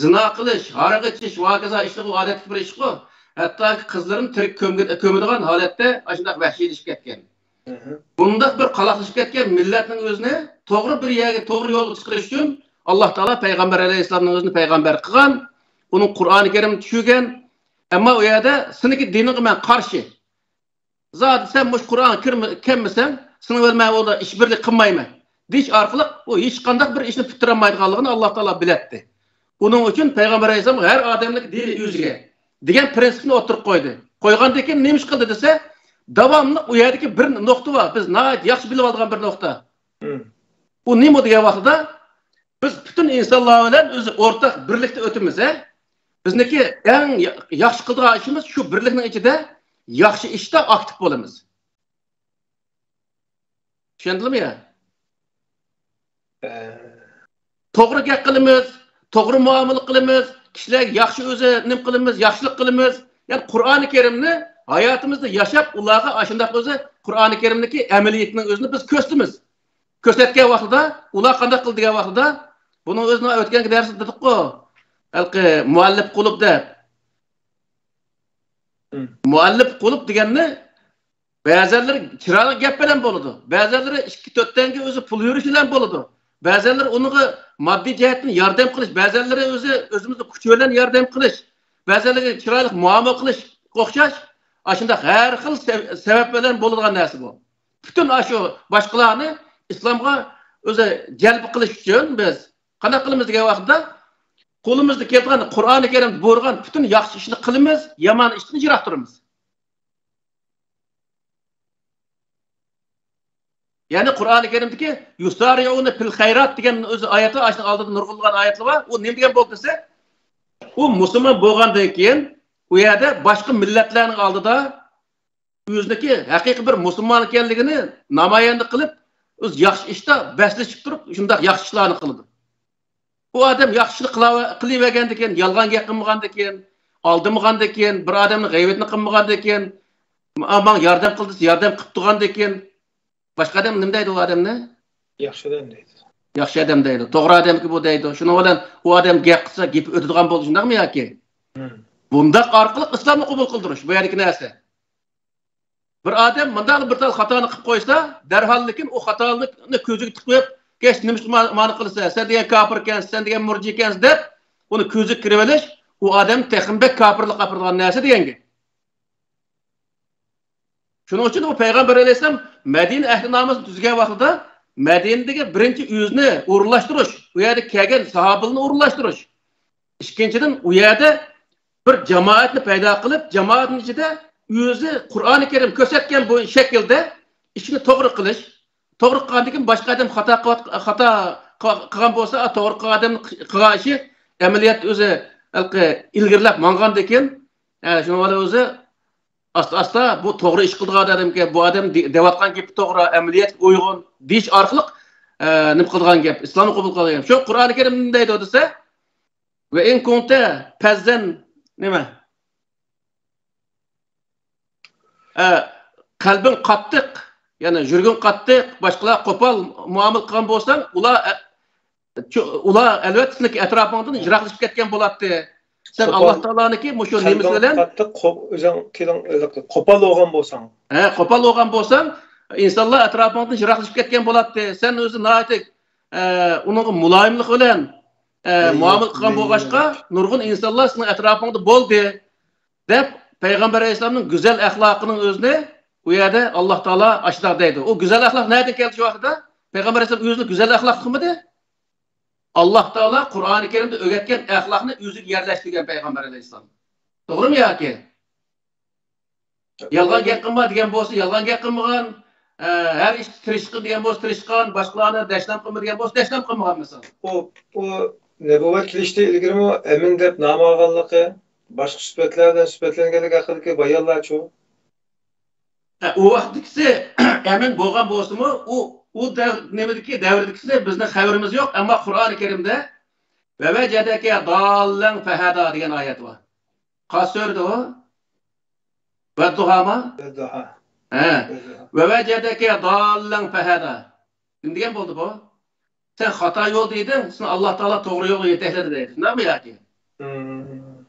زىنا قىلىش، ھاراق ئىچىش ۋە ھاكازا ئىشلىرى ئادەتتىكى بىر ئىشقۇ. ھەتتاكى قىزلىرىنى تىرىك كۆمگە-، كۆمىدىغان ھالەتتە ئاشۇنداق ۋەھشىيلىشىپ كەتكەن. بۇنداق بىر قالاقلىشىپ كەتكەن مىللەتنىڭ ئۆزىنى توغرا بىر يەرگە، توغرا يولغا چىقىرىش ئۈچۈن، ئاللا تائالا پەيغەمبەر ئەلەيھىسسالامنىڭ ئۆزىنى پەيغەمبەر قىلغان، ئۇنىڭ قۇرئانى كەرىمنى چۈشۈرگەن. ئەمما ئۇ يەردە سېنىڭكى دىنىڭغا مەن قارشى. زادى سەن مۇشۇ قۇرئانغا كىرمە-، كەلمىسەڭ، سېنىڭ بىلەن مەن ئۇدا ئىش بىرلىك قىلمايمەن، دېيىش ئارقىلىق ئۇ ھېچقانداق بىر ئىشنى پۈتتۈرەلمەيدىغانلىقىنى ئاللا تائالا بىلەتتى. ئۇنىڭ ئۈچۈن پەيغەمبەر ئەلەيھىسسالام ھەر ئادەمنىڭ دىنى ئۆزىگە دېگەن پرىنسىپنى ئوتتۇرىغا قويدى. قويغاندىن كېيىن نېمە ئىش قىلدى دېسە، داۋاملىق ئۇ يەردىكى بىر نۇقتا بار. بىز ناھايىتى ياخشى بىلىپ ئالغان بىر نۇقتا. ئۇ نېمە دېگەن ۋاقتىدا، بىز پۈتۈن ئىنسانلار بىلەن ئۆزى ئورتاق بىرلىكتە ئۆتىمىز، ھە؟ بىزنىڭكى ئەڭ يا-، ياخشى قىلىدىغان ئىشىمىز شۇ بىرلىكنىڭ ئىچىدە ياخشى ئىشتا ئاكتىپ بولىمىز. چۈشەندىلىمۇ يا؟ توغرا گەپ قىلىمىز، توغرا مۇئامىلە قىلىمىز، كىشىلەرگە ياخشى ئۆزى نېمە قىلىمىز، ياخشىلىق قىلىمىز. يەنى قۇرئانى كەرىمنى ھاياتىمىزدا ياشاپ، ئۇلارغا ئاشۇنداق ئۆزى قۇرئانى كەرىمدىكى ئەمەلىيەتنىڭ ئۆزىنى بىز كۆرسىتىمىز. كۆرسەتكەن ۋاقتىدا، ئۇلار قانداق قىلدى دېگەن ۋاقتىدا، بۇنىڭ ئۆزىنىڭ ئۆتكەنكى دەرسىدە دېدۇققۇ، ھېلىقى مۇئەللىپ قۇلۇب دەپ. مۇئەللىپ قۇلۇب دېگەننى بەزەنلىرى چىرايلىق گەپ بىلەن بولىدۇ. بەزەنلىرى ئىككى، تۆت تەڭگە ئۆزى پۇل يۈرۈش بىلەن بولىدۇ. بەزەنلىرى ئۇنىڭغا ماددىي جەھەتتىن ياردەم قىلىش، بەزەنلىرى ئۆزى، ئۆزىمىزنىڭ كۈچى بىلەن ياردەم قىلىش، بەزەنلىرىگە چىرايلىق مۇئامىلە قىلىشقا ئوخشاش، ئاشۇنداق ھەر خىل سەۋ-، سەۋەب بىلەن بولىدىغان نەرسە بۇ. پۈتۈن ئاشۇ باشقىلارنى ئىسلامغا ئۆزى جەلپ قىلىش ئۈچۈن بىز قانداق قىلىمىز دېگەن ۋاقىتتا، قولىمىزدا كېلىدىغان قۇرئانى كەرىم بۇيرۇغان پۈتۈن ياخشى ئىشنى قىلىمىز، يامان ئىشتىن يىراق تۇرىمىز. يەنى قۇرئانى كەرىمدىكى «يۇسارىئۇنە فىل خەيرات» دېگەن ئۆزى ئايەتلەر، ئاشۇنىڭ ئالدىدا نۇرغۇنلىغان ئايەتلەر بار. ئۇ نېمە دېگەن بولدى دېسە، ئۇ مۇسۇلمان بولغاندىن كېيىن، ئۇ يەردە باشقا مىللەتلەرنىڭ ئالدىدا ئۆزىنىڭكى ھەقىقىي بىر مۇسۇلمان ئىكەنلىكىنى نامايەندە قىلىپ، ئۆزى ياخشى ئىشتا بەسلىشىپ تۇرۇپ، شۇنداق ياخشى ئىشلارنى قىلىدۇ. ئۇ ئادەم ياخشىلىق قىلاۋە-، قىلىۋەرگەندىكىن، يالغان گەپ قىلمىغاندىكىن، ئالدىمىغاندىكىن، بىر ئادەمنىڭ غەيۋىتىنى قىلمىغاندىكىن، «ماڭا ياردەم قىل» دېسە، ياردەم قىلىپ تۇرغاندىكىن، باشقا ئادەم نېمە دەيدۇ ئۇ ئادەمنى؟ ياخشى ئادەم دەيدۇ. ياخشى ئادەم دەيدۇ. توغرا ئادەمكى بۇ دەيدۇ. شۇنىڭ بىلەن ئۇ ئادەم گەپ قىلسا، گېپى ئۆتىدىغان بولدى، شۇنداقمۇ ياكى؟ بۇنداق ئارقىلىق ئىسلامنى قوبۇل قىلدۇرۇش، بۇ يەردىكى نەرسە. بىر ئادەم مۇنداق بىر تال خاتانى قىلىپ قويسا، دەرھاللىكىن ئۇ خاتالىقنى كۆزىگە تىقىپ، «كەچ نېمىشقا ما-، مانا قىلىسەن؟ سەن دېگەن كاپىر ئىكەنسەن، سەن دېگەن مۇرجى ئىكەنسەن» دەپ، ئۇنى كۆزىگە كىرىۋېلىش، ئۇ ئادەم تېخىمۇ بەك كاپىرلىققا ئاپىرىدىغان نەرسە دېگەن گەپ. شۇنىڭ ئۈچۈن ئۇ پەيغەمبەر ئەلەيھىسسالام مەدىنە ئەھدىنامىسىنى تۈزگەن ۋاقتىدا، مەدىنىدىكى بىرىنچى ئۆزىنى ئورۇنلاشتۇرۇش، ئۇ يەردە كەلگەن ساھابىلەرنى ئورۇنلاشتۇرۇش. ئىككىنچىدىن، ئۇ يەردە بىر جامائەتنى پەيدا قىلىپ، جامائەتنىڭ ئىچىدە ئۆزى قۇرئانى كەرىم كۆرسەتكەن بۇ شەكىلدە ئىشنى توغرا قىلىش. توغرا قىلغاندىن كېيىن باشقا ئادەم خاتا قىلىۋات-، خاتا قىل-، قىلغان بولسا، توغرا قىلغان ئادەم قىلغان ئىشى ئەمەلىيەتتە ئۆزى ھېلىقى ئىلگىرىلەپ ماڭغاندىن كېيىن، ئە، شۇنىڭ بىلەن ئۆزى ئاستا-ئاستا بۇ توغرا ئىش قىلىدىغان ئادەمكەن، بۇ ئادەم دە-، دەۋاتقان گېپى توغرا، ئەمەلىيەتكە ئۇيغۇن دېيىش ئارقىلىق، ئە، نېمە قىلىدىغان گەپ، ئىسلامنى قوبۇل قىلىدىغان گەپ. شۇ قۇرئانى كەرىم نېمە دەيدۇ دېسە، «ۋە ئىن كۇنتە پەززەن» نېمە؟ ئە، قەلبىڭ قاتتىق، يەنى يۈرىكىڭ قاتتىق، باشقىلار قوپال مۇئامىلە قىلغان بولساڭ، ئۇلار، ئە، چو-، ئۇلار ئەلۋەتتە سېنىڭكى ئەتراپىڭدىن يىراقلىشىپ كەتكەن بولاتتى. سەن قوپال، ئاللا تائالانىڭكى مۇشۇ نېمىسى قەلبىڭ بىلەن قاتتىق، قو-، ئۆزۈڭ تىلىڭ، قوپال بولغان بولساڭ. ھە، قوپال بولغان بولساڭ، ئىنسانلار ئەتراپىڭدىن يىراقلىشىپ كەتكەن بولاتتى. سەن ئۆزى ناھايىتى، ئە، ئۇنىڭغا مۇلايىملىق بىلەن، ئە، مۇئامىلە قىلغان بولغاچقا، نۇرغۇن ئىنسانلار سېنىڭ ئەتراپىڭدا بولدى. دەپ، پەيغەمبەر ئەلەيھىسسالامنىڭ گۈزەل ئەخلاقىنىڭ ئۆزىنى ئۇ يەردە ئاللا تائالا ئاشۇنداق دەيدۇ. ئۇ گۈزەل ئەخلاق نەدىن كەلدى شۇ ۋاقىتتا؟ پەيغەمبەر ئەلەيھىسسالام ئۆزىنى گۈزەل ئەخلاق قىلمىدى. ئاللا تائالا قۇرئانى كەرىمدە ئۆگەتكەن ئەخلاقنى ئۆزىگە يەرلەشتۈرگەن پەيغەمبەر ئەلەيھىسسالام. توغرىمۇ ياكى؟ يالغان گەپ قىلما دېگەن بولسا، يالغان گەپ قىلمىغان. ئە، ھەر ئىشتا تىرىشقىن دېگەن بولسا، تىرىشقان. باشقىلارنى دەشنام قىلما دېگەن بولسا، دەشنام قىلمىغان مىسال. ئۇ، ئۇ نەبۇۋۋەت كېلىشتىن ئىلگىرىمۇ ئەمىن دەپ نام ئالغانلىقى، باشقا سۈپەتلەر بىلەن سۈپەتلەنگەنلىكى ھەققىدىكى بايانلارچۇ؟ ئە، ئۇ ۋاقىتتىكىسى ئەمىن بولغان بولسىمۇ، ئۇ، ئۇ دەۋ-، نېمىدىكى، دەۋردىكىسى بىزنىڭ خەۋىرىمىز يوق. ئەمما قۇرئانى كەرىمدە «ۋەۋەجەدەكە داللەن فەھەدا» دېگەن ئايەت بار. قايسى سۈرىدە ئۇ؟ ۋەددۇھامۇ؟ ۋەددۇھا. ھە. ۋەددۇھا. «ۋەۋەجەدەكە داللەن فەھەدا». نېمە دېگەن بولدى بۇ؟ سەن خاتا يولدا ئىدىڭ، سېنى ئاللا تائالا توغرا يولغا يېتەكلىدى دەيدۇ. شۇنداقمۇ ياكى؟ مم.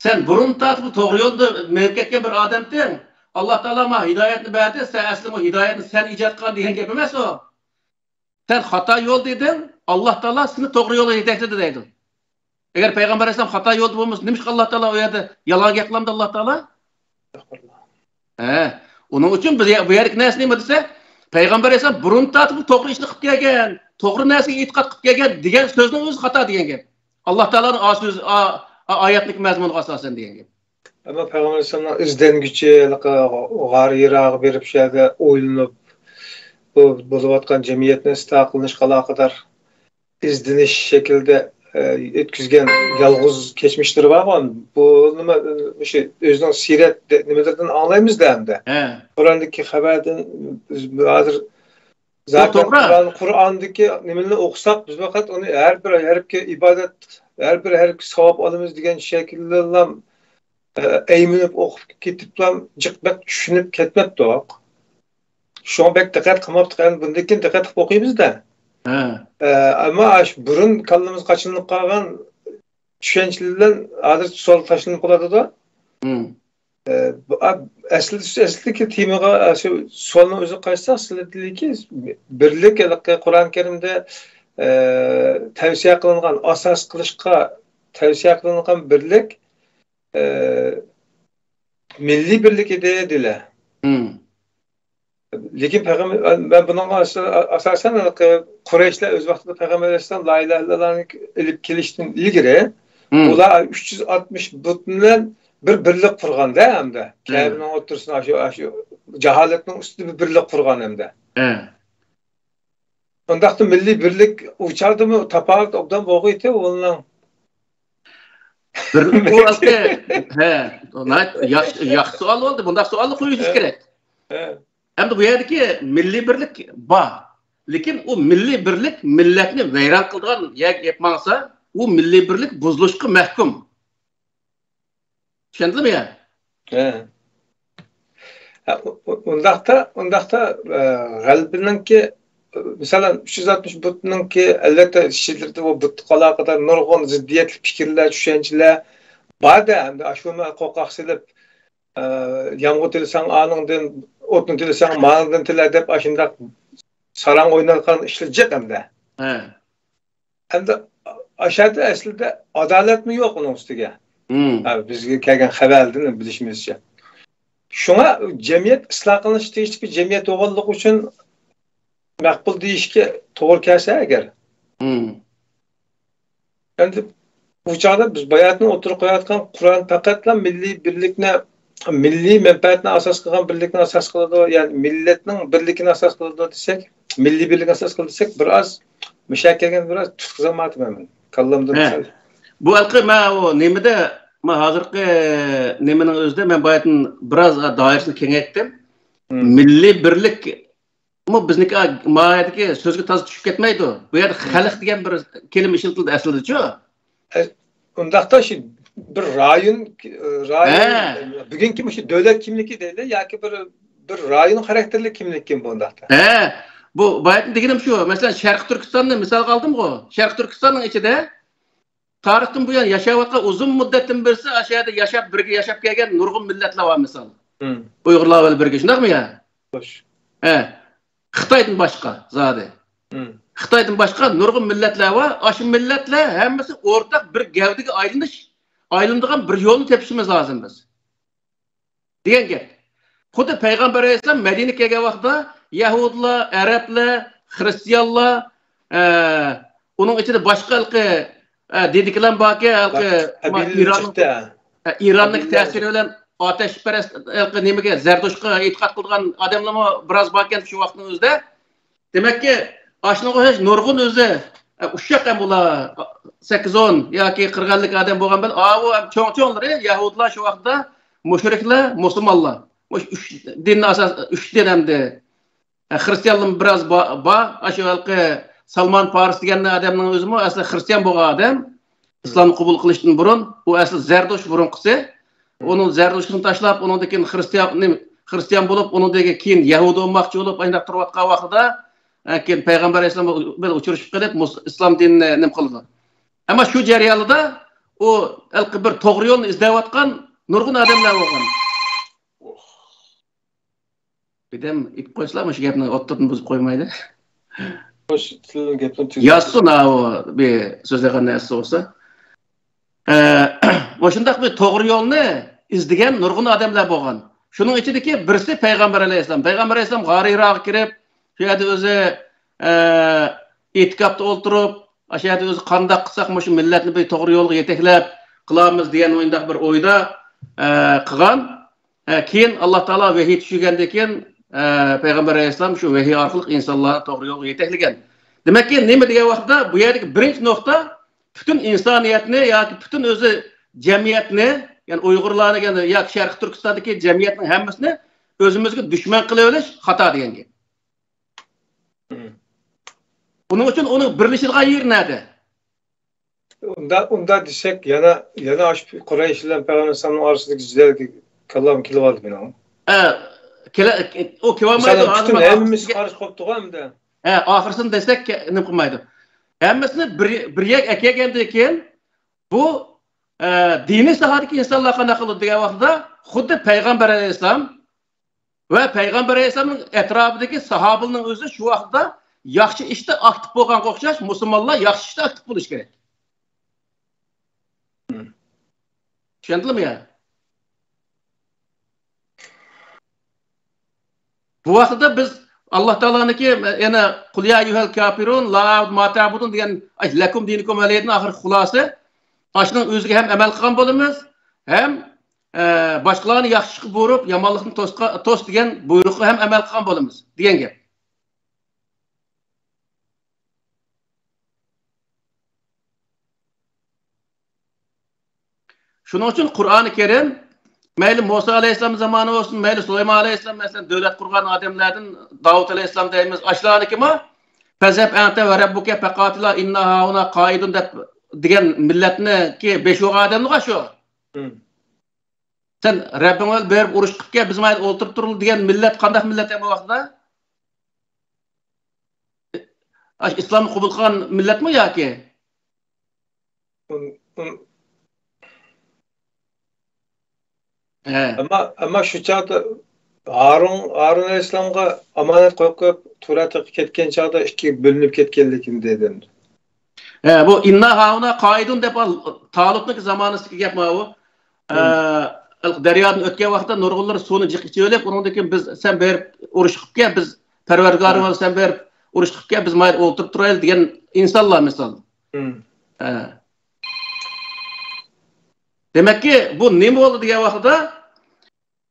سەن بۇرۇن تارتىپ توغرا يولدا مېڭىپ كەتكەن بىر ئادەمدىڭ، ئاللا تائالا ماڭا ھىدايەتنى بەردى، سەن ئەسلى بۇ ھىدايەتنى سەن ئىجاد قىلغان دېگەن گەپ ئەمەس ئۇ. سەن خاتا يولدا ئىدىڭ، ئاللا تائالا سېنى توغرا يولغا يېتەكلىدى دەيدۇ. ئەگەر پەيغەمبەر ئەلەيھىسسالام خاتا يولدا بولمىسا، نېمىشقا ئاللا تائالا ئۇ يەردە يالغان گەپ قىلامدۇ ئاللا تائالا؟ ھە، ئۇنىڭ ئۈچۈن بىز، بۇ يەردىكى نەرسە نېمە دېسە، پەيغەمبەر ئەلەيھىسسالام بۇرۇن تارتىپ توغرا ئىشنى قىلىپ كەلگەن، توغرا نەرسىگە ئېتىقاد قىلىپ كەلگەن دېگەن سۆزنىڭ ئۆزى خاتا دېگەن گەپ. ئاللا تائالانىڭ ئا سۆز، ئا، ئا، ئايەتنىڭكى مەزمۇنىغا ئاساسەن دېگەن گەپ. ئەمما پەيغەمبەر ئەلەيھىسسالامنىڭ ئىزدەنگۈچى، ھېلىقى غار ھىراغا بېرىپ، شۇ يەردە ئويلىنىپ، بۇ بولۇۋاتقان جەمئىيەتنى ئىسلاھ قىلىنىشقا ئالاقىدار ئىزدىنىش شەكلىدە، ئە، ئۆتكۈزگەن يالغۇز كەچمىشلىرى بارغۇ. بۇنىمۇ، ئە، مۇشۇ ئۆزىنىڭ سىيرەت دە-، نېمىلىرىدىن ئاڭلايمىز-دە ئەمدى. ھە. قۇرئاندىكى خەۋەردىن بىز ھازىر ئۇ زاكىر توغرا. قۇرئان، قۇرئاندىكى نېمىلەرنى ئوقۇساق، بىز پەقەت ئۇنى ھەر بىر ھەرپكە ئىبادەت، ھەر بىر ھەرپكە ساۋاب ئالىمىز دېگەن شەكىلدىلا، ئە، ئەيمىنىپ ئوقۇپ كېتىپلا جىق بەك چۈشىنىپ كەتمەپتۇق. شۇڭا بەك دىققەت قىلماپتىق. ئەمدى بۇندىن كېيىن دىققەت قىلىپ ئوقۇيمىز-دە. ھە. ئە، ئەمما ئاشۇ بۇرۇن كاللىمىزغا قاچىلىنىپ قالغان چۈشەنچىلەر بىلەن ھازىر سوئال تاشلىنىپ قالىدۇ-دا. مم. ئە، بۇ، ئا، ئەسلى، ئەسلىدىكى تېمىغا، ئە، شۇ سوئالنىڭ ئۆزىگە قايتساق، سىلەردىكى بىرلىك، ھېلىقى قۇرئان كەرىمدە، ئە، تەۋسىيە قىلىنغان، ئاساس قىلىشقا تەۋسىيە قىلىنغان بىرلىك، ئە، مىللىي بىرلىك ئىدى دېلە. مم. لېكىن پەيغەمبەر، مەن بۇنىڭغا ئاسا-، ئاساسەن، قۇرەيشلەر ئۆز ۋاقتىدا پەيغەمبەر ئەلەيھىسسالام لا ئىلاھە ئىللاللانى ئېلىپ كېلىشتىن ئىلگىرى، مم. ئۇلار ئۈچ يۈز ئاتمىش بۇت بىلەن بىر بىرلىك قۇرغان-دە، ھەمدە. ھە. كەبىنىڭ ئوتتۇرىسىدا شۇ، شۇ جاھالەتنىڭ ئۈستىدە بىر بىرلىك قۇرغان ھەمدە. ھە. ئۇنداقتا مىللىي بىرلىك ئۇ چاغدىمۇ تاپاۋەت ئوبدان بولغىيتى ئۇنىڭ. بىر، ئۇ ئەسلى، ھە، ناھايىتى ياخشى، ياخشى سوئال بولدى. بۇنداق سوئالنى قويۇش ھە. كېرەك. ھە. ئەمدى بۇ يەردىكى مىللىي بىرلىك بار. لېكىن ئۇ مىللىي بىرلىك مىللەتنى ۋەيران قىلىدىغان يەرگە ئېلىپ ماڭسا، ئۇ مىللىي بىرلىك بۇزۇلۇشقا مەھكۇم. چۈشەندىڭمۇ يا؟ ھە. ھە، ئۇ-، ئۇ-، ئۇنداقتا، ئۇنداقتا، ئە، غەلىبىنىڭكى، مىسالەن، ئۈچ يۈز ئاتمىش بۇتنىڭكى، ئەلۋەتتە، ئىچىدە بۇ بۇتقا ئالاقىدار نۇرغۇن زىددىيەتلىك پىكىرلەر، چۈشەنچىلەر بار-دە، ئەمدى ئاشۇنى قورقاق سېلىپ، ئە، يامغۇر تىلىسەڭ ئانىڭدىن، ئوتنى تىلىسەڭ مانىڭدىن تىلە دەپ، ئاشۇنداق ساراڭ ئوينايدىغان ئىشلار جىق ئەمدى. ھە. ئەمدى ئاشۇ يەردە ئەسلىدە ئادالەتمۇ يوق ئۇنىڭ ئۈستىگە. مم. ھە، بىزگە كەلگەن خەۋەردىن بىلىشىمىزچە. شۇڭا جەمئىيەت ئىسلاھ قىلىنىشى تېگىشلىك بىر جەمئىيەت بولغانلىقى ئۈچۈن مەقبۇل دېيىشكە توغرا كەلسە ئەگەر. مم. ئەمدى بۇ چاغدا بىز باياتىن ئوتتۇرىغا قويۇۋاتقان قۇرئان پەقەتلا مىللىي بىرلىكنى، مىللىي مەنپەئەتنى ئاساس قىلغان بىرلىكنى ئاساس قىلىدۇ، يەنى مىللەتنىڭ بىرلىكىنى ئاساس قىلىدۇ دېسەك، مىللىي بىرلىكنى ئاساس قىلىدۇ دېسەك، بىر ئاز مۇشۇ يەرگە كەلگەندە بىر ئاز تۇتقۇزالمايتتىم مەن كاللامدىن ھە. سەل. بۇ ھېلىقى مەن ئۇ نېمىدە، مەن ھازىرقى نېمىنىڭ ئۆزىدە مەن باياتىن بىر ئاز دائىرىسىنى كېڭەيتتىم. مم. مىللىي بىرلىك بۇ بىزنىڭكى، ما يەردىكى سۆزگە تازا چۈشۈپ كەتمەيدۇ. بۇ يەردە خەلق دېگەن بىر كەلىمە ئىشلىتىلدى ئەسلىدىچۇ. ئە، ئۇنداقتا شۇ بىر رايون، رايون، ھە. بۈگۈنكى مۇشۇ دۆلەت كىملىكى دەيلى ياكى بىر، بىر رايون خاراكتېرلىك كىملىككىن بۇنداقتا؟ ھە، بۇ باياتىن دېگىنىم شۇ. مەسىلەن، شەرقىي تۈركىستاننى مىسالغا ئالدىمغۇ. شەرقىي تۈركىستاننىڭ ئىچىدە تارىختىن بۇيان ياشاۋاتقان، ئۇزۇن مۇددەتتىن بېرى ئاشۇ يەردە ياشاپ، بىرگە ياشاپ كەلگەن نۇرغۇن مىللەتلەر بار، مىسال. مم. ئۇيغۇرلار بىلەن بىرگە، شۇنداقمۇ يا؟ خوش. ھە. خىتايدىن باشقا زادى. مم. خىتايدىن باشقا نۇرغۇن مىللەتلەر بار. ئاشۇ مىللەتلەر ھەممىسى ئورتاق بىر گەۋدىگە ئايلىنىش، ئايلىنىدىغان بىر يولنى تېپىشىمىز لازىم بىز. دېگەن گەپ. خۇددى پەيغەمبەر ئەلەيھىسسالام مەدىنىگە كەلگەن ۋاقتىدا يەھۇدىيلار، ئەرەبلەر، خرىستىيانلار، ئە، ئۇنىڭ ئىچىدە باشقا ھېلىقى، ئە، دىندىكىلەر باركەن، ھېلىقى قەبىلىلەر ئىراننىڭ، چىقتى. ئە، ئىراننىڭ قەبىلىلەر. تەسىرى بىلەن ئاتەشپەرەس، ھېلىقى نېمىگە، زەردۇشقا ئېتىقاد قىلىدىغان ئادەملەرمۇ بىراز باركەن شۇ ۋاقىتنىڭ ئۆزىدە. دېمەككى، ئاشۇنىڭغا ئوخشاش نۇرغۇن ئۆزى، ئە، ئۇششاق ھەم ئۇلار سەككىز ئون ياكى قىرىق ئەللىك ئادەم بولغان بىلەن، ئاۋۇ ھەم چوڭ-چوڭلىرى يەھۇدىيلار شۇ ۋاقىتتا مۇشرىكلار، مۇسۇلمانلار. مۇشۇ ئۈچ دىننى ئاساس، ئۈچ دىن ئەمدى. ئە، خرىستىيانلىرىمۇ بىراز با-، بار. ئاشۇ ھېلىقى سالمان پارس دېگەن ئادەمنىڭ ئۆزىمۇ ئەسلى خرىستىيان بولغان ئادەم. ئىسلامنى قوبۇل قىلىشتىن بۇرۇن، ئۇ ئەسلى زەردۇشت بۇرۇنقىسى. ئۇنىڭ زەردۇشتىنى تاشلاپ، ئۇنىڭدىن كېيىن خرىستىيان، خرىستىيان بولۇپ، ئۇنىڭدىن كېيىن يەھۇدىي بولماقچى بولۇپ، ئانداق تۇرۇۋاتقان ۋاقتىدا، ئە، كېيىن پەيغەمبەر ئەلەيھىسسالام بىلەن ئۇچرىشىپ قېلىپ، مۇس-، ئىسلام دىنىنى نېمە قىلىدۇ. ئەمما شۇ جەرياندا ئۇ ھېلىقى بىر توغرا يولنى ئىزدەۋاتقان نۇرغۇن ئادەملەر بولغان. بىردەم ئېيتىپ قويسىلا، مۇشۇ گەپنى ئوتتۇرىدىن بۇزۇپ قويمايلى. خوش، سىلەرنىڭ گەپنى تۈز- يازسۇن، ھاۋۇ بىر سۆزلەيدىغان نەرسىسى بولسا. ئە، مۇشۇنداق بىر توغرا يولنى ئىزدىگەن نۇرغۇن ئادەملەر بولغان. شۇنىڭ ئىچىدىكى بىرسى پەيغەمبەر ئەلەيھىسسالام. پەيغەمبەر ئەلەيھىسسالام غارى ھىراغا كىرىپ، شۇ يەردە ئۆزى، ئە، ئېتىكاپتا ئولتۇرۇپ، ئاشۇ يەردە ئۆزى قانداق قىلساق مۇشۇ مىللەتنى بىر توغرا يولغا يېتەكلەپ قىلارمىز دېگەن مۇنداق بىر ئويدا، ئە، قىلغان. ئە، كېيىن ئاللا تائالا ۋەھىي چۈشۈرگەندىن كېيىن، ئە، پەيغەمبەر ئەلەيھىسسالام شۇ ۋەھىي ئارقىلىق ئىنسانلارنى توغرا يولغا يېتەكلىگەن. دېمەككى، نېمە دېگەن ۋاقىتتا، بۇ يەردىكى بىرىنچى نۇقتا، پۈتۈن ئىنسانىيەتنى ياكى پۈتۈن ئۆزى جەمئىيەتنى، يەنى ئۇيغۇرلارنى ياكى شەرقىي تۈركىستاندىكى جەمئىيەتنىڭ ھەممىسىنى ئۆزىمىزگە دۈشمەن قىلىۋېلىش خاتا دېگەن گەپ. مم. ئۇنىڭ ئۈچۈن ئۇنىڭ بىرلىشىدىغان يېرى نەدە؟ ئۇندا، ئۇندا دېسەك، يەنە، يەنە ئاشۇ قۇرەيش بىلەن پەيغەمبەر ئەلەيھىسسالامنىڭ ئارىسىدىكى جېدەل كاللامغا كېلىۋالدى مېنىڭ. ئە، كېلە-، ئۇ كېلىۋالمايدۇ، مەسىلەن، ھازىر پۈتۈن مانا ھەممىمىز قارشى قوپتۇق ئەمدى. ئە، ئاخىرسىنى دېسەك، نېمە قىلمايدۇ. ھەممىسىنى بىر، بىر يەرگە ئەكەلگەندىن كېيىن، بۇ، ئە، دىنىي ساھەدىكى ئىنسانلار قانداق قىلىدۇ دېگەن ۋاقتىدا، خۇددى پەيغەمبەر ئەلەيھىسسالام ۋە پەيغەمبەر ئەلەيھىسسالامنىڭ ئەتراپىدىكى ساھابىلەرنىڭ ئۆزى شۇ ۋاقىتتا ياخشى ئىشتا ئاكتىپ بولغانغا ئوخشاش، مۇسۇلمانلار ياخشى ئىشتا ئاكتىپ بولۇشى كېرەك. مم. چۈشەندىڭلارمۇ يا؟ بۇ ۋاقىتتا بىز ئاللا تائالانىڭكى يەنە «قۇل يا ئەييۇھەل كاپىرۇن، لا ئەبۇدۇ ما تەبۇدۇن» دېگەن، ئاي، «لەكۇم دىنۇكۇم ۋەلىيە دىن» ئاخىرقى خۇلاسە. ئاشۇنىڭ ئۆزىگە ھەم ئەمەل قىلغان بولىمىز، ھەم، ئە، باشقىلارنى ياخشى ئىشقا بۇيرۇپ، يامانلىقنى توسقا-، توس دېگەن بۇيرۇققا ھەم ئەمەل قىلغان بولىمىز دېگەن گەپ. شۇنىڭ ئۈچۈن قۇرئانى كەرىم مەيلى مۇسا ئەلەيھىسسالام زامانى بولسۇن، مەيلى سۇلايمان ئەلەيھىسسالام، مەسىلەن، دۆلەت قۇرغان ئادەملەردىن داۋۇت ئەلەيھىسسالام دەيمىز، ئاشۇلارنىڭكىمۇ «فەزھەب ئەنتە ۋە رەببۇكە فەقاتىلا ئىننا ھاھۇنا قائىدۇن» دەپ دېگەن مىللەتنىڭكى بېشى بولغان ئادەمدىغۇ شۇ. مم. سەن رەببىڭ بىلەن بېرىپ ئۇرۇش قىلىپ كەل، بىز مانا ئولتۇرۇپ تۇرىلى دېگەن مىللەت قانداق مىللەت ئەمما ۋاقتىدا؟ ئاشۇ ئىسلامنى قوبۇل قىلغان مىللەتمۇ ياكى؟ ئۇن-، ئۇن-، ھە. ئەمما، ئەمما شۇ چاغدا ھارۇن، ھارۇن ئەلەيھىسسالامغا ئامانەت قويۇپ قويۇپ، تۇرا تېقىپ كەتكەن چاغدا ئىككىگە بۆلۈنۈپ كەتكەنلىكىنى دېدىم. ھە، بۇ «ئىننا ھاھۇنا قائىدۇن» دەپ تالۇتنىڭ زامانىسىدىكى گەپ ماۋۇ. ھە. ئە، دەريادىن ئۆتكەن ۋاقىتتا نۇرغۇنلىرى سۇنى جىق ئىچىۋېلىپ، ئۇنىڭدىن كېيىن «بىز، سەن بېرىپ ئۇرۇش قىلىپ كەل، بىز پەرۋەردىگارىڭىز، ھە، سەن بېرىپ ئۇرۇش قىلىپ كەل، بىز مايىل ئولتۇرۇپ تۇرايلى» دېگەن ئىنسانلار مىسال. ھە. دېمەككى، بۇ نېمە بولدى دېگەن ۋاقتىدا،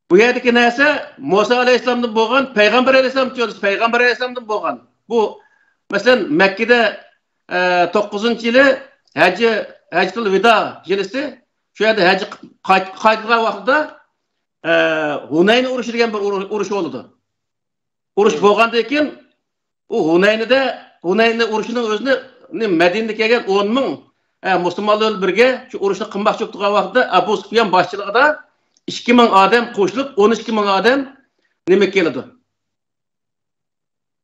بۇ يەردىكى نەرسە مۇسا ئەلەيھىسسالامدىن بولغان، پەيغەمبەر ئەلەيھىسسالام، پەيغەمبەر ئەلەيھىسسالامدىن بولغان. بۇ، مەسىلەن، مەككىدە، ئە، توققۇزىنچى يىلى ھەججى، ھەججىتۇل ۋىدا يىلىسى، شۇ يەردە ھەججى قايت-، قايتىدىغان ۋاقتىدا، ئە، ھۇنەينى ئۇرۇشى دېگەن بىر ئۇرۇ-، ئۇرۇش بولىدۇ. ئۇرۇش بولغاندىن كېيىن، ئۇ ھۇنەينىدە، ھۇنەينى ئۇرۇشىنىڭ ئۆزىنى، نېمە، مەدىنىدە كەلگەن ئون مىڭ، ئە، مۇسۇلمانلار بىلەن بىرگە شۇ ئۇرۇشنى قىلماقچى بولۇپ تۇرغان ۋاقتىدا، ئەبۇ سۇپيان باشچىلىقىدا ئىككى مىڭ ئادەم قوشۇلۇپ، ئون ئىككى مىڭ ئادەم نېمىگە كېلىدۇ؟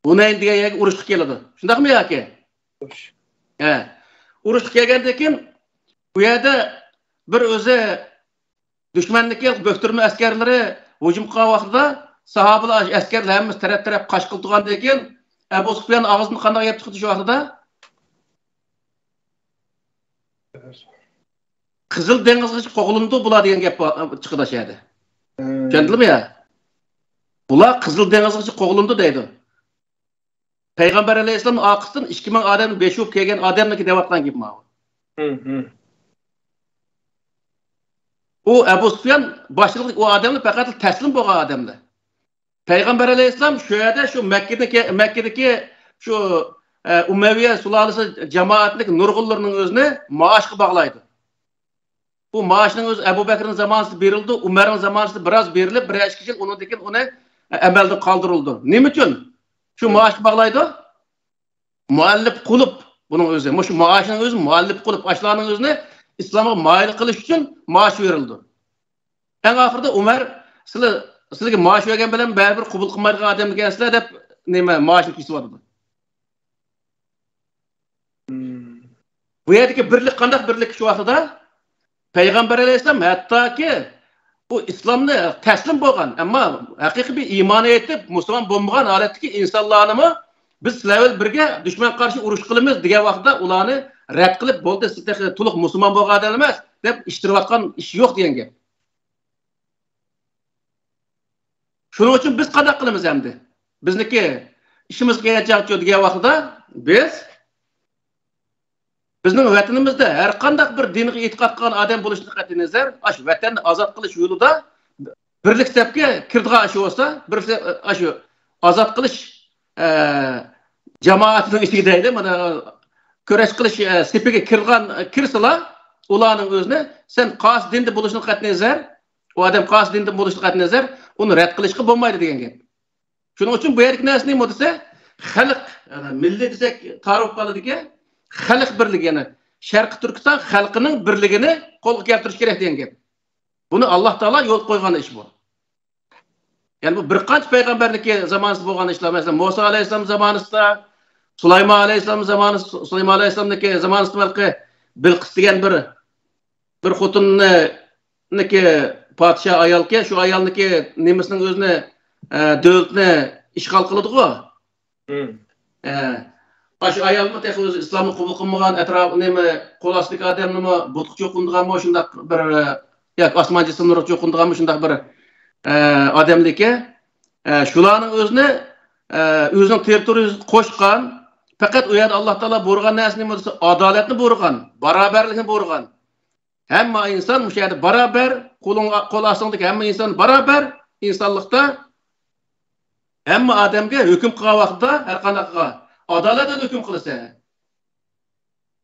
ھۇنەين دېگەن يەرگە ئۇرۇشقا كېلىدۇ. شۇنداقمۇ ياكى؟ خوش. ھە. ئۇرۇشقا كەلگەندىن كېيىن، بۇ يەردە بىر ئۆزى دۈشمەننىڭكى بۆكتۈرمە ئەسكەرلىرى ھۇجۇم قىلغان ۋاقتىدا، ساھابىلەر، ئەسكەرلەر ھەممىسى تەرەپ-تەرەپ قاچقىلى تۇرغاندىن كېيىن، ئەبۇ سۇپيان ئاغزىدىن قانداق گەپ چىقتى شۇ ۋاقتىدا؟ «قىزىل دېڭىزغىچە قوغلىنىدۇ بۇلار» دېگەن گەپ بار، چىقىدۇ شۇ يەردە. ھە. چۈشەندىڭلارمۇ يا؟ «بۇلار قىزىل دېڭىزغىچە قوغلىنىدۇ» دەيدۇ. پەيغەمبەر ئەلەيھىسسالام ئارقىسىدىن ئىككى مىڭ ئادەمنى بېشى بولۇپ كەلگەن ئادەمنىڭكى دەۋاتقان گېپى ماۋۇ. ھە، ھە. ئۇ ئەبۇ سۇپيان باشچىلىقىدىكى ئۇ ئادەملەر پەقەت تەسلىم بولغان ئادەملەر. پەيغەمبەر ئەلەيھىسسالام شۇ يەردە شۇ مەككىدىكى، مەككىدىكى شۇ، ئە، ئۇمەۋىيە سۇلالىسى جامائەتنىڭ نۇرغۇنلىرىنىڭ ئۆزىنى مائاشقا باغلايدۇ. بۇ مائاشنىڭ ئۆزى ئەبۇ بەكرىنىڭ زامانىسىدا بېرىلىدۇ، ئۇمەرنىڭ زامانىسىدا بىراز بېرىلىپ، بىر ياش ئىككى يىل، ئۇنىڭدىن كېيىن ئۇنى ئەمەلدىن قالدۇرۇلىدۇ. نېمە ئۈچۈن شۇ مائاشقا باغلايدۇ؟ مۇئەللىپ قۇلۇپ بۇنىڭ ئۆزى. مۇشۇ مائاشنىڭ ئۆزى مۇئەللىپ قۇلۇپ، ئاشۇلارنىڭ ئۆزىنى ئىسلامغا مايىل قىلىش ئۈچۈن مائاش بېرىلىدۇ. ئەڭ ئاخىرىدا ئۇمەر، سىلەر، سىلەرگە مائاش بەرگەن بىلەن بەرىبىر قوبۇل قىلمايدىغان ئادەم ئىكەنسىلەر دەپ، نېمە، مائاشنى كېسىۋاتىدۇ. بۇ يەردىكى بىرلىك قانداق بىرلىك شۇ ۋاقتىدا؟ پەيغەمبەر ئەلەيھىسسالام ھەتتاكى بۇ ئىسلامنى تەسلىم بولغان، ئەمما ھەقىقىي بىر ئىمان ئېيتىپ، مۇسۇلمان بولمىغان ھالەتتىكى ئىنسانلارنىمۇ بىز سىلەر بىلەن بىرگە دۈشمەن قارشى ئۇرۇش قىلىمىز دېگەن ۋاقىتتا ئۇلارنى رەت قىلىپ، بولدى، سىز تېخى تولۇق مۇسۇلمان بولغان ئادەم ئەمەس دەپ ئىتتىرىۋاتقان ئىش يوق دېگەن گەپ. شۇنىڭ ئۈچۈن بىز قانداق قىلىمىز ئەمدى؟ بىزنىكى ئىشىمىزغا كەلگەن چاغچۇ دېگەن ۋاقتىدا بىز بىزنىڭ ۋەتىنىمىزدە ھەر قانداق بىر دىنغا ئېتىقاد قىلغان ئادەم بولۇشىدىن قەتئىينەزەر، ئاشۇ ۋەتەننى ئازاد قىلىش يولىدا بىرلىك سەپكە كىرىدىغان ئاشۇ بولسا، بىر سە-، ئاشۇ ئازاد قىلىش، ئە، جامائىتىنىڭ ئىچىگە دەيلى، مانا، كۈرەش قىلىش، ئە، سېپىگە كىرغان، كىرسىلا، ئۇلارنىڭ ئۆزىنى سەن قايسى دىندا بولۇشىدىن قەتئىينەزەر، ئۇ ئادەم قايسى دىندىن بولۇشىدىن قەتئىينەزەر، ئۇنى رەت قىلىشقا بولمايدۇ دېگەن گەپ. شۇنىڭ ئۈچۈن بۇ يەردىكى نەرسە نېمە دېسە، خەلق، يەنى مىللىي دېسەك تارىپ قالىدىكەن، خەلق بىرلىكى، يەنى شەرقىي تۈركىستان خەلقىنىڭ بىرلىكىنى قولغا كەلتۈرۈش كېرەك دېگەن گەپ. بۇنى ئاللا تائالا يول قويغان ئىش بۇ. يەنى بۇ بىر قانچە پەيغەمبەرنىڭكى زامانىسىدا بولغان ئىشلار، مەسىلەن، مۇسا ئەلەيھىسسالام زامانىسىدا، سۇلايمان ئەلەيھىسسالام زامانىسى، سۇلايمان ئەلەيھىسسالامنىڭكى زامانىسىدا بەلكى بىلقىس دېگەن بىر بىر خوتۇننىڭكى پادىشاھ ئايالكەن، شۇ ئايالنىڭكى نېمىسىنىڭ ئۆزىنى، ئە، دۆلىتىنى ئىشغال قىلىدىغۇ. مم. ئە، ئاشۇ ئايالمۇ تېخى ئۆزى ئىسلامنى قوبۇل قىلمىغان، ئەتراپ نېمە، قول ئاستىدىكى ئادەمنىمۇ بۇتقا چوقۇنىدىغانمۇ شۇنداق بىر، ئە، ياكى ئاسمان جىسىملىرىغا چوقۇنىدىغانمۇ شۇنداق بىر، ئە، ئادەملىكەن. ئە، شۇلارنىڭ ئۆزىنى، ئە، ئۆزىنىڭ تېررىتورىيىسىغا قوشقان، پەقەت ئۇ يەردە ئاللا تائالا بۇيرۇغان نەرسە نېمە دېسە، ئادالەتنى بۇيرۇغان، باراۋەرلىكنى بۇيرۇغان. ھەممە ئىنسان مۇشۇ يەردە باراۋەر، قولۇڭ، قول ئاستىڭدىكى ھەممە ئىنسان باراۋەر ئىنسانلىقتا. ھەممە ئادەمگە ھۆكۈم قىلغان ۋاقتىدا ھەر قانداققا ئادالەت بىلەن ھۆكۈم قىلىسەن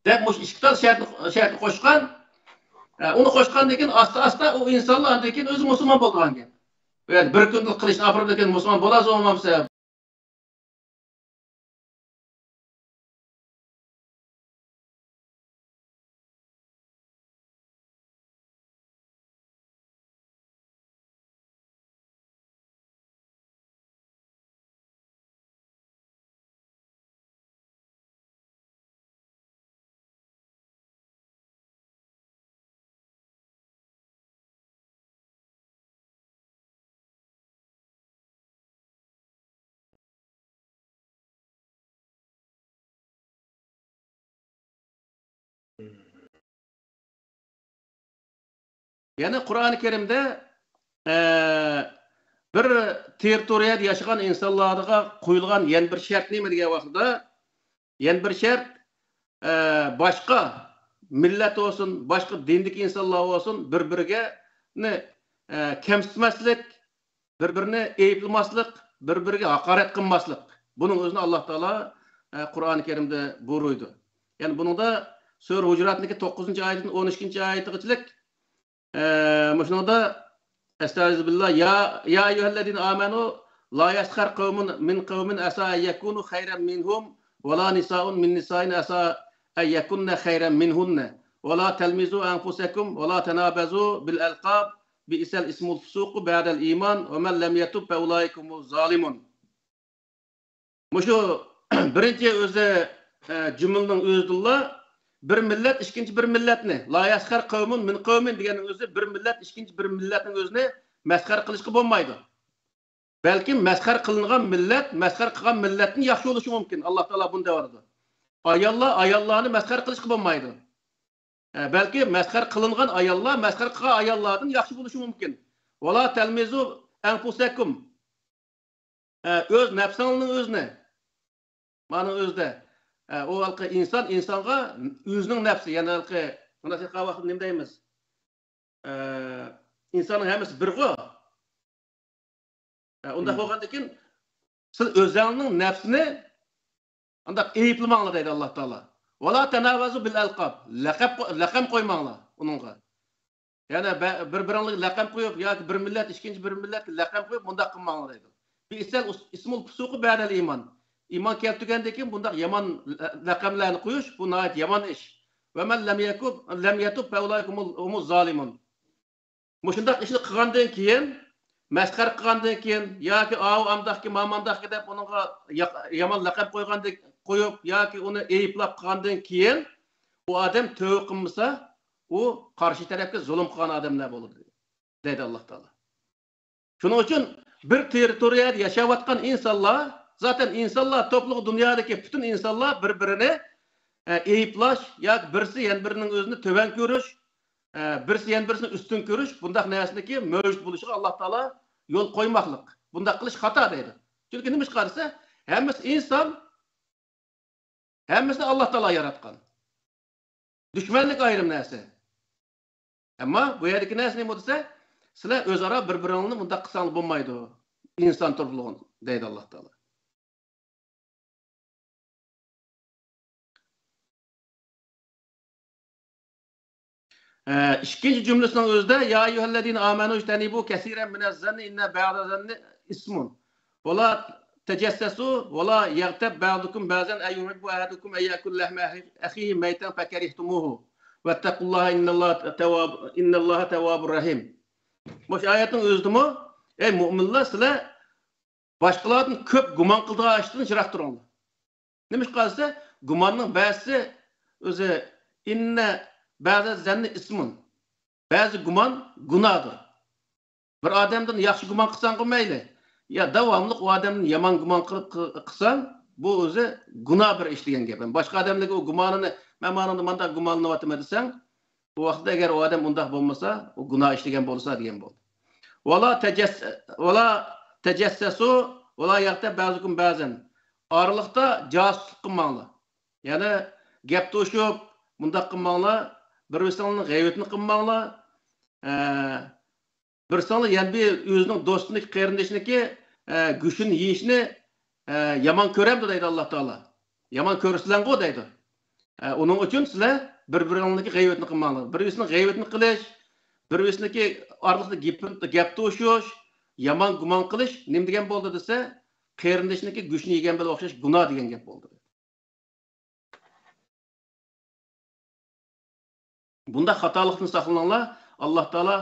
دەپ مۇشۇ ئىككى تال شەرتنى، شەرتنى قوشقان. ئە، ئۇنى قوشقاندىن كېيىن ئاستا-ئاستا ئۇ ئىنسانلار ئاندىن كېيىن ئۆزى مۇسۇلمان بولغان گەپ. ئۇ يەردە بىر كۈندە قىلىشنى ئاپىرىدىكەن مۇسۇلمان بولالمامسا. يەنى قۇرئانى كەرىمدە، ئە، بىر تېررىتورىيەدە ياشىغان ئىنسانلارغا قويۇلغان يەنە بىر شەرت نېمە دېگەن ۋاقتىدا، يەنە بىر شەرت، ئە، باشقا مىللەت بولسۇن، باشقا دىندىكى ئىنسانلار بولسۇن، بىر-بىرىگە، ئە، كەمسىتمەسلىك، بىر-بىرىنى ئەيىبلىمەسلىك، بىر-بىرىگە ھاقارەت قىلماسلىق. بۇنىڭ ئۆزىنى ئاللا تائالا، ئە، قۇرئانى كەرىمدە بۇيرۇيدۇ. يەنى بۇنىڭدا سۈرە ھۇجراتنىڭكى توققۇزىنچى ئايىتىدىن ئون ئىككىنچى ئايىتىغىچىلىك، ئە، مۇشۇنىڭدا، ئەستەئىزۇبىللا، يا، يا أيها الذين آمنوا لا يسخر قوم من قوم عسى أن يكونوا خيرا منهم ولا نساء من نساء عسى أن يكن خيرا منهن ولا تلمزوا أنفسكم ولا تنابزوا بالألقاب بئس الاسم الفسوق بعد الإيمان ومن لم يتب فأولئك هم الظالمون. مۇشۇ بىرىنچى ئۆزى، ئە، جۈملىنىڭ ئۆزىدىنلا بىر مىللەت ئىككىنچى بىر مىللەتنى، لا يسخر قومۇن من قومىن دېگەننىڭ ئۆزى بىر مىللەت ئىككىنچى بىر مىللەتنىڭ ئۆزىنى مەسخەرە قىلىشقا بولمايدۇ. بەلكىم مەسخەرە قىلىنغان مىللەت مەسخەرە قىلغان مىللەتتىن ياخشى بولۇشى مۇمكىن. ئاللا تائالا بۇنى دەۋاتىدۇ. ئاياللار ئاياللارنى مەسخەرە قىلىشقا بولمايدۇ. ئە، بەلكى مەسخەرە قىلىنغان ئاياللار مەسخەرە قىلغان ئاياللاردىن ياخشى بولۇشى مۇمكىن. ۋالا تەلمىزۇ ئەنفۇسەكۇم. ئە، ئۆز نەپسىڭنىڭ ئۆزىنى. مانا ئۆزىدە. ئە، ئۇ ھېلىقى ئىنسان ئىنسانغا ئۆزىنىڭ نەپسى، يەنى ھېلىقى، مۇناسىۋەت قىلغان ۋاقىتتا نېمە دەيمىز؟ ئە، ئىنساننىڭ ھەممىسى بىرغۇ. ئە، ئۇنداق مم. بولغاندىكىن، سىز ئۆزۈڭنىڭ نەپسىنى ئانداق ئەيىبلىمەڭلار دەيدۇ ئاللا تائالا. ۋالا تەنابەزۇ بىل ئەلقاب. لەقەب قو-، لەقەم قويماڭلار ئۇنىڭغا. يەنى بە-، بىر-بىرىڭلارگە لەقەم قويۇپ ياكى بىر مىللەت ئىككىنچى بىر مىللەتكە لەقەم قويۇپ مۇنداق قىلماڭلار دەيدۇ. بىئسەل ئىس-، ئىسمۇل پۇسۇقۇ بەدەل ئىمان. ئىمان كەلتۈرگەندىن كېيىن بۇنداق يامان لە-، لەقەملەرنى قويۇش، بۇ ناھايىتى يامان ئىش. ۋە مەن لەم يەكۇب، لەم يەتۇب فەئۇلائىكە ھۇمۇز، ھۇمۇز زالىمۇن. مۇشۇنداق ئىشنى قىلغاندىن كېيىن، مەسخەرە قىلغاندىن كېيىن ياكى ئاۋۇ ئانداقكى، مامانداقكى دەپ ئۇنىڭغا ياق-، يامان لەقەم قويغاندەك قويۇپ ياكى ئۇنى ئەيىبلەپ قىلغاندىن كېيىن، ئۇ ئادەم تۆۋە قىلمىسا، ئۇ قارشى تەرەپكە زۇلۇم قىلغان ئادەملەر بولىدۇ، دەيدۇ ئاللا تائالا. شۇنىڭ ئۈچۈن بىر تېررىتورىيەدە ياشاۋاتقان ئىنسانلار، زاتەن ئىنسانلار توپلۇقى، دۇنيادىكى پۈتۈن ئىنسانلار بىر-بىرىنى، ئە، ئەيىبلاش ياكى بىرسى يەنە بىرىنىڭ ئۆزىنى تۆۋەن كۆرۈش، ئە، بىرسى يەنە بىرسىنى ئۈستۈن كۆرۈش، بۇنداق نەرسىنىڭكى مەۋجۇت بولۇشىغا ئاللا تائالا يول قويماقلىق. بۇنداق قىلىش خاتا دەيدۇ. چۈنكى نېمىشقا دېسە، ھەممىسى ئىنسان، ھەممىسىنى ئاللا تائالا ياراتقان. دۈشمەنلىك ئايرىم نەرسە. ئەمما بۇ يەردىكى نەرسە نېمە دېسە، سىلەر ئۆزئارا بىر-بىرىڭلارنى مۇنداق قىلساڭلار بولمايدۇ. ئىنسان تۇرۇقلۇقىنى، دەيدۇ ئاللا تائالا. ئە، ئىككىنچى جۈملىسىنىڭ ئۆزىدە، يا ئەييۇھەللەزىنە ئامەنۇ ئىجتەنىبۇ كەسىرەن مىنەز زەننى ئىننە بەزەز زەننى ئىسمۇن. ۋەلا تەجەسسەسۇ ۋەلا يەغتەب بەزۇكۇم بەزەن ئەيۇھىببۇ ئەھەدۇكۇم ئەن يەئكۇلە لەھمە ئەخىھى مەيتەن فەكەرىھتۇمۇھۇ ۋەتتەقۇللاھە ئىننەللاھە تەۋۋاب، ئىننەللاھە تەۋۋابۇر رەھىم. مۇشۇ ئايەتنىڭ ئۆزىدىمۇ، ئەي مۇئمىنلار، سىلەر باشقىلاردىن كۆپ گۇمان قىلىدىغان ئىشتىن يىراق تۇرۇڭلار. نېمىشقا دېسە، گۇماننىڭ بەزىسى ئۆزى، ئىننە بەزە زەننى ئىسمۇن. بەزى گۇمان گۇناھدۇر. بىر ئادەمدىن ياخشى گۇمان قىلساڭغۇ مەيلى. يا داۋاملىق ئۇ ئادەمدىن يامان گۇمان قىلىپ قىل-، قىلساڭ، بۇ ئۆزى گۇناھ بىر ئىش دېگەن گەپ. باشقا ئادەملەرگە ئۇ گۇمانىنى، مەن مانىڭدا مانداق گۇمانلىنىۋاتىمەن دېسەڭ، ئۇ ۋاقىتتا ئەگەر ئۇ ئادەم ئۇنداق بولمىسا، ئۇ گۇناھ ئىشلىگەن بولسا دېگەن بولدى. ۋالا تەجەس-، ۋالا تەجەسسەسۇ، ۋالا يەغتەب بەزۇكۇم بەزەن. ئارىلىقتا جاسۇسلۇق قىلماڭلار. يەنى گەپ توشۇپ، مۇنداق قىلماڭلار. بىر-بىرسىڭلارنىڭ غەيۋىتىنى قىلماڭلار. ئە، بىرسىڭلار يەنە بىر ئۆزىنىڭ دوستىنىڭكى، قېرىندىشىنىڭكى، ئە، گۆشىنى يېيىشنى، ئە، يامان كۆرەمدۇ دەيدۇ ئاللا تائالا. يامان كۆرسىلەڭغۇ دەيدۇ. ئە، ئۇنىڭ ئۈچۈن سىلەر بىر-بىرىڭلارنىڭكى غەيۋىتىنى قىلماڭلار. بىر-بىرسىنىڭ غەيۋىتىنى قىلىش، بىر-بىرسىنىڭكى ئارىلىقتا گېپىن-، گەپ توشۇش، يامان گۇمان قىلىش نېمە دېگەن بولدى دېسە، قېرىندىشىنىڭكى گۆشىنى يېگەن بىلەن ئوخشاش گۇناھ دېگەن گەپ بولدى. بۇنداق خاتالىقتىن ساقلىنىڭلار، ئاللا تائالا،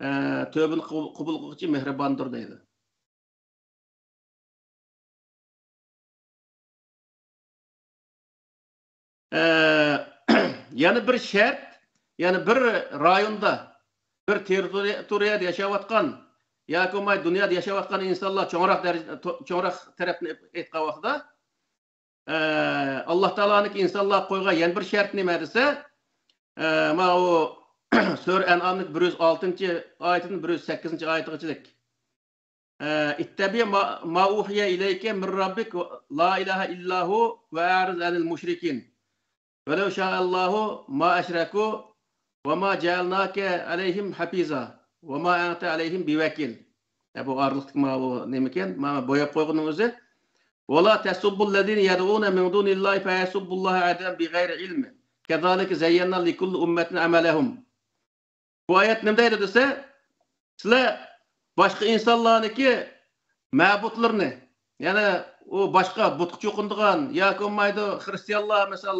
ئە، تۆۋبىنى قوبۇل، قوبۇل قىلغۇچى مېھرىباندۇر دەيدۇ. ئە، يەنە بىر شەرت، يەنە بىر رايوندا، بىر تېررىتورىيەدە ياشاۋاتقان ياكى بولماي دۇنيادا ياشاۋاتقان ئىنسانلار چوڭراق دەرىجە-، تو-، چوڭراق تەرەپنى ئېيتقان ۋاقتىدا، ئە، ئاللا تائالانىڭكى ئىنسانلارغا قويغان يەنە بىر شەرتى نېمە دېسە، ئە، ماۋۇ سۈرە ئەنئامنىڭ بىر يۈز ئالتىنچى ئايىتىدىن بىر يۈز سەككىزىنچى ئايىتىغىچىلىك. ئە، اتبع ما، ما أوحي إليك من ربك لا إله إلا هو وأعرض عن المشركين ولو شاء الله ما أشركوا وما جعلناك عليهم حفيظا وما أنت عليهم بوكيل. ئە، بۇ ئارىلىقتىكى ماۋۇ نېمىكەن؟ مانا بوياپ قويغىنىڭ ئۆزى. ولا تسبوا الذين يدعون من دون الله فيسبوا الله عدوا بغير علم كذلك زينا لكل أمة عملهم. بۇ ئايەت نېمە دەيدۇ دېسە، سىلەر باشقا ئىنسانلارنىڭكى مەبۇدلىرىنى، يەنى ئۇ باشقا بۇتقا چوقۇنىدىغان ياكى بولمايدۇ، خرىستىيانلار مىسال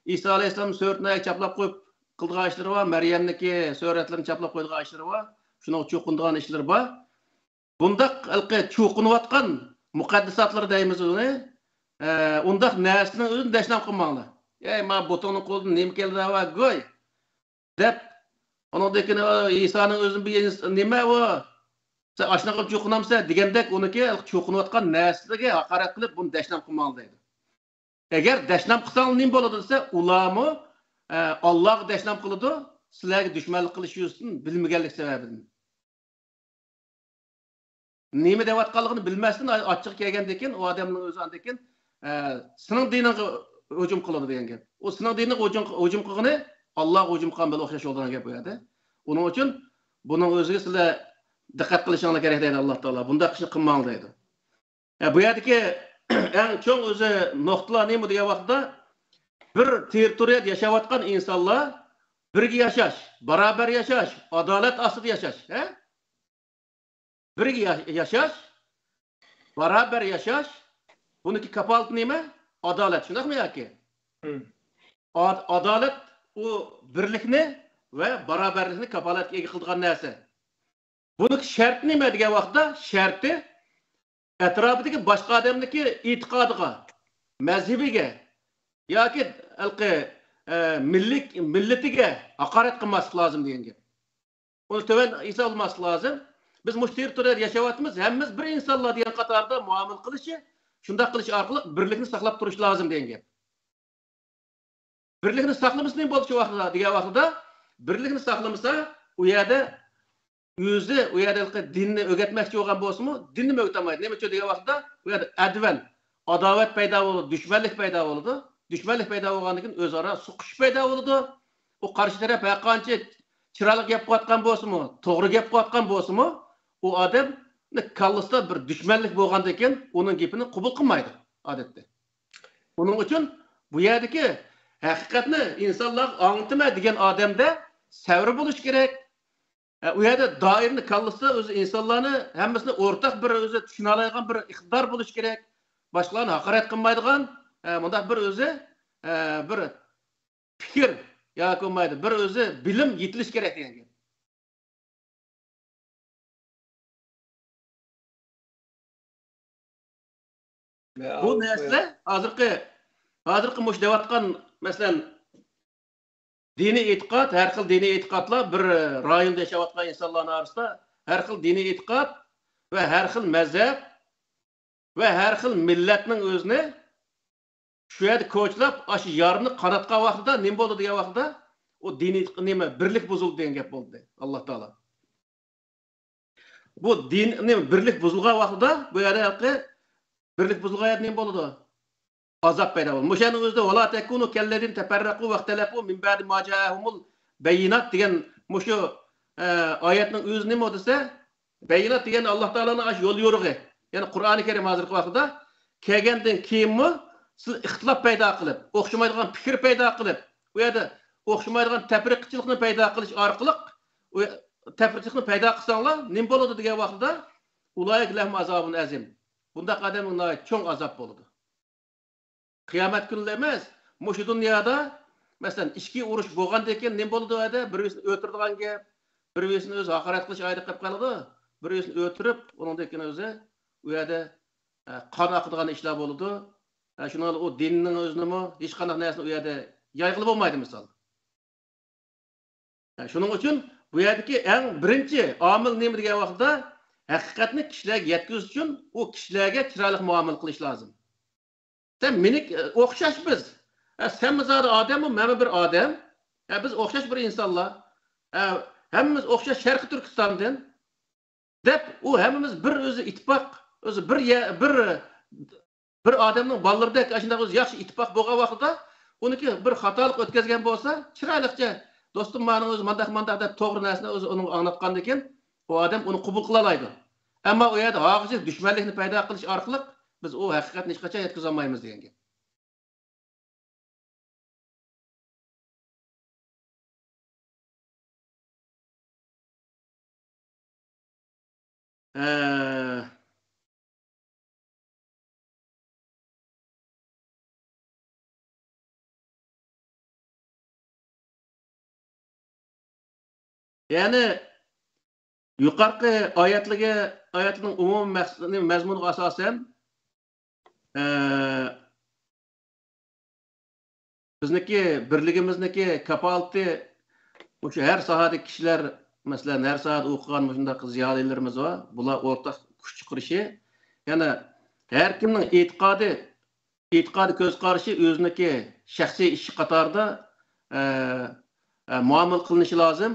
ئىسا ئەلەيھىسسالام سۈرىتىنى چاپلاپ قويۇپ قىلىدىغان ئىشلىرى بار، مەريەمنىڭكى سۈرەتلىرىنى چاپلاپ قويىدىغان ئىشلىرى بار، شۇنىڭغا چوقۇنىدىغان ئىشلىرى بار. بۇنداق ھېلىقى چوقۇنۇۋاتقان مۇقەددىساتلىرى دەيمىز ئۇنى، ئە، ئۇنداق نەرسىنىڭ ئۆزىنى دەشنام قىلماڭلار. ئەي، ما بۇتۇڭنىڭ قولىدىن نېمە كېلىدۇ ۋە گۇي؟ دەپ، ئۇنىڭدىن كېيىن، ئە، ئىسانىڭ ئۆزىنى بىر نېمە ئۇ؟ سەن ئاشۇنىڭغا چوقۇنامسەن دېگەندەك ئۇنىڭكى چوقۇنۇۋاتقان نەرسىلىرىگە ھاقارەت قىلىپ، بۇنى دەشنام قىلماڭلار دەيدۇ. ئەگەر دەشنام قىلساڭلار نېمە بولىدۇ دېسە، ئۇلارمۇ، ئە، ئاللاغا دەشنام قىلىدۇ، سىلەرگە دۈشمەنلىك قىلىش يۈزىسىدىن بىلمىگەنلىك سەۋەبىدىن. نېمە دەۋاتقانلىقىنى بىلمەستىن ئاچچىقى كەلگەندىن كېيىن، ئۇ ئادەمنىڭ ئۆزى ئاندىن كېيىن، ئە، سېنىڭ دىنىڭغا ھۇجۇم قىلىدۇ دېگەن گەپ. ئۇ سېنىڭ دىنىڭغا ھۇجۇم، ھۇجۇم قىلغىنى ئاللاغا ھۇجۇم قىلغان بىلەن ئوخشاش بولىدىغان گەپ بۇ يەردە. ئۇنىڭ ئۈچۈن بۇنىڭ ئۆزىگە سىلەر دىققەت قىلىشىڭلار كېرەك دەيدۇ ئاللا تائالا. بۇنداق ئىشنى قىلماڭلار دەيدۇ. ئە، بۇ يەردىكى ئەڭ چوڭ ئۆزى نۇقتىلار نېمە دېگەن ۋاقىتتا، بىر تېررىتورىيەدە ياشاۋاتقان ئىنسانلار بىرگە ياشاش، باراۋەر ياشاش، ئادالەت ئاستىدا ياشاش، ھە؟ بىرگە يا-، ياشاش، باراۋەر ياشاش، بۇنىڭكى كاپالىتى نېمە؟ ئادالەت، شۇنداقمۇ ياكى؟ مم. ئاد-، ئادالەت ئۇ بىرلىكنى ۋە باراۋەرلىكنى كاپالەتكە ئىگە قىلىدىغان نەرسە. بۇنىڭ شەرتى نېمە دېگەن ۋاقىتتا، شەرتى ئەتراپىدىكى باشقا ئادەمنىڭكى ئېتىقادىغا، مەزھىپىگە ياكى ھېلىقى، ئە، مىللىي، مىللىتىگە ھاقارەت قىلماسلىق لازىم دېگەن گەپ. ئۇنى تۆۋەن ھېسابلىماسلىق لازىم. بىز مۇشۇ تېررىتورىيەدە ياشاۋاتىمىز، ھەممىمىز بىر ئىنسانلار دېگەن قاتاردا مۇئامىلە قىلىشى، شۇنداق قىلىش ئارقىلىق بىرلىكنى ساقلاپ تۇرۇش لازىم دېگەن گەپ. بىرلىكنى ساقلىمىسا نېمە بولىدۇ شۇ ۋاقىتتا دېگەن ۋاقتىدا، بىرلىكنى ساقلىمىسا، ئۇ يەردە ئۆزى، ئۇ يەردە دىننى ئۆگەتمەكچى بولغان بولسىمۇ، دىننىمۇ ئۆگىتەلمەيدۇ. نېمە ئۈچۈن دېگەن ۋاقىتتا، ئۇ يەردە ئەدۋەن، ئاداۋەت پەيدا بولىدۇ، دۈشمەنلىك پەيدا بولىدۇ. دۈشمەنلىك پەيدا بولغاندىن كېيىن ئۆزئارا سوقۇشۇش پەيدا بولىدۇ. ئۇ قارشى تەرەپ ھەرقانچە چىرايلىق گەپ قىلىۋاتقان بولسىمۇ، توغرا گەپ قىلىۋاتقان بولسىمۇ، ئۇ ئادەمنى كاللىسىدا بىر دۈشمەنلىك بولغاندىن كېيىن ئۇنىڭ گېپىنى قوبۇل قىلمايدۇ ئادەتتە. ئۇنىڭ ئۈچۈن بۇ يەردىكى ھەقىقەتنى ئىنسانلارغا ئاڭلىتىمەن دېگەن ئادەمدە سەۋر بولۇش كېرەك. ئە، ئۇ يەردە دائىرىنى كاللىسىدا ئۆزى ئىنسانلارنى ھەممىسىنى ئورتاق بىر ئۆزى چۈشىنەلەيدىغان بىر ئىقتىدار بولۇش كېرەك. باشقىلارنى ھاقارەت قىلمايدىغان، ئە، مۇنداق بىر ئۆزى، ئە، بىر پىكىر ياكى بولمايدۇ، بىر ئۆزى بىلىم يېتىلىش كېرەك دېگەن گەپ. بۇ نەرسىلەر ھازىرقى، ھازىرقى مۇشۇ دەۋاتقان، مەسىلەن، دىنىي ئېتىقاد، ھەر خىل دىنىي ئېتىقادلار بىر رايوندا ياشاۋاتقان ئىنسانلارنىڭ ئارىسىدا ھەر خىل دىنىي ئېتىقاد ۋە ھەر خىل مەزھەپ ۋە ھەر خىل مىللەتنىڭ ئۆزىنى شۇ يەردە كوچىلاپ، ئاشۇ يارنى قاناتقان ۋاقتىدا نېمە بولدى دېگەن ۋاقتىدا، ئۇ دىنىي نېمە، بىرلىك بۇزۇلدى دېگەن گەپ بولدى، ئاللا تائالا. بۇ دىن، نېمە، بىرلىك بۇزۇلغان ۋاقتىدا بۇ يەردە ھېلىقى بىرلىك بۇزۇلغان يەردە نېمە بولىدۇ؟ ئازاب پەيدا بولىدۇ. مۇشۇ يەرنىڭ ئۆزىدە «ۋەلا تەكۇنۇ كەللەزىنە تەپەررەقۇ ۋەختەلەفۇ مىن بەدى ما جائەھۇمۇل بەييىنات» دېگەن مۇشۇ، ئە، ئايەتنىڭ ئۆزى نېمە دېسە، بەييىنات دېگەن ئاللا تائالانىڭ ئاشۇ يول يورۇقى. يەنى قۇرئانى كەرىم ھازىرقى ۋاقتىدا كەلگەندىن كېيىنمۇ سىز ئىختىلاپ پەيدا قىلىپ، ئوخشىمايدىغان پىكىر پەيدا قىلىپ، ئۇ يەردە ئوخشىمايدىغان تەپرىقىچىلىقنى پەيدا قىلىش ئارقىلىق، ئۇ تەپرىقىچىلىقنى پەيدا قىلساڭلار، نېمە بولىدۇ دېگەن ۋاقتىدا، «ئۇلائىكە لەھۇم ئازابۇن ئەزىم». بۇنداق ئادەمنىڭ ناھايىتى چوڭ ئازاب بولىدۇ. قىيامەت كۈنىلا ئەمەس، مۇشۇ دۇنيادا، مەسىلەن، ئىچكى ئۇرۇش بولغاندىن كېيىن نېمە بولىدۇ ئەدە؟ بىر بىرسىنى ئۆلتۈرىدىغان گەپ، بىر بىرسىنى ئۆزى ھاقارەت قىلىش ئايرىق قېلىپ قالىدۇ. بىر بىرسىنى ئۆلتۈرۈپ، ئۇنىڭدىن كېيىن ئۆزى ئۇ يەردە، ئە، قان ئاقىدىغان ئىشلار بولىدۇ. ئە، شۇنىڭ بىلەن ئۇ دىننىڭ ئۆزىنىمۇ ھېچقانداق نەرسىنى ئۇ يەردە يايغىلى بولمايدۇ، مىسال. شۇنىڭ ئۈچۈن بۇ يەردىكى ئەڭ بىرىنچى ئامىل نېمە دېگەن ۋاقىتتا، ھەقىقەتنى كىشىلەرگە يەتكۈزۈش ئۈچۈن ئۇ كىشىلەرگە چىرايلىق مۇئامىلە قىلىش لازىم. سەن مېنى، ئوخشاش بىز. ھە، سەنمۇ زادى ئادەممۇ، مەنمۇ بىر ئادەم. ھە، بىز ئوخشاش بىر ئىنسانلار. ھە، ھەممىمىز ئوخشاش شەرقىي تۈركىستاندىن. دەپ، ئۇ ھەممىمىز بىر ئۆزى ئىتتىپاق، ئۆزى بىر يە-، بىر، بىر ئادەمنىڭ بالىلىرىدەك ئاشۇنداق ئۆزى ياخشى ئىتتىپاق بولغان ۋاقتىدا، ئۇنىڭكى بىر خاتالىق ئۆتكەزگەن بولسا، چىرايلىقچە، «دوستۇم، مانىڭ ئۆزى مانداق، مانداق» دەپ توغرا نەرسىنى ئۆزى ئۇنىڭغا ئاڭلاتقاندىن كېيىن، ئۇ ئادەم ئۇنى قوبۇل قىلالايدۇ. ئەمما ئۇ يەردە ھازىرچە دۈشمەنلىكنى پەيدا قىلىش ئارقىلىق بىز ئۇ ھەقىقەتنى ھېچقاچان يەتكۈزەلمەيمىز دېگەن گەپ. ئە، يەنى يۇقىرىقى ئايەتلىگە، ئايەتنىڭ ئومۇمىي مەقسىتىنى، مەزمۇنىغا ئاساسەن، ئە، بىزنىڭكى بىرلىكىمىزنىڭكى كاپالىتى مۇشۇ ھەر ساھەدىكى كىشىلەر، مەسىلەن، ھەر ساھەدە ئوقۇغان مۇشۇنداق زىيالىيلىرىمىز بار. بۇلار ئورتاق كۈچ چىقىرىشى. يەنى ھەر كىمنىڭ ئېتىقادى، ئېتىقادىي كۆز قارىشى ئۆزىنىڭكى شەخسىي ئىشى قاتارىدا، ئە، ئە، مۇئامىلە قىلىنىشى لازىم.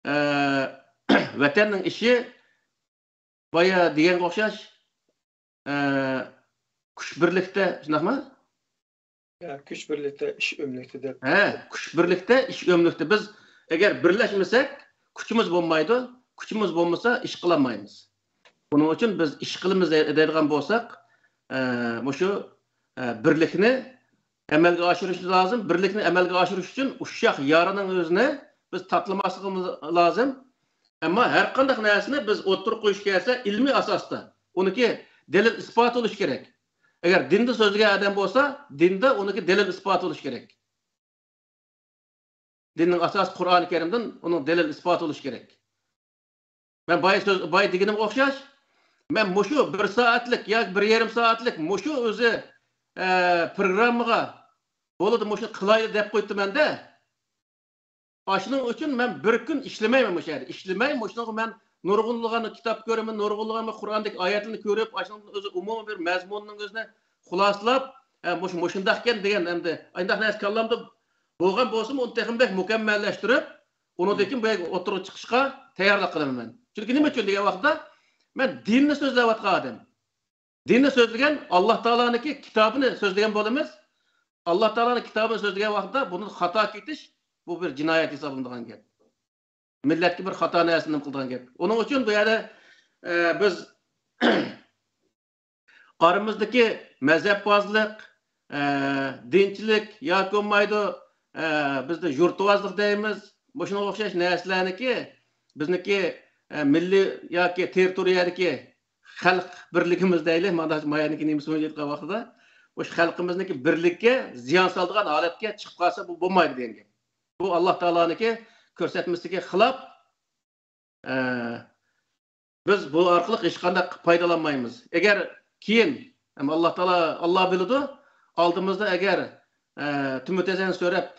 ئە، ۋەتەننىڭ ئىشى بايا دېگەنگە ئوخشاش، ئە، كۈچ بىرلىكتە، شۇنداقمۇ؟ يا، كۈچ بىرلىكتە، ئىش ئۆملۈكتە دەپ. ھە، كۈچ بىرلىكتە، ئىش ئۆملۈكتە. بىز ئەگەر بىرلەشمىسەك، كۈچىمىز بولمايدۇ. كۈچىمىز بولمىسا، ئىش قىلالمايمىز. بۇنىڭ ئۈچۈن بىز ئىش قىلىمىز دەي-، دەيدىغان بولساق، ئە، مۇشۇ، ئە، بىرلىكنى ئەمەلگە ئاشۇرۇشى لازىم. بىرلىكنى ئەمەلگە ئاشۇرۇش ئۈچۈن ئۇششاق يارىنىڭ ئۆزىنى بىز تاتلىماسلىقىمىز لازىم. ئەمما ھەر قانداق نەرسىنى بىز ئوتتۇرىغا قويۇش كەلسە، ئىلمىي ئاساستا، ئۇنىڭكى دەلىل ئىسپاتى بولۇشى كېرەك. ئەگەر دىندا سۆزلىگەن ئادەم بولسا، دىندا ئۇنىڭكى دەلىل ئىسپاتى بولۇشى كېرەك. دىننىڭ ئاساسى قۇرئانى كەرىمدىن ئۇنىڭ دەلىل ئىسپاتى بولۇشى كېرەك. مەن بايا سۆز، بايا دېگىنىمگە ئوخشاش، مەن مۇشۇ بىر سائەتلىك ياكى بىر يېرىم سائەتلىك مۇشۇ ئۆزى، ئە، پروگراممىغا بولىدۇ، مۇشۇنى قىلايلى دەپ قويۇپتىمەن-دە. ئاشۇنىڭ ئۈچۈن مەن بىر كۈن ئىشلىمەيمەن مۇشۇ يەردە. ئىشلىمەي، مۇشۇنىڭغا مەن نۇرغۇنلىغان كىتاب كۆرىمەن، نۇرغۇنلىغان قۇرئاندىكى ئايەتلەرنى كۆرۈپ، ئاشۇنىڭدىن ئۆزى ئومۇمىي بىر مەزمۇننىڭ ئۆزىنى خۇلاسىلاپ، ھە، مۇشۇ، مۇشۇنداقكەن دېگەن، ئەمدى ئانداق نەرسە كاللامدا بولغان بولسىمۇ، ئۇنى تېخىمۇ بەك مۇكەممەللەشتۈرۈپ، ئۇنىڭدىن كېيىن بۇ يەرگە ئوتتۇرىغا چىقىشقا تەييارلىق قىلىمەن مەن. چۈنكى نېمە ئۈچۈن دېگەن ۋاقىتتا، مەن دىننى سۆزلەۋاتقان ئادەم. دىننى سۆزلىگەن، ئاللا تائالانىڭكى كىتابىنى سۆزلىگەن بولىمىز. ئاللا تائالانىڭ كىتابىنى سۆزلىگەن ۋاقىتتا بۇنى خاتا كېتىش، بۇ بىر جىنايەت ھېسابلىنىدىغان گەپ. مىللەتكە بىر خاتا نەرسىنى نېمە قىلىدىغان گەپ. ئۇنىڭ ئۈچۈن بۇ يەردە، ئە، بىز ئارىمىزدىكى مەزھەپبازلىق، ئە، دىنچىلىك ياكى بولمايدۇ، ئە، بىزدە يۇرتۋازلىق دەيمىز. مۇشۇنىڭغا ئوخشاش نەرسىلەرنىكى بىزنىكى، ئە، مىللىي ياكى تېررىتورىيەدىكى خەلق بىرلىكىمىز دەيلى، مانا مايانىڭكى نېمىسىنى ئېيتقان ۋاقتىدا، مۇشۇ خەلقىمىزنىڭكى بىرلىككە زىيان سالىدىغان ھالەتكە چىقىپ قالسا، بۇ بولمايدۇ دېگەن گەپ. بۇ ئاللا تائالانىڭكى كۆرسەتمىسىگە خىلاپ. ئە، بىز بۇ ئارقىلىق ھېچقانداق پايدىلانمايمىز. ئەگەر كېيىن، ئەمما ئاللا تائالا، ئاللا بىلىدۇ، ئالدىمىزدا ئەگەر، ئە، تۈمۈ تەزەن سۆرەپ،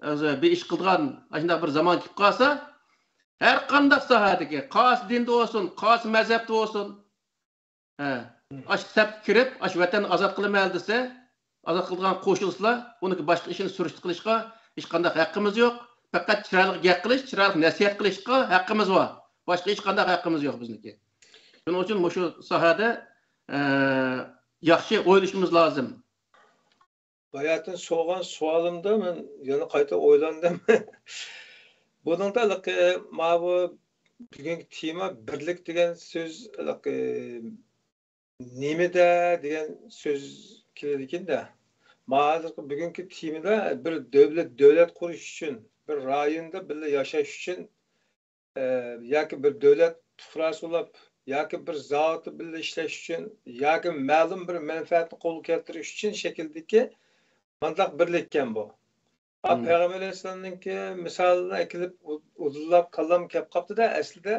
ئۆزى بىر ئىش قىلىدىغان ئاشۇنداق بىر زامان كېلىپ قالسا، ھەر قانداق ساھەدىكى، قايسى دىندا بولسۇن، قايسى مەزھەپتە بولسۇن، ھە، ئاشۇ سەپكە كىرىپ، ئاشۇ ۋەتەننى ئازاد قىلىمەن دېسە، ئازاد قىلىدىغان قوشۇلسىلا، ئۇنىڭكى باشقا ئىشىنى سۈرۈشتە قىلىشقا ھېچقانداق ھەققىمىز يوق. پەقەت چىرايلىق گەپ قىلىش، چىرايلىق نەسىھەت قىلىشقا ھەققىمىز بار. باشقا ھېچقانداق ھەققىمىز يوق بىزنىڭكى. شۇنىڭ ئۈچۈن مۇشۇ ساھەدە، ئە، ياخشى ئويلىشىمىز لازىم. باياتىن سورىغان سوئالىمدا مەن يەنە قايتا ئويلاندىم. بۇنىڭدا ھېلىقى ماۋۇ بۈگۈنكى تېما بىرلىك دېگەن سۆز ھېلىقى نېمىدە دېگەن سۆز كېلىدىكەن-دە. ما ھازىرقى بۈگۈنكى تېمىدا بىر دۆلەت، دۆلەت قۇرۇش ئۈچۈن، بىر رايوندا بىللە ياشاش ئۈچۈن، ئە، ياكى بىر دۆلەت پۇقراسى بولۇپ، ياكى بىر زاۋۇتتا بىللە ئىشلەش ئۈچۈن، ياكى مەلۇم بىر مەنپەئەتنى قولغا كەلتۈرۈش ئۈچۈن شەكىلدىكى مانداق بىرلىككەن بۇ. ئا، مم. پەيغەمبەر ئەلەيھىسسالامنىڭكى مىسالىنى ئەكېلىپ ئۇ-، ئۇدۇللاپ كاللام كەپ قاپتۇ-دە، ئەسلىدە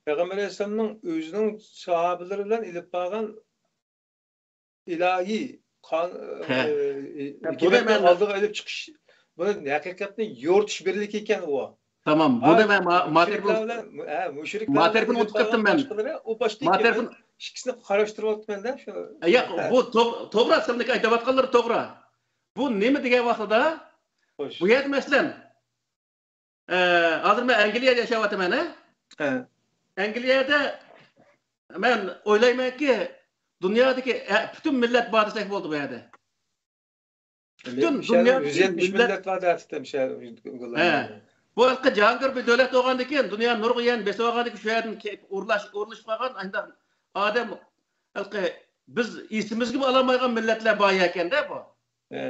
پەيغەمبەر ئەلەيھىسسالامنىڭ ئۆزىنىڭ ساھابىلىرى بىلەن ئېلىپ بارغان ئىلاھىي قان-، ھە. ئى، ھە، بۇنى ھېكمەتنى مەن ئالدىغا ئېلىپ چىقىش، بۇنى ھەقىقەتنى يورۇتۇش بىرلىكى ئىكەن ئۇ. تامام. ھە، بۇنى مەن ما-، ماتېرىيالنى مۇشرىكلار ئۇنتۇپ، بىلەن، ھە، مۇشرىكلار بىلەن ماتېرىيالنى ئېلىپ ئۇنتۇپ بارغان كەتتىم مەن. باشقىلىرى، ئۇ باشتا ئىكەن. ماتېرىيالنى مەن ئىككىسىنى قاراشتۇرۇۋاتىمەن-دە، شۇ. ياق، ھە. بۇ توغ-، توغرا، سىلىنىڭكى ئېيتىۋاتقانلىرى توغرا. بۇ نېمە دېگەن ۋاقتىدا، خوش. بۇ يەردە مەسىلەن، ئە، ھازىر مەن ئەنگلىيەدە ياشاۋاتىمەن، ھە؟ ھە. ئەنگلىيەدە مەن ئويلايمەنكى، دۇنيادىكى، ئە، پۈتۈن مىللەت بار دېسەك بولدى بۇ يەردە. پۈتۈن دۇنيادىكى يۈز يەتمىش مىللەت، مىللەت بار دەۋاتىدۇ شۇ. ھە. بۇ ھېلىقى جاھانگىر بىر دۆلەت بولغاندىكىن، دۇنيا نۇرغۇن يەرنى بېسىۋالغاندىكىن، شۇ يەردىن كېلىپ ئورۇنلاش-، ئورۇنلىشىپ قالغان ئاشۇنداق ئادەم ھېلىقى بىز ئېسىمىزگىمۇ ئالالمايدىغان مىللەتلەر بار ئىكەن-دە بۇ. ھە.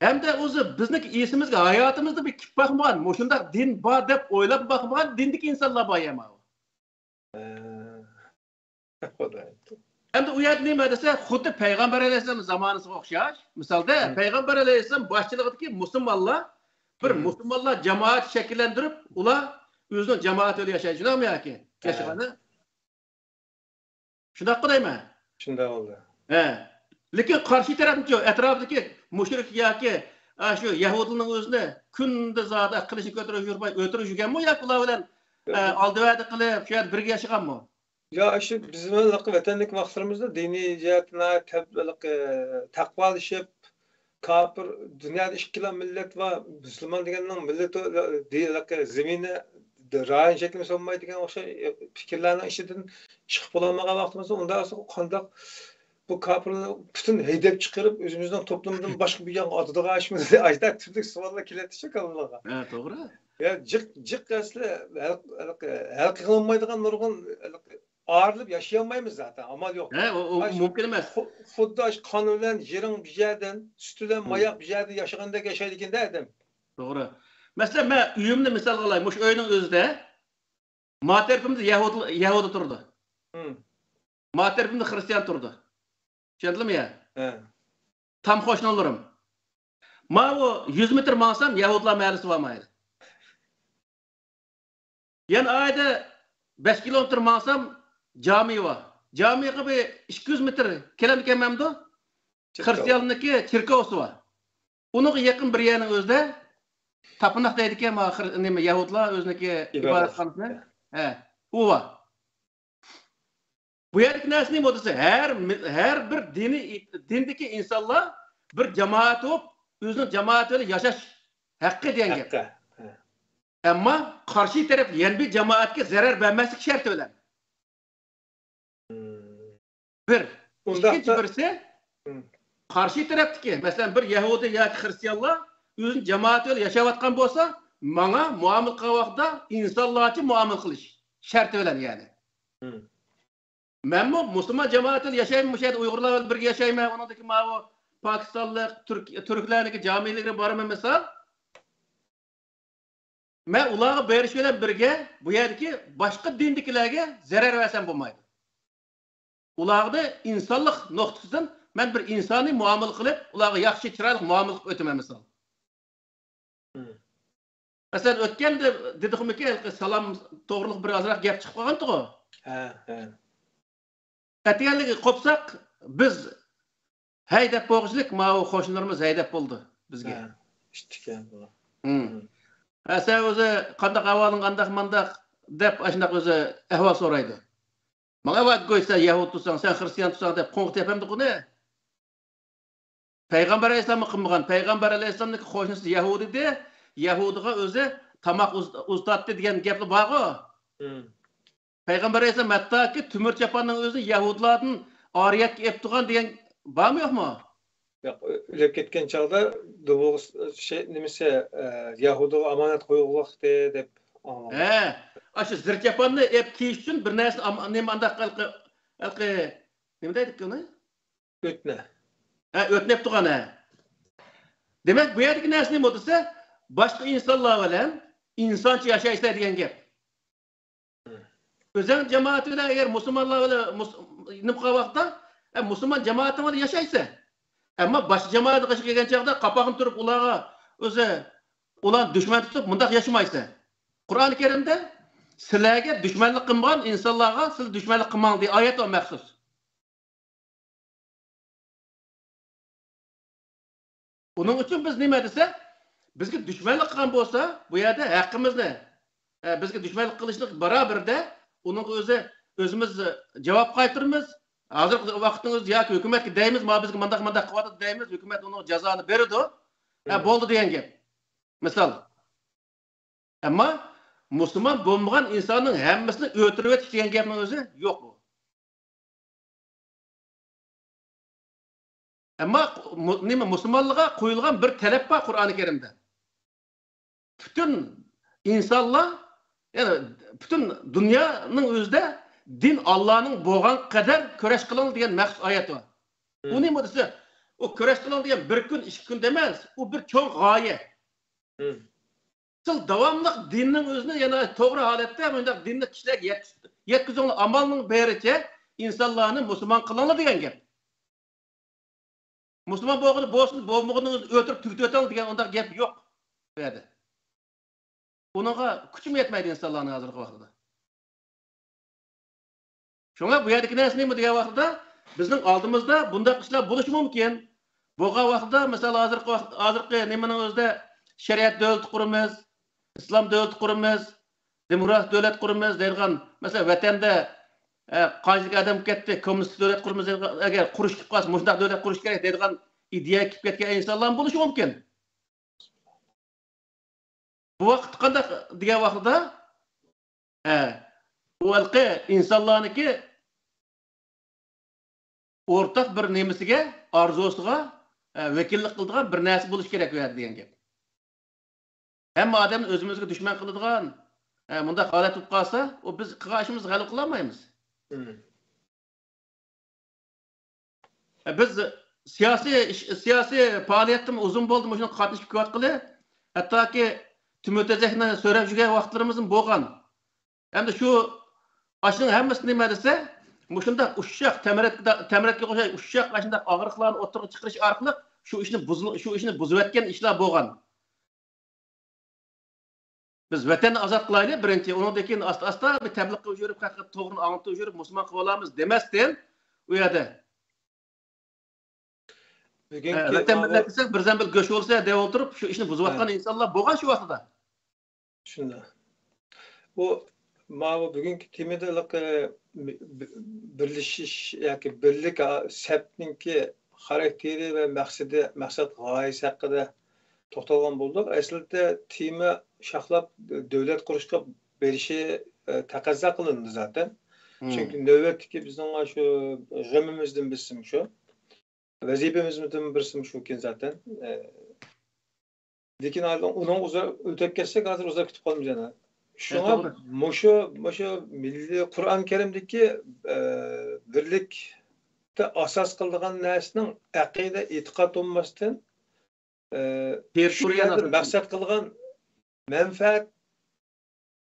ھەمدە ئۆزى بىزنىڭ ئېسىمىزگە، ھاياتىمىزدا بىر كېلىپ باقمىغان، مۇشۇنداق دىن بار دەپ ئويلاپ باقمىغان دىندىكى ئىنسانلار بار يەنە. ھە. خۇداي. ئەمدى ئۇ يەردە نېمە دېسە، خۇددى پەيغەمبەر ئەلەيھىسسالام زامانىسىغا ئوخشاش. مىسالدا، ھە. پەيغەمبەر ئەلەيھىسسالام باشچىلىقىدىكى مۇسۇلمانلار بىر ھە. مۇسۇلمانلار جامائەت شەكىللەندۈرۈپ، ئۇلار ئۆزىنىڭ جامائىتى بىلەن ياشايدۇ، شۇنداقمۇ ياكى؟ ھە. ياشىغاندا. شۇنداققۇ دەيمەن. شۇنداق بولدى. ھە. لېكىن قارشى تەرەپنىچۇ، ئەتراپىدىكى مۇشرىك ياكى، ئا، شۇ يەھۇدىينىڭ ئۆزىنى كۈندە زادى قىلىچنى كۆتۈرۈپ يۈرمەي، ئۆتۈرۈپ يۈرگەنمۇ ياكى ئۇلار بىلەن، ئە، ئالدى-ۋەدە قىلىپ، شۇ يەردە بىرگە ياشىغانمۇ؟ يا، شۇ بىزمۇ ۋەتەندىكى ۋاقىتلىرىمىزدا دىنىي جەھەتتىن تەقۋالىشىپ، كاپىر، دۇنيادا ئىككىلا مىللەت بار، مۇسۇلمان دېگەننىڭ مىللىتى، دى-، زېمىنى، رايون شەكلىنى سولمايدىغان ئوخشاش پىكىرلەرنىڭ ئىچىدىن چىقىپ بولالمىغان ۋاقتىمىزدا، ئۇنداق بولسا قانداق بۇ كاپىرلارنى پۈتۈن ھەيدەپ چىقىرىپ، ئۆزىمىزنىڭ توپلىمىدىن باشقا بىر يانغا ئاتىدىغان ئىشمىز؟ ئاشۇنداق تۈرلۈك سوئاللار كېلەتتىچۇ كاللىغا. ھە، توغرا. يا، جىق، جىق ئەسلى ھەل، ھەل، ھەل قىلىنمايدىغان نۇرغۇن ھەل، ئايرىلىپ ياشىيالمايمىز زاتەن، ئامال يوق. ھە، ئۇ، ئۇ مۇمكىن ئەمەس. خۇددى ئاش قان بىلەن يېرىڭ بىر يەردىن، سۈت بىلەن ماياق بىر يەردە ياشىغاندەك ياشايدىكەن-دە ئادەم. توغرا. مەسىلەن، مەن ئۆيۈمنى مىسالغا ئالاي. مۇشۇ ئۆينىڭ ئۆزىدە ما تەرىپىمدە يەھۇدىي، يەھۇدىي تۇرىدۇ. ما تەرىپىمدە خرىستىيان تۇرىدۇ. چۈشەندىڭلارمۇ يا؟ ھە. تام قوشنىلىرىم. ماۋۇ يۈز مېتىر ماڭسام، يەھۇدىيلار مەھەللىسى بار مايدا. يەنە ئايدا بەش كىلومېتىر ماڭسام، جامى بار. جامىغا بىر ئىككى يۈز مېتىر كېلەمدىكەن مەمدۇ؟ خرىستىياننىڭكى چېركاۋسى بار. ئۇنىڭغا يېقىن بىر يەرنىڭ ئۆزىدە تاپىناق دەيدىكەن، ما خر-، نېمە، يەھۇدىيلار ئۆزىنىڭكى ئىبادەتخانىسى. ھە، ئۇ بار. بۇ يەردىكى نەرسە نېمە دېسە، ھەر مىل-، ھەر بىر دىنىي، دىندىكى ئىنسانلار بىر جامائەت بولۇپ، ئۆزىنىڭ جامائىتى بىلەن ياشاش ھەققى دېگەن گەپ. ھەققى. ھە. ئەمما قارشى تەرەپ يەنە بىر جامائەتكە زەرەر بەرمەسلىك شەرتى بىلەن. بىر. ئىككىنچى بىرسى، قارشى تەرەپتىكى، مەسىلەن، بىر يەھۇدىي ياكى خرىستىيانلار ئۆزىنىڭ جامائىتى بىلەن ياشاۋاتقان بولسا، ماڭا مۇئامىلە قىلغان ۋاقىتتا ئىنسانلارچە مۇئامىلە قىلىش شەرتى بىلەن، يەنى. مەنمۇ مۇسۇلمان جامائىتى بىلەن ياشايمەن، مۇشۇ يەردە ئۇيغۇرلار بىلەن بىرگە ياشايمەن، ئۇنىڭدىكى ماۋۇ پاكىستانلىق، تۈرك، تۈركلەرنىڭكى جامىلىرىگە بارىمەن مىسال. مەن ئۇلارغا بېرىش بىلەن بىرگە بۇ يەردىكى باشقا دىندىكىلەرگە زەرەر بەرسەم بولمايدۇ. ئۇلارنى ئىنسانلىق نۇقتىسىدىن مەن بىر ئىنسانىي مۇئامىلە قىلىپ، ئۇلارغا ياخشى، چىرايلىق مۇئامىلە قىلىپ ئۆتىمەن مىسال. مەسىلەن، ئۆتكەندە دېدۇقمىكى، ھېلىقى سالام توغرۇلۇق بىر ئازراق گەپ چىقىپ قالغانتىغۇ. ھە، ھە. ئەتىگەنلىكى قوپساق، بىز ھەي دەپ بولغۇچىلىك، ماۋۇ قوشنىلىرىمىز ھەي دەپ بولدى بىزگە. ھە، ئىشتىكەن بۇ. ھە، سەن ئۆزى قانداق ئەھۋالىڭ، قانداق مانداق دەپ ئاشۇنداق ئۆزى ئەھۋال سورايدۇ. ماڭا ئەۋەت گوي، سەن يەھۇد تۇرساڭ، سەن خرىستىان تۇرساڭ دەپ قوڭغا تېپەمدۇق ئۇنى. پەيغەمبەر ئەلەيھىسسالاممۇ قىلمىغان. پەيغەمبەر ئەلەيھىسسالامنىڭكى قوشنىسى يەھۇدىيدى. يەھۇدىيغا ئۆزى تاماق ئۇز-، ئۇزىتاتتى دېگەن گەپلا بارغۇ. پەيغەمبەر ئەلەيھىسسالام ھەتتاكى تۆمۈر چاپاننىڭ ئۆزىنى يەھۇدىيلاردىن ئارىيەتكە ئېلىپ تۇرغان دېگەن بارمۇ يوقمۇ؟ ياق، ئۆ-، ئۆلۈپ كەتكەن چاغدا دۇبۇغ-، شەي، نېمىسى، ئە، يەھۇدىيغا ئامانەت قويغۇلۇقتى دەپ ئاڭلىدىم. ھە، ئاشۇ زىر چاپاننى ئېلىپ كىيىش ئۈچۈن بىر نەرسىنى ئام-، نېمە ئانداق ھېلىقى، ھېلىقى، نېمە دەيدىكى ئۇنى؟ ئۆتنە. ھە، ئۆتنە ئېلىپ تۇرغان، ھە. دېمەك، بۇ يەردىكى نەرسە نېمە دېسە، باشقا ئىنسانلار بىلەن ئىنسانچە ياشايسەن دېگەن گەپ. ئۆزۈڭ جامائەت بىلەن ئەگەر مۇسۇلمانلار بىلەن مۇس-، نېمە قىلغان ۋاقىتتا، ئە، مۇسۇلمان جامائىتىڭ بىلەن ياشايسەن. ئەمما باشقا جامائەتكە قېلىپ كەلگەن چاغدا قاپاقنى تۇرۇپ ئۇلارغا ئۆزى، ئۇلارنى دۈشمەن تۇتۇپ مۇنداق ياشىمايسەن. قۇرئان كەرىمدە سىلەرگە دۈشمەنلىك قىلمىغان ئىنسانلارغا سىلەر دۈشمەنلىك قىلماڭ دېگەن ئايەت بار مەخسۇس. ئۇنىڭ ئۈچۈن بىز نېمە دېسە، بىزگە دۈشمەنلىك قىلغان بولسا، بۇ يەردە ھەققىمىزنى، ئە، بىزگە دۈشمەنلىك قىلىشلىق بارابىردە، ئۇنىڭغا ئۆزى، ئۆزىمىز جاۋاب قايتۇرىمىز. ھازىرقى ۋاقىتنىڭ ئۆزىدە ياكى ھۆكۈمەتكە دەيمىز، ما بىزگە مانداق، مانداق قىلىۋاتىدۇ دەيمىز، ھۆكۈمەت ئۇنىڭغا جازانى بېرىدۇ. ھە، بولدى دېگەن گەپ. مىسال. ئەمما مۇسۇلمان بولمىغان ئىنساننىڭ ھەممىسىنى ئۆلتۈرۈۋېتىش دېگەن گەپنىڭ ئۆزى يوق بۇ. ئەمما مۇ-، نېمە، مۇسۇلمانلارغا قويۇلغان بىر تەلەپ بار قۇرئانى كەرىمدە. پۈتۈن ئىنسانلار، يەنى پۈتۈن دۇنيانىڭ ئۆزىدە دىن ئاللانىڭ بولغان قەدەر كۈرەش قىلىڭ دېگەن مەخسۇس ئايەت بار. ئۇ نېمە دېسە، ئۇ كۈرەش قىلىڭ دېگەن بىر كۈن، ئىككى كۈندە ئەمەس، ئۇ بىر چوڭ غايە. سىز داۋاملىق دىننىڭ ئۆزىنى يەنە توغرا ھالەتتە مۇنداق دىننى كىشىلەرگە يەتكۈز-، يەتكۈزۈڭلار، ئامالنىڭ بېرىچە ئىنسانلارنى مۇسۇلمان قىلىڭلار دېگەن گەپ. مۇسۇلمان بولغىنى بولسۇن، بولمىغىنىنى ئۆلتۈرۈپ تۈگىتىۋېتىڭ دېگەن ئۇنداق گەپ يوق بۇ يەردە. ئۇنىڭغا كۈچىمۇ يەتمەيدۇ ئىنسانلارنىڭ ھازىرقى ۋاقتىدا. شۇڭا بۇ يەردىكى نەرسە نېمە دېگەن ۋاقىتتا، بىزنىڭ ئالدىمىزدا بۇنداق ئىشلار بولۇشى مۇمكىن. بولغان ۋاقىتتا، مىسال، ھازىرقى ۋاقىت، ھازىرقى نېمىنىڭ ئۆزىدە شەرىئەت دۆلىتى قۇرىمىز، ئىسلام دۆلىتى قۇرىمىز، دېموكراتىك دۆلەت قۇرىمىز دەيدىغان، مەسىلەن، ۋەتەندە، ئە، قانچىلىك ئادەم كەتتى، كوممۇنىستىك دۆلەت قۇرىمىز دەيدىغان، ئەگەر قۇرۇش كېلىپ قالسا، مۇشۇنداق دۆلەت قۇرۇش كېرەك دەيدىغان ئىدىيەگە كېلىپ كەتكەن ئىنسانلارمۇ بولۇشى مۇمكىن. بۇ ۋاقىتتا قانداق دېگەن ۋاقتىدا، ھە، ئۇ ھېلىقى ئىنسانلارنىڭكى ئورتاق بىر نېمىسىگە، ئارزۇسىغا، ھە، ۋەكىللىك قىلىدىغان بىر نەرسە بولۇشى كېرەك بۇ يەردە دېگەن گەپ. ھەممە ئادەمنى ئۆزىمىزگە دۈشمەن قىلىدىغان، ھە، مۇنداق ھالەت بولۇپ قالسا، ئۇ بىز قىلغان ئىشىمىزنى ھەل قىلالمايمىز. بىز سىياسىي ئىش، سىياسىي پائالىيەتتىمۇ ئۇزۇن بولدى مۇشۇنىڭغا قاتنىشىپ كېلىۋاتقىلى. ھەتتاكى تۈمۈر تېزەكنى سۆرەپ يۈرگەن ۋاقىتلىرىمىزمۇ بولغان. ئەمدى شۇ ئاشۇنىڭ ھەممىسى نېمە دېسە، مۇشۇنداق ئۇششاق تەمرەتكە، تەمرەتكە ئوخشاش ئۇششاق ئاشۇنداق ئاغرىقلارنى ئوتتۇرىغا چىقىرىش ئارقىلىق شۇ ئىشنى بۇزۇل-، شۇ ئىشنى بۇزۇۋەتكەن ئىشلار بولغان. بىز ۋەتەننى ئازاد قىلايلى بىرىنچى، ئۇنىڭدىن كېيىن ئاستا-ئاستا بىر تەبلىغ قىلىپ يۈرۈپ، خەققە توغرىنى ئاڭلىتىپ يۈرۈپ، مۇسۇلمان قىلىۋالامىز دېمەستىن، ئۇ يەردە، ھە، بۈگۈنكى ۋەتەن ماۋۇ مىللەت دېسەك، بىر زەمبىل گۆش بولسا دەۋ ئولتۇرۇپ، شۇ ئىشنى ھە. بۇزۇۋاتقان ئىنسانلار بولغان شۇ ۋاقتىدا. شۇنداق. بۇ، ماۋۇ بۈگۈنكى تېمىدا ھېلىقى بىرلىشىش ياكى بىرلىك سەپنىڭكى خاراكتېرى ۋە مەقسىتى، مەقسەت غايىسى ھەققىدە توختالغان بولدۇق. ئەسلىدە تېما شاخلاپ دۆلەت قۇرۇشقا بېرىشى، ئە، تەقەززا قىلىنىدۇ زاتەن. مم. چۈنكى نۆۋەتتىكى بىزنىڭ شۇ غېمىمىزدىن بىرسىمۇ شۇ. ۋەزىپىمىزدىن بىرسىمۇ شۇكەن زاتەن. ئە، لېكىن ھازىر ئۇنىڭ ئۇزا-، ئۆتۈپ كەتسەك، ھازىر ئۇزاپ كېتىپ قالىمىز يەنە. شۇڭا توغرا. مۇشۇ، مۇشۇ مىللىي قۇرئان كەرىمدىكى، ئە، بىرلىكتە ئاساس قىلىدىغان نەرسىنىڭ ئەقىدە، ئېتىقاد بولماستىن، ئە، شۇ تېررىتورىيەنى يەردە ئاساس مەقسەت قىلغان مەنپەئەت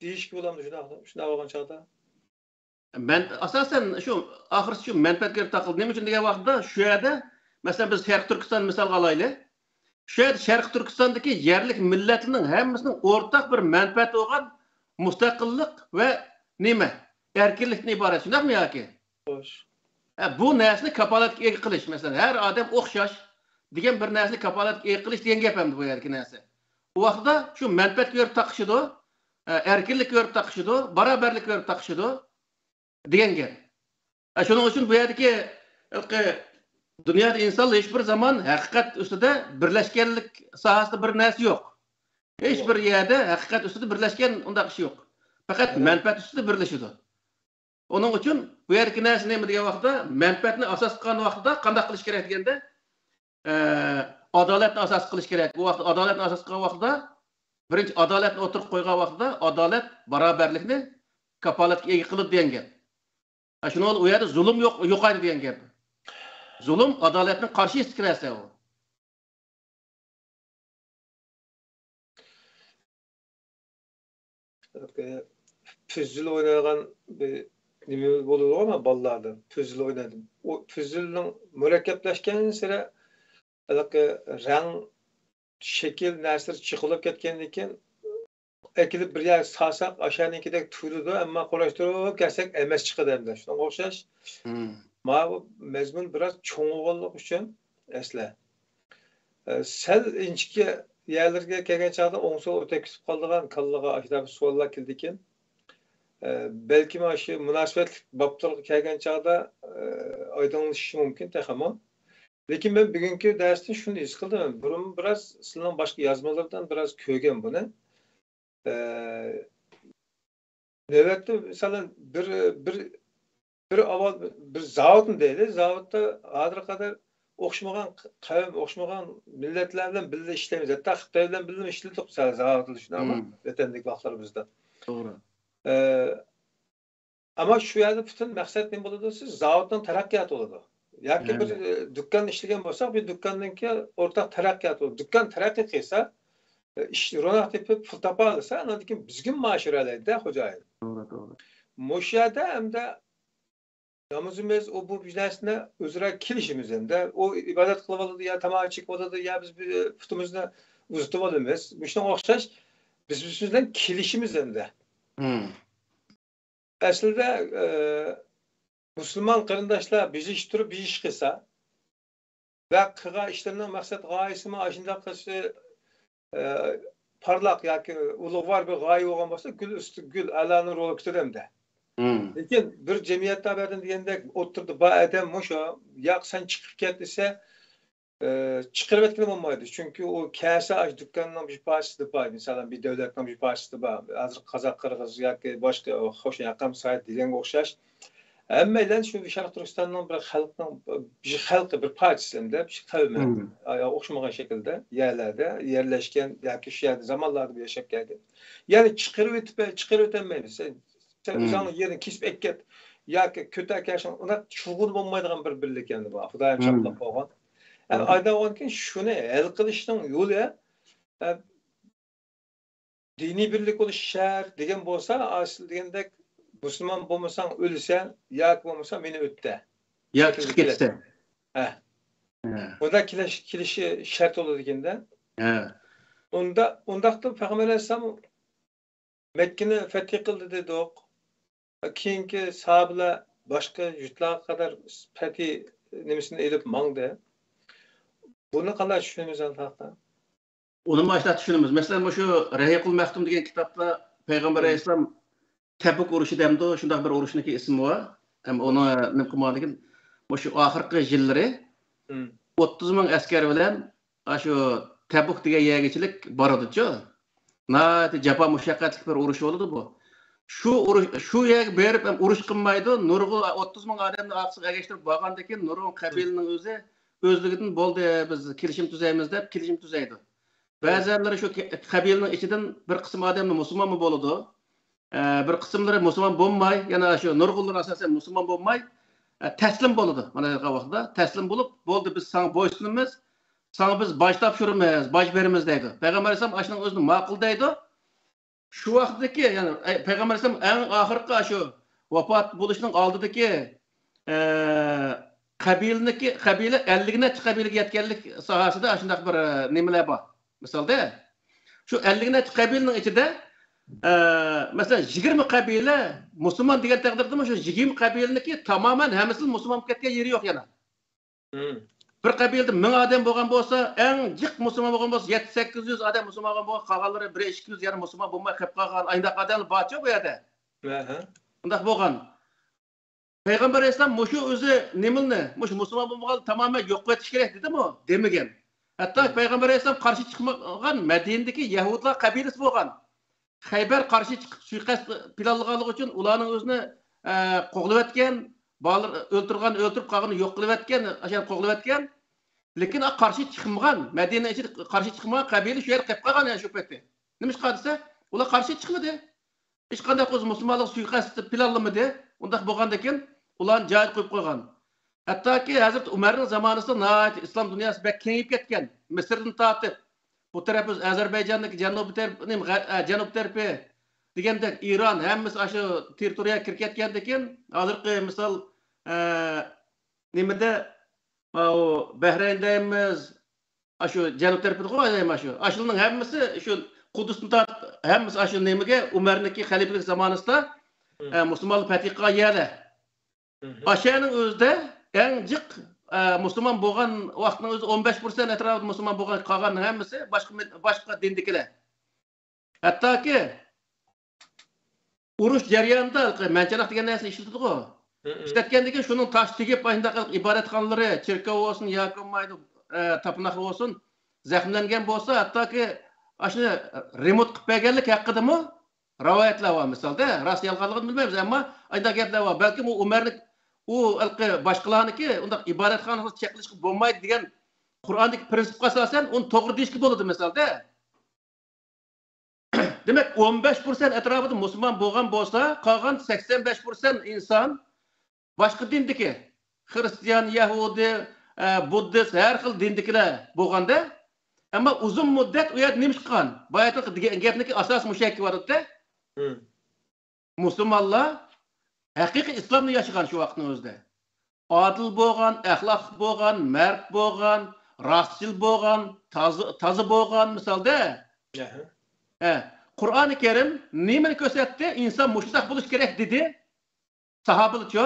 دېيىشكە بولامدۇ شۇنداق، شۇنداق بولغان چاغدا؟ مەن، ئاساسەن، شۇ ئاخىرسى شۇ مەنپەئەتكە تاقىلدى. نېمە ئۈچۈن دېگەن ۋاقىتتا، شۇ يەردە، مەسىلەن، بىز شەرقىي تۈركىستان مىسالغا ئالايلى. شۇ يەردە شەرقىي تۈركىستاندىكى يەرلىك مىللەتلەرنىڭ ھەممىسىنىڭ ئورتاق بىر مەنپەئەتى بولغان مۇستەقىللىق ۋە نېمە؟ ئەركىنلىكتىن ئىبارەت، شۇنداقمۇ ياكى؟ خوش. ھە، بۇ نەرسىنى كاپالەتكە ئىگە قىلىش، مەسىلەن، ھەر ئادەم ئوخشاش دېگەن بىر نەرسىنى كاپالەتكە ئىگە قىلىش دېگەن گەپ ئەمدى بۇ يەردىكى نەرسە. ئۇ ۋاقىتتا شۇ مەنپەئەتكە كۆرە تاقىشىدۇ، ئە، ئەركىنلىككە كۆرە تاقىشىدۇ، باراۋەرلىككە كۆرە تاقىشىدۇ دېگەن گەپ. ئە، شۇنىڭ ئۈچۈن بۇ يەردىكى ھېلىقى دۇنيادا ئىنسانلار ھېچ بىر زامان ھەقىقەت ئۈستىدە بىرلەشكەنلىك ساھەسىدە بىر نەرسە يوق. ھېچ بىر يەردە ھەقىقەت ئۈستىدە بىرلەشكەن ئۇنداق ئىش يوق. پەقەت مەنپەئەت ئۈستىدە بىرلىشىدۇ. ئۇنىڭ ئۈچۈن بۇ يەردىكى نەرسە نېمە دېگەن ۋاقىتتا، مەنپەئەتنى ئاساس قىلغان ۋاقىتتا قانداق قىلىش كېرەك دېگەندە، ئە، ئادالەتنى ئاساس قىلىش كېرەك. بۇ ۋاقىتتا ئادالەتنى ئاساس قىلغان ۋاقتىدا، بىرىنچى ئادالەتنى ئوتتۇرىغا قويغان ۋاقتىدا، ئادالەت باراۋەرلىكنى كاپالەتكە ئىگە قىلىدۇ دېگەن گەپ. ھە، شۇنىڭ بىلەن ئۇ يەردە زۇلۇم يوق، يوقايدۇ دېگەن گەپ. زۇلۇم ئادالەتنىڭ قارشى ئىككى نەرسە ئۇ. پۈززىل ئوينايدىغان بىر نېمە بولىدىغۇ، بالىلاردا پۈززىل ئوينايدۇ. ئۇ پۈززىلنىڭ مۇرەككەپلەشكەنسېرى ھېلىقى رەڭ، شەكىل نەرسىلىرى چىقىلىپ كەتكەندىن كېيىن، ئەكېلىپ بىر يەرگە سالساق، ئاشۇنىڭكىدەك تۇيۇلىدۇ، ئەمما قۇراشتۇرۇپ كەلسەك، ئەمەس چىقىدۇ ئەمدى. شۇنىڭغا ئوخشاش، مم. ماۋۇ مەزمۇن بىراز چوڭ بولغانلىقى ئۈچۈن ئەسلى، ئە، سەل ئىنچىكە يەرلىرىگە كەلگەن چاغدا ئوڭ سول ئۆتۈپ كېتىپ قالىدىغان كاللىغا ئاشۇنداق بىر سوئاللار كېلىدىكەن. ئە، بەلكىم ئاشۇ مۇناسىۋەتلىك بابلارغا كەلگەن چاغدا، ئە، ئايدىڭلىشىشى مۇمكىن تېخىمۇ. لېكىن مەن بۈگۈنكى دەرستىن شۇنى ھېس قىلدىم. بۇرۇن بىراز سىلىنىڭ باشقا يازمىلىرىدىن بىراز كۆرگەن بۇنى. ئە، نۆۋەتتە، مىسالەن، بىر، بىر، بىر ئاۋاز، بىر زاۋۇتنى دەيلى، زاۋۇتتا ھازىرغا قەدەر ئوخشىمىغان قەۋم، ئوخشىمىغان مىللەتلەر بىلەن بىللە ئىشلەيمىز. ھەتتا خىتاي بىلەن بىللە ئىشلىدۇق، مىسالەن، زاۋۇتتا شۇنداقمۇ؟ مم. ۋەتەندىكى ۋاقىتلىرىمىزدا. توغرا. ئە، ئەمما شۇ يەردە پۈتۈن مەقسەت نېمە بولىدۇ؟ سىز زاۋۇتنىڭ تەرەققىياتى بولىدۇ. ياكى بىر، ئە، دۇكان ئىشلىگەن بولساق، بىر دۇكاننىڭكى ئورتاق تەرەققىياتى بولىدۇ. دۇكان تەرەققىي قىلسا، ئىش روناق تېپىپ، پۇل تاپالىسا، ئاندىن كېيىن بىزگىمۇ مائاش بېرەلەيدۇ-دە، خوجايىن. توغرا، توغرا. مۇشۇ يەردە ئەمدى نامىزىمىز، ئۇ بۇ بىر نەرسىنى ئۆزئارا كېلىشىمىز ئەمدى. ئۇ ئىبادەت قىلىۋالىدۇ، يا تاماكا چېكىۋالىدۇ، يا بىز بىر پۇتىمىزنى ئۇزىتىۋالىمىز. مۇشۇنىڭغا ئوخشاش بىز بىر-بىرىمىز بىلەن كېلىشىمىز ئەمدى. مم. ئەسلىدە، ئە، مۇسۇلمان قېرىنداشلار بىر ئىش تۇرۇپ، بىر ئىش قىلسا، ۋە قىلغان ئىشلىرىنىڭ مەقسەت غايىسىمۇ ئاشۇنداق قىلىشى، ئە، پارلاق ياكى ئۇلۇغۋار بىر غايە بولغان بولسا، گۈل ئۈستى گۈل، ئەلانىڭ رولى كۈتىدۇ ئەمدى. مم. لېكىن بىر جەمئىيەتتە بەردىن دېگەندەك ئوتتۇرىدا بار ئادەم مۇشۇ، ياق، سەن چىقىپ كەت دېسە، ئە، چىقىرىۋەتكىلى بولمايدۇ. چۈنكى ئۇ كەلسە ئاشۇ دۇكاننىڭ بىر پارچىسى بار، مىسالەن، بىر دۆلەتنىڭ بىر پارچىسى بار. ھازىر قازاق، قىرغىز ياكى باشقا، خوش، ياقام سايت دېگەنگە ئوخشاش. ھەممەيلەن شۇ شەرقىي تۈركىستاننىڭ بىر خەلقنىڭ، بىر خەلقى، بىر پارچىسى ئەمدى، بىر قەۋمى. مم. ئا، ئوخشىمىغان شەكىلدە يەرلەردە يەرلەشكەن ياكى شۇ يەردە زامانلاردىن ياشاپ كەلگەن. يەنى چىقىرىۋېتىپ، چىقىرىۋېتەلمەيمىز. سەن، سەن مم. ئۆزۈڭنىڭ يېرىنى كېسىپ ئەكەت. ياكى كۆتەركەشنىڭ ئۇنداق چۈشۈرگىلى بولمايدىغان بىر بىرلىك ئەمدى بۇ. خۇدايىم ساقلاپ قالغان. ئەمدى ئايدا بولغاندىن كېيىن شۇنى ھەل قىلىشنىڭ يولى، ئە، دىنىي بىرلىك بولۇش شەرت دېگەن بولسا، ئاشۇ دېگەندەك، مۇسۇلمان بولمىساڭ ئۆلىسەن، ياكى بولمىسا مېنى ئۆتتە. يا شەكلىدە چىقىپ كېتىسەن. ھە. ھە. ئۇنداق كېلىش-، كېلىشى شەرت بولىدىكەن-دە. ھە. ئۇندا-، ئۇنداقتا پەيغەمبەر ئەلەيھىسسالام مەككىنى فەتھى قىلدى دېدۇق. كېيىنكى ساھابىلەر باشقا يۇرتلارغا قەدەر پەتھى نېمىسىنى ئېلىپ ماڭدى. بۇنى قانداق چۈشىنىمىز ئەمدى؟ ئۇنىمۇ ئاشۇنداق چۈشىنىمىز. مەسىلەن، مۇشۇ رەھىقۇل مەختۇم دېگەن كىتابتا پەيغەمبەر ئەلەيھىسسالام تەبۇك ئۇرۇشى دەمدۇ، شۇنداق بىر ئۇرۇشنىڭكى ئىسمى بار. ھەم ئۇنى نېمە قىلمىغاندىكىن، مۇشۇ ئاخىرقى يىللىرى ئوتتۇز مىڭ ئەسكەر بىلەن ئاشۇ تەبۇك دېگەن يەرگىچىلىك بارىدۇچۇ. ناھايىتى جاپا مۇشەققەتلىك بىر ئۇرۇش بولىدۇ بۇ. شۇ ئۇرۇش، شۇ يەرگە بېرىپ ھەم ئۇرۇش قىلمايدۇ. نۇرغۇن ئوتتۇز مىڭ ئادەمنى ئارقىسىغا ئەگەشتۈرۈپ بارغاندىن كېيىن نۇرغۇن قەبىلىنىڭ ئۆزى ئۆزلۈكىدىن بولدى، بىز كېلىشىم تۈزەيمىز دەپ كېلىشىم تۈزەيدۇ. بەزىلىرى شۇ قەبىلىنىڭ ئىچىدىن بىر قىسىم ئادەمنى مۇسۇلمانمۇ بولىدۇ. ئە، بىر قىسىملىرى مۇسۇلمان بولماي، يەنە شۇ نۇرغۇنلىرى ئاساسەن مۇسۇلمان بولماي، ئە، تەسلىم بولىدۇ. مانا ھازىرقى ۋاقىتتا تەسلىم بولۇپ، بولدى، بىز ساڭا بويسۇنىمىز، ساڭا بىز باج تاپشۇرىمىز، باج بېرىمىز دەيدۇ. پەيغەمبەر ئەلەيھىسسالام ئاشۇنىڭ ئۆزىنى ماقۇل دەيدۇ. شۇ ۋاقىتتىكى، يەنى، ئەي، پەيغەمبەر ئەلەيھىسسالام ئەڭ ئاخىرقى شۇ ۋاپات بولۇشنىڭ ئالدىدىكى، ئە، قەبىلىنىڭكى، قەبىلە ئەللىك نەچچە قەبىلىگە يەتكەنلىك ساھەسىدە ئاشۇنداق بىر، ئە، نېمىلەر بار. مىسالدا، شۇ ئەللىك نەچچە قەبىلىنىڭ ئىچىدە، ئە، مەسىلەن، يىگىرمە قەبىلە مۇسۇلمان دېگەن تەقدىردىمۇ، شۇ يىگىرمە قەبىلىنىڭكى تامامەن ھەممىسىلا مۇسۇلمان بولۇپ كەتكەن يېرى يوق يەنە. مم. بىر قەبىلىدە مىڭ ئادەم بولغان بولسا، ئەڭ جىق مۇسۇلمان بولغان بولسا، يەتتە سەككىز يۈز ئادەم مۇسۇلمان بولغان بولغان، قالغانلىرى بىر ئىككى يۈز يەنە مۇسۇلمان بولماي قېلىپ قالغان، ئاينداق ئادەملەر بارچۇ بۇ يەردە. ئەھە. ئۇنداق بولغان. پەيغەمبەر ئەلەيھىسسالام مۇشۇ ئۆزى نېمىلنى، مۇشۇ مۇسۇلمان بولمىغانلارنى تامامەن يوق قىلىۋېتىش كېرەك دېدىمۇ؟ دېمىگەن. ھەتتا مم. پەيغەمبەر ئەلەيھىسسالام قارشى چىقمىغان مەدىنىدىكى يەھۇدلار قەبىلىسى بولغان. خەيبەر قارشى چىقىپ سۇيىقەست پىلانلىغانلىقى ئۈچۈن ئۇلارنىڭ ئۆزىنى، ئە، قوغلىۋەتكەن، بالىلار ئۆلتۈرگەن ئۆلتۈرۈپ قالغىنى يوق قىلىۋەتكەن، ئاشۇ قوغلىۋەتكەن. لېكىن قارشى چىقمىغان، مەدىنە ئىچىدە قارشى چىقمىغان قەبىلە شۇ يەردە قېلىپ قالغان يەنە شۇ پېتى. نېمىشقا دېسە، ئۇلار قارشى چىقمىدى. ھېچقانداق ئۆزى مۇسۇلمانلىق سۇيىقەست پىلانلىمىدى. ئۇنداق بولغاندىكىن ئۇلارنى جايىدا قويۇپ قويغان. ھەتتاكى ھەزرىتى ئۆمەرنىڭ زامانىسىدا ناھايىتى ئىسلام دۇنياسى بەك كېڭىيىپ كەتكەن. مىسىردىن تارتىپ، بۇ تەرەپ ئۆزى ئەزەربەيجاننىڭكى جەنۇبىي تەرىپى، نېمە، غەر-، ئە، جەنۇب تەرىپى دېگەندەك ئىران، ھەممىسى ئاشۇ تېررىتورىيەگە كىرىپ كەتكەندىكىن، ھازىرقى مىسال، ئە، نېمىدە، ئاۋۇ بەھرەيندە ھەممىز، ئاشۇ جەنۇب تەرىپىدىغۇ، ئاشۇ، ئاشۇلارنىڭ ھەممىسى شۇ قۇددۇسنى تارتىپ، ھەممىسى ئاشۇ نېمىگە، ئۆمەرنىڭكى خەلىپىلىك زامانىسىدا، مم. ئە، مۇسۇلمانلار پەتھى قىلغان يەرلەر. مم. ئاشۇنىڭ ئۆزىدە ئەڭ جىق، ئە، مۇسۇلمان بولغان ۋاقىتنىڭ ئۆزىدە ئون بەش پىرسەنت ئەتراپىدا مۇسۇلمان بولغان، قالغاننىڭ ھەممىسى باشقا مىل-، باشقا دىندىكىلەر. ھەتتاكى ئۇرۇش جەريانىدا ھېلىقى مەنچىراق دېگەن نەرسىنى ئىشلىتىدىغۇ. مم. ئىشلەتكەندىن كېيىن شۇنىڭ تاش تېگىپ، ئاشۇنداق قىلىپ ئىبادەتخانىلىرى، چېركاۋ بولسۇن ياكى بولمايدۇ، ئە، تاپىناقلار بولسۇن، زەخىملەنگەن بولسا، ھەتتاكى ئاشۇنى رېمونت قىلىپ بەرگەنلىك ھەققىدىمۇ رىۋايەتلەر بار مىسالدا. راست يالغانلىقىنى بىلمەيمىز، ئەمما ئانداق گەپلەر بار. بەلكىم ئۇ ئۆمەرنىڭ، ئۇ ھېلىقى باشقىلارنىڭكى ئۇنداق ئىبادەتخانىسىغا چەكلىشىشكە بولمايدۇ دېگەن قۇرئاندىكى پرىنسىپقا ئاساسەن ئۇنى توغرا دېيىشكە بولىدۇ مىسالدا. دېمەك، ئون بەش پىرسەنت ئەتراپىدا مۇسۇلمان بولغان بولسا، قالغان سەكسەن بەش پىرسەنت ئىنسان باشقا دىندىكى، خىرىستىيان، يەھۇدىي، ئە، بۇددىست، ھەر خىل دىندىكىلەر بولغاندا، ئەمما ئۇزۇن مۇددەت ئۇ يەردە نېمە ئىش قىلغان؟ باياتىنقى دېگەن گەپنىكى ئاساس مۇشۇ يەرگە بارىدۇ-دە. مم. مۇسۇلمانلار ھەقىقىي ئىسلامنى ياشىغان شۇ ۋاقىتنىڭ ئۆزىدە. ئادىل بولغان، ئەخلاقلىق بولغان، مەرد بولغان، راستچىل بولغان، تازا، تازا بولغان مىسالدا. ئەھە. ھە، قۇرئانى كەرىم نېمىنى كۆرسەتتى؟ ئىنسان مۇشۇنداق بولۇش كېرەك دېدى. ساھابىلىچۇ؟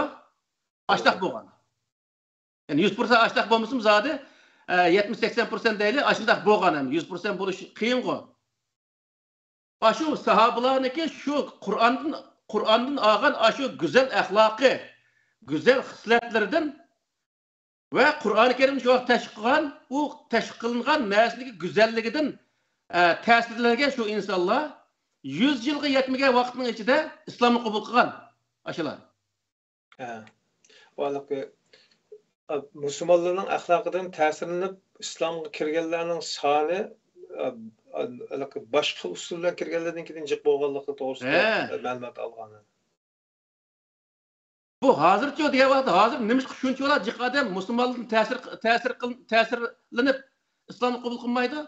ئاشتاق بولغان. يەنى يۈز پىرسەنت ئاشتاق بولمىسىمۇ زادى، ئە، يەتمىش سەكسەن پىرسەنت دەيلى، ئاشۇنداق بولغان ئەمدى. يۈز پىرسەنت بولۇش قىيىنغۇ. ئاشۇ ساھابىلارنىڭكى شۇ قۇرئاندىن، قۇرئاندىن ئالغان ئاشۇ گۈزەل ئەخلاقى، گۈزەل خىسلەتلىرىدىن ۋە قۇرئانى كەرىمنى شۇ ۋاقىت تەشۋىق قىلغان، ئۇ تەشۋىق قىلىنغان نەرسىنىڭكى گۈزەللىكىدىن، ئە، تەسىرلەنگەن شۇ ئىنسانلار يۈز يىلغا يەتمىگەن ۋاقىتنىڭ ئىچىدە ئىسلامنى قوبۇل قىلغان ئاشۇلار. ھە. ھېلىقى، ئە، مۇسۇلمانلارنىڭ ئەخلاقىدىن تەسىرلىنىپ ئىسلامغا كىرگەنلەرنىڭ سانى، ئە، ئە، ھېلىقى باشقا ئۇسۇل بىلەن كىرگەنلەردىنكىدىن جىق بولغانلىقى توغرىسىدا، ھە، مەلۇمات ئالغان. بۇ ھازىرچۇ دېگەن ۋاقىتتا، ھازىر نېمىشقا شۇنچىۋالا جىق ئادەم مۇسۇلمانلاردىن تەسىر، تەسىر قىل-، تەسىرلىنىپ ئىسلامنى قوبۇل قىلمايدۇ؟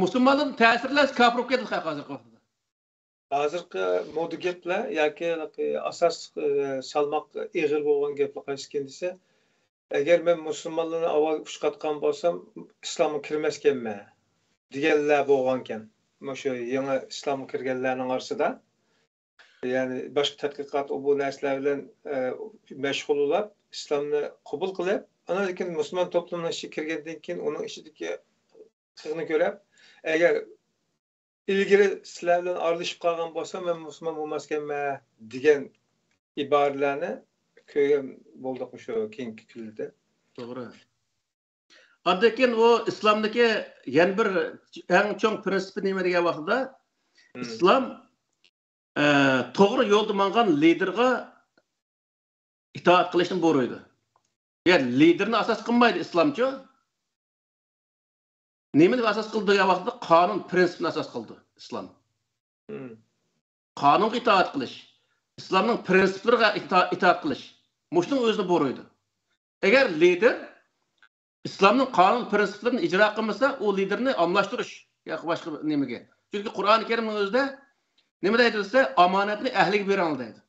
مۇسۇلمانلاردىن تەسىرلەنسە كاپىر بولۇپ كېتىدۇ خەق ھازىرقى ۋاقىتتا. ھازىرقى مودا گەپلەر ياكى ئاساس، ئى، سالماق ئېغىر بولغان گەپلەر قايسىكەن دېسە، ئەگەر مەن مۇسۇلمانلارنى ئاۋۋال ئۇچقاتقان بولسام، ئىسلامغا كىرمەسكەنمەن دېگەنلەر بولغانكەن. مۇشۇ يېڭى ئىسلامغا كىرگەنلەرنىڭ ئارىسىدا. يەنى باشقا تەتقىقات، ئۇ بۇ نەرسىلەر بىلەن، ئە، مەشغۇللىنىپ، ئىسلامنى قوبۇل قىلىپ، ئاندىن كېيىن مۇسۇلمان توپلۇمىنىڭ ئىچىگە كىرگەندىن كېيىن ئۇنىڭ ئىچىدىكى پىخنى كۆرۈپ، ئەگەر ئىلگىرى سىلەر بىلەن ئارىلىشىپ قالغان بولسام، مەن مۇسۇلمان بولماسكەنمەن دېگەن ئىبارىلەرنى كۆرگەن بولدۇق مۇشۇ كېيىنكى كۈنلەردە. توغرا. ئاندىن كېيىن ئۇ ئىسلامدىكى يەنە بىر ئەڭ چوڭ پرىنسىپى نېمە دېگەن ۋاقتىدا، مم. ئىسلام، ئە، توغرا يولدا ماڭغان لىدېرغا ئىتائەت قىلىشنى بۇيرۇيدۇ. يەنى لىدېرنى ئاساس قىلمايدۇ ئىسلامچۇ. نېمىنى ئاساس قىلىدۇ دېگەن ۋاقىتتا قانۇن پرىنسىپىنى ئاساس قىلىدۇ ئىسلام. مم. قانۇنغا ئىتائەت قىلىش. ئىسلامنىڭ پرىنسىپلىرىغا ئىتا-، ئىتائەت قىلىش. مۇشۇنىڭ ئۆزىنى بۇيرۇيدۇ. ئەگەر لىدېر ئىسلامنىڭ قانۇن پرىنسىپلىرىنى ئىجرا قىلمىسا، ئۇ لىدېرنى ئالماشتۇرۇش ياكى باشقا بىر نېمىگە. چۈنكى قۇرئانى كەرىمنىڭ ئۆزىدە نېمە دەيدۇ دېسە، ئامانەتنى ئەھلىگە بېرىڭ دەيدۇ.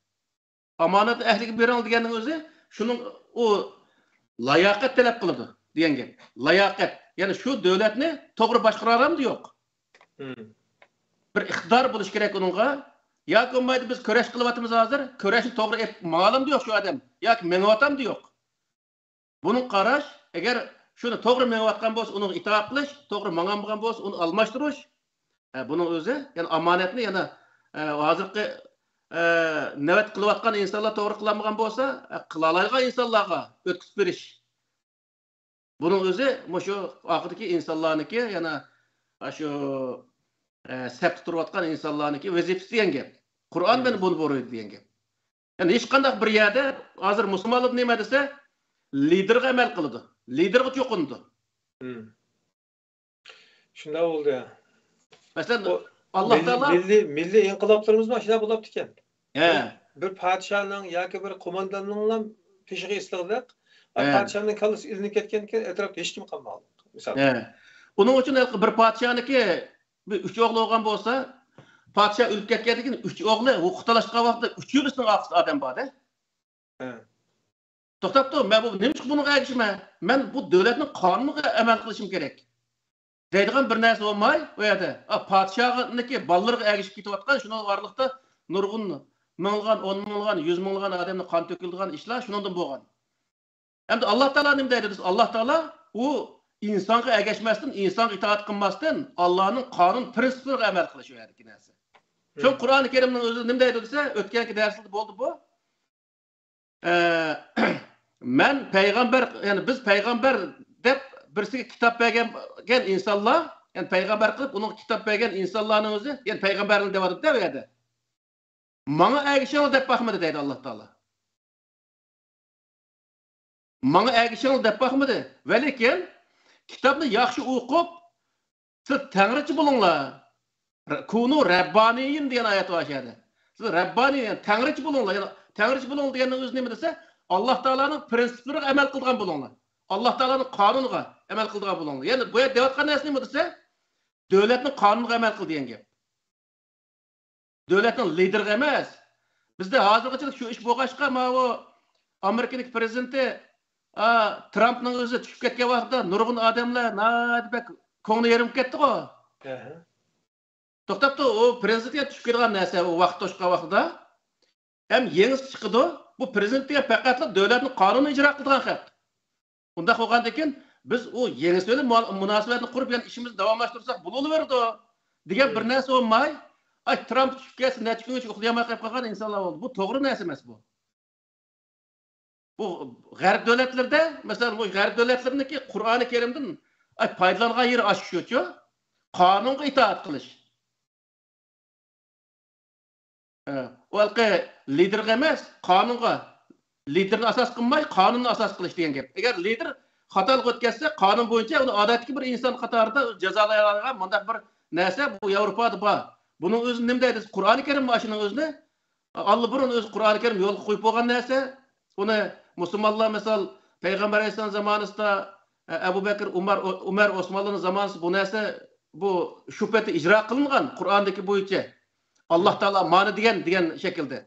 ئامانەتنى ئەھلىگە بېرىڭ دېگەننىڭ ئۆزى شۇنىڭ ئۇ لاياقەت تەلەپ قىلىدۇ دېگەن گەپ. لاياقەت. يەنى شۇ دۆلەتنى توغرا باشقۇرالامدۇ يوق؟ مم. بىر ئىقتىدار بولۇش كېرەك ئۇنىڭغا. ياكى بولمايدۇ، بىز كۈرەش قىلىۋاتىمىز ھازىر، كۈرەشنى توغرا ئېلىپ ماڭالامدۇ يوق شۇ ئادەم؟ ياكى مېڭىۋاتامدۇ يوق؟ بۇنىڭ قاراش، ئەگەر شۇنى توغرا مېڭىۋاتقان بولسا، ئۇنىڭغا ئىتائەت قىلىش، توغرا ماڭالمىغان بولسا، ئۇنى ئالماشتۇرۇش. ئە، بۇنىڭ ئۆزى، يەنى ئامانەتنى يەنە، ئە، ھازىرقى، ئە، نۆۋەت قىلىۋاتقان ئىنسانلار توغرا قىلالمىغان بولسا، ئە، قىلالايدىغان ئىنسانلارغا ئۆتكۈزۈپ بېرىش. بۇنىڭ ئۆزى مۇشۇ ئارقىدىكى ئىنسانلارنىڭكى، يەنە شۇ، ئە، سەپتە تۇرۇۋاتقان ئىنسانلارنىڭكى ۋەزىپىسى دېگەن گەپ. قۇرئان مەن بۇنى بۇيرۇيدۇ دېگەن گەپ. يەنى ھېچقانداق بىر يەردە ھازىر مۇسۇلمانلار نېمە دېسە، لىدېرغا ئەمەل قىلىدۇ. لىدېرغا چوقۇنىدۇ. مم. شۇنداق بولدى. مەسىلەن، بۇ ئاللا مىللىي، تائالا مىللىي، مىللىي ئىنقىلابلىرىمىزمۇ شۇنداق بولۇپتىكەن. ھە. بىر، بىر پادىشاھنىڭ ياكى بىر قومانداننىڭلا پېشىغا ئېسىلغۇدەك. ھە. پادىشاھنىڭ كاللىسى ئېلىنىپ كەتكەندىن كېيىن ئەتراپتا ھېچكىم قالمىغانلىق. مىسال. ھە. ئۇنىڭ ئۈچۈن ھېلىقى بىر پادىشاھنىڭكى بىر ئۈچ ئوغلى بولغان بولسا، پادىشاھ ئۆلۈپ كەتكەندىن كېيىن ئۈچ ئوغلى ھوقۇق تالاشقان ۋاقىتتا ئۈچىيلىسىنىڭ ئارقىسىدا ئادەم بار-دە. ھە. توختاپ تۇر، مەن بۇ، نېمىشقا بۇنىڭغا ئەگىشىمەن؟ مەن بۇ دۆلەتنىڭ قانۇنىغا ئەمەل قىلىشىم كېرەك دەيدىغان بىر نەرسە بولماي، ئۇ يەردە، ئا، پادىشاھنىڭكى بالىلىرىغا ئەگىشىپ كېتىۋاتقان، شۇنىڭ ئارىلىقتا نۇرغۇن مىڭلىغان، ئون مىڭلىغان، يۈز مىڭلىغان ئادەمنىڭ قان تۆكۈلىدىغان ئىشلار شۇنىڭدىن بولغان. ئەمدى ئاللا تائالا نېمە دەيدۇ دېسە، ئاللا تائالا ئۇ ئىنسانغا ئەگەشمەستىن، ئىنسانغا ئىتائەت قىلماستىن، ئاللانىڭ قانۇن پرىنسىپلىرىغا ئەمەل قىلىش ئۇ يەردىكى نەرسە. شۇ قۇرئانى كەرىمنىڭ ئۆزى نېمە دەيدۇ دېسە، ئۆتكەنكى دەرسلەردە بولدى بۇ. ئە، مەن پەيغەمبەر، يەنى بىز پەيغەمبەر دەپ بىرسىگە كىتاب بەرگەن، بەرگەن ئىنسانلار، يەنى پەيغەمبەر قىلىپ ئۇنىڭغا كىتاب بەرگەن ئىنسانلارنىڭ ئۆزى، يەنى پەيغەمبەرلەر دەۋاتىدۇ-دە ئۇ يەردە. ماڭا ئەگىشىڭلار دەپ باقمىدى دەيدۇ ئاللا تائالا. ماڭا ئەگىشىڭلار دەپ باقمىدى. ۋەلىكىن كىتابنى ياخشى ئوقۇپ، سىز تەڭرىچە بولۇڭلار. كۇنۇ رەببانىيين دېگەن ئايەت بار شۇ يەردە. سىز رەببانىي، يەنى تەڭرىچە بولۇڭلار. يەنى تەڭرىچە بولۇڭلار دېگەننىڭ ئۆزى نېمە دېسە، ئاللا تائالانىڭ پرىنسىپلىرىغا ئەمەل قىلىدىغان بولۇڭلار. ئاللا تائالانىڭ قانۇنىغا ئەمەل قىلىدىغان بولۇڭلار. يەنى بۇ يەردە دەۋاتقان نەرسە نېمە دېسە، دۆلەتنىڭ قانۇنىغا ئەمەل قىل دېگەن گەپ. دۆلەتنىڭ لىدېرىغا ئەمەس. بىزدە ھازىرغىچە شۇ ئىش بولغاچقا، ماۋۇ ئامېرىكىنىڭ پرېزىدېنتى، ئا، ترامپنىڭ ئۆزى چۈشۈپ كەتكەن ۋاقتىدا نۇرغۇن ئادەملەر ناھايىتى بەك كۆڭلى يېرىم كەتتىغۇ. ئەھە. توختاپ تۇر، ئۇ پرېزىدېنت چۈشۈپ كېتىدىغان نەرسە، ئۇ ۋاقىت توشقان ۋاقتىدا. ھەم يېڭىسى چىقىدۇ. بۇ پرېزىدېنت دېگەن پەقەتلا دۆلەتنىڭ قانۇنىنى ئىجرا قىلىدىغان خەق. ئۇنداق بولغاندىكىن، بىز ئۇ يېڭىسى بىلەن مۇ-، مۇناسىۋەتنى قۇرۇپ، يەنە ئىشىمىزنى داۋاملاشتۇرساق بولۇۋېرىدۇ دېگەن بىر نەرسە بولماي، ئاي، ترامپ چۈشۈپ كەتسە، نەچچە كۈنگىچە ئۇخلىيالماي قېلىپ قالغان ئىنسانلار بولدى. بۇ توغرا نەرسە ئەمەس بۇ. بۇ غەرب دۆلەتلىرىدە، مەسىلەن، بۇ غەرب دۆلەتلىرىنىڭكى قۇرئانى كەرىمدىن، ئاي، پايدىلانغان يېرى ئاشۇ شۇچۇ، قانۇنغا ئىتائەت قىلىش. ئە، ئۇ ھېلىقى لىدېرغا ئەمەس، قانۇنغا، لىدېرنى ئاساس قىلماي، قانۇننى ئاساس قىلىش دېگەن گەپ. ئەگەر لىدېر خاتالىق ئۆتكەزسە، قانۇن بويىچە ئۇنى ئادەتتىكى بىر ئىنسان قاتارىدا جازالايدىغان مۇنداق بىر نەرسە بۇ ياۋروپادا بار. بۇنىڭ ئۆزى نېمە دەيدۇ؟ قۇرئانى كەرىم ئاشۇنىڭ ئۆزىنى ئاللىبۇرۇن ئۆزى قۇرئانى كەرىم يولغا قويۇپ بولغان نەرسە. ئۇنى مۇسۇلمانلار، مىسال، پەيغەمبەر ئەلەيھىسسالام زامانىسىدا، ئە، ئەبۇ بەكىر، ئۇمار، ئۇمەر، ئوسمانلارنىڭ زامانىسىدا بۇ نەرسە، بۇ شۇ پېتى ئىجرا قىلىنغان قۇرئاندىكى بويىچە. ئاللاھ تائالا مانا دېگەن، دېگەن شەكىلدە.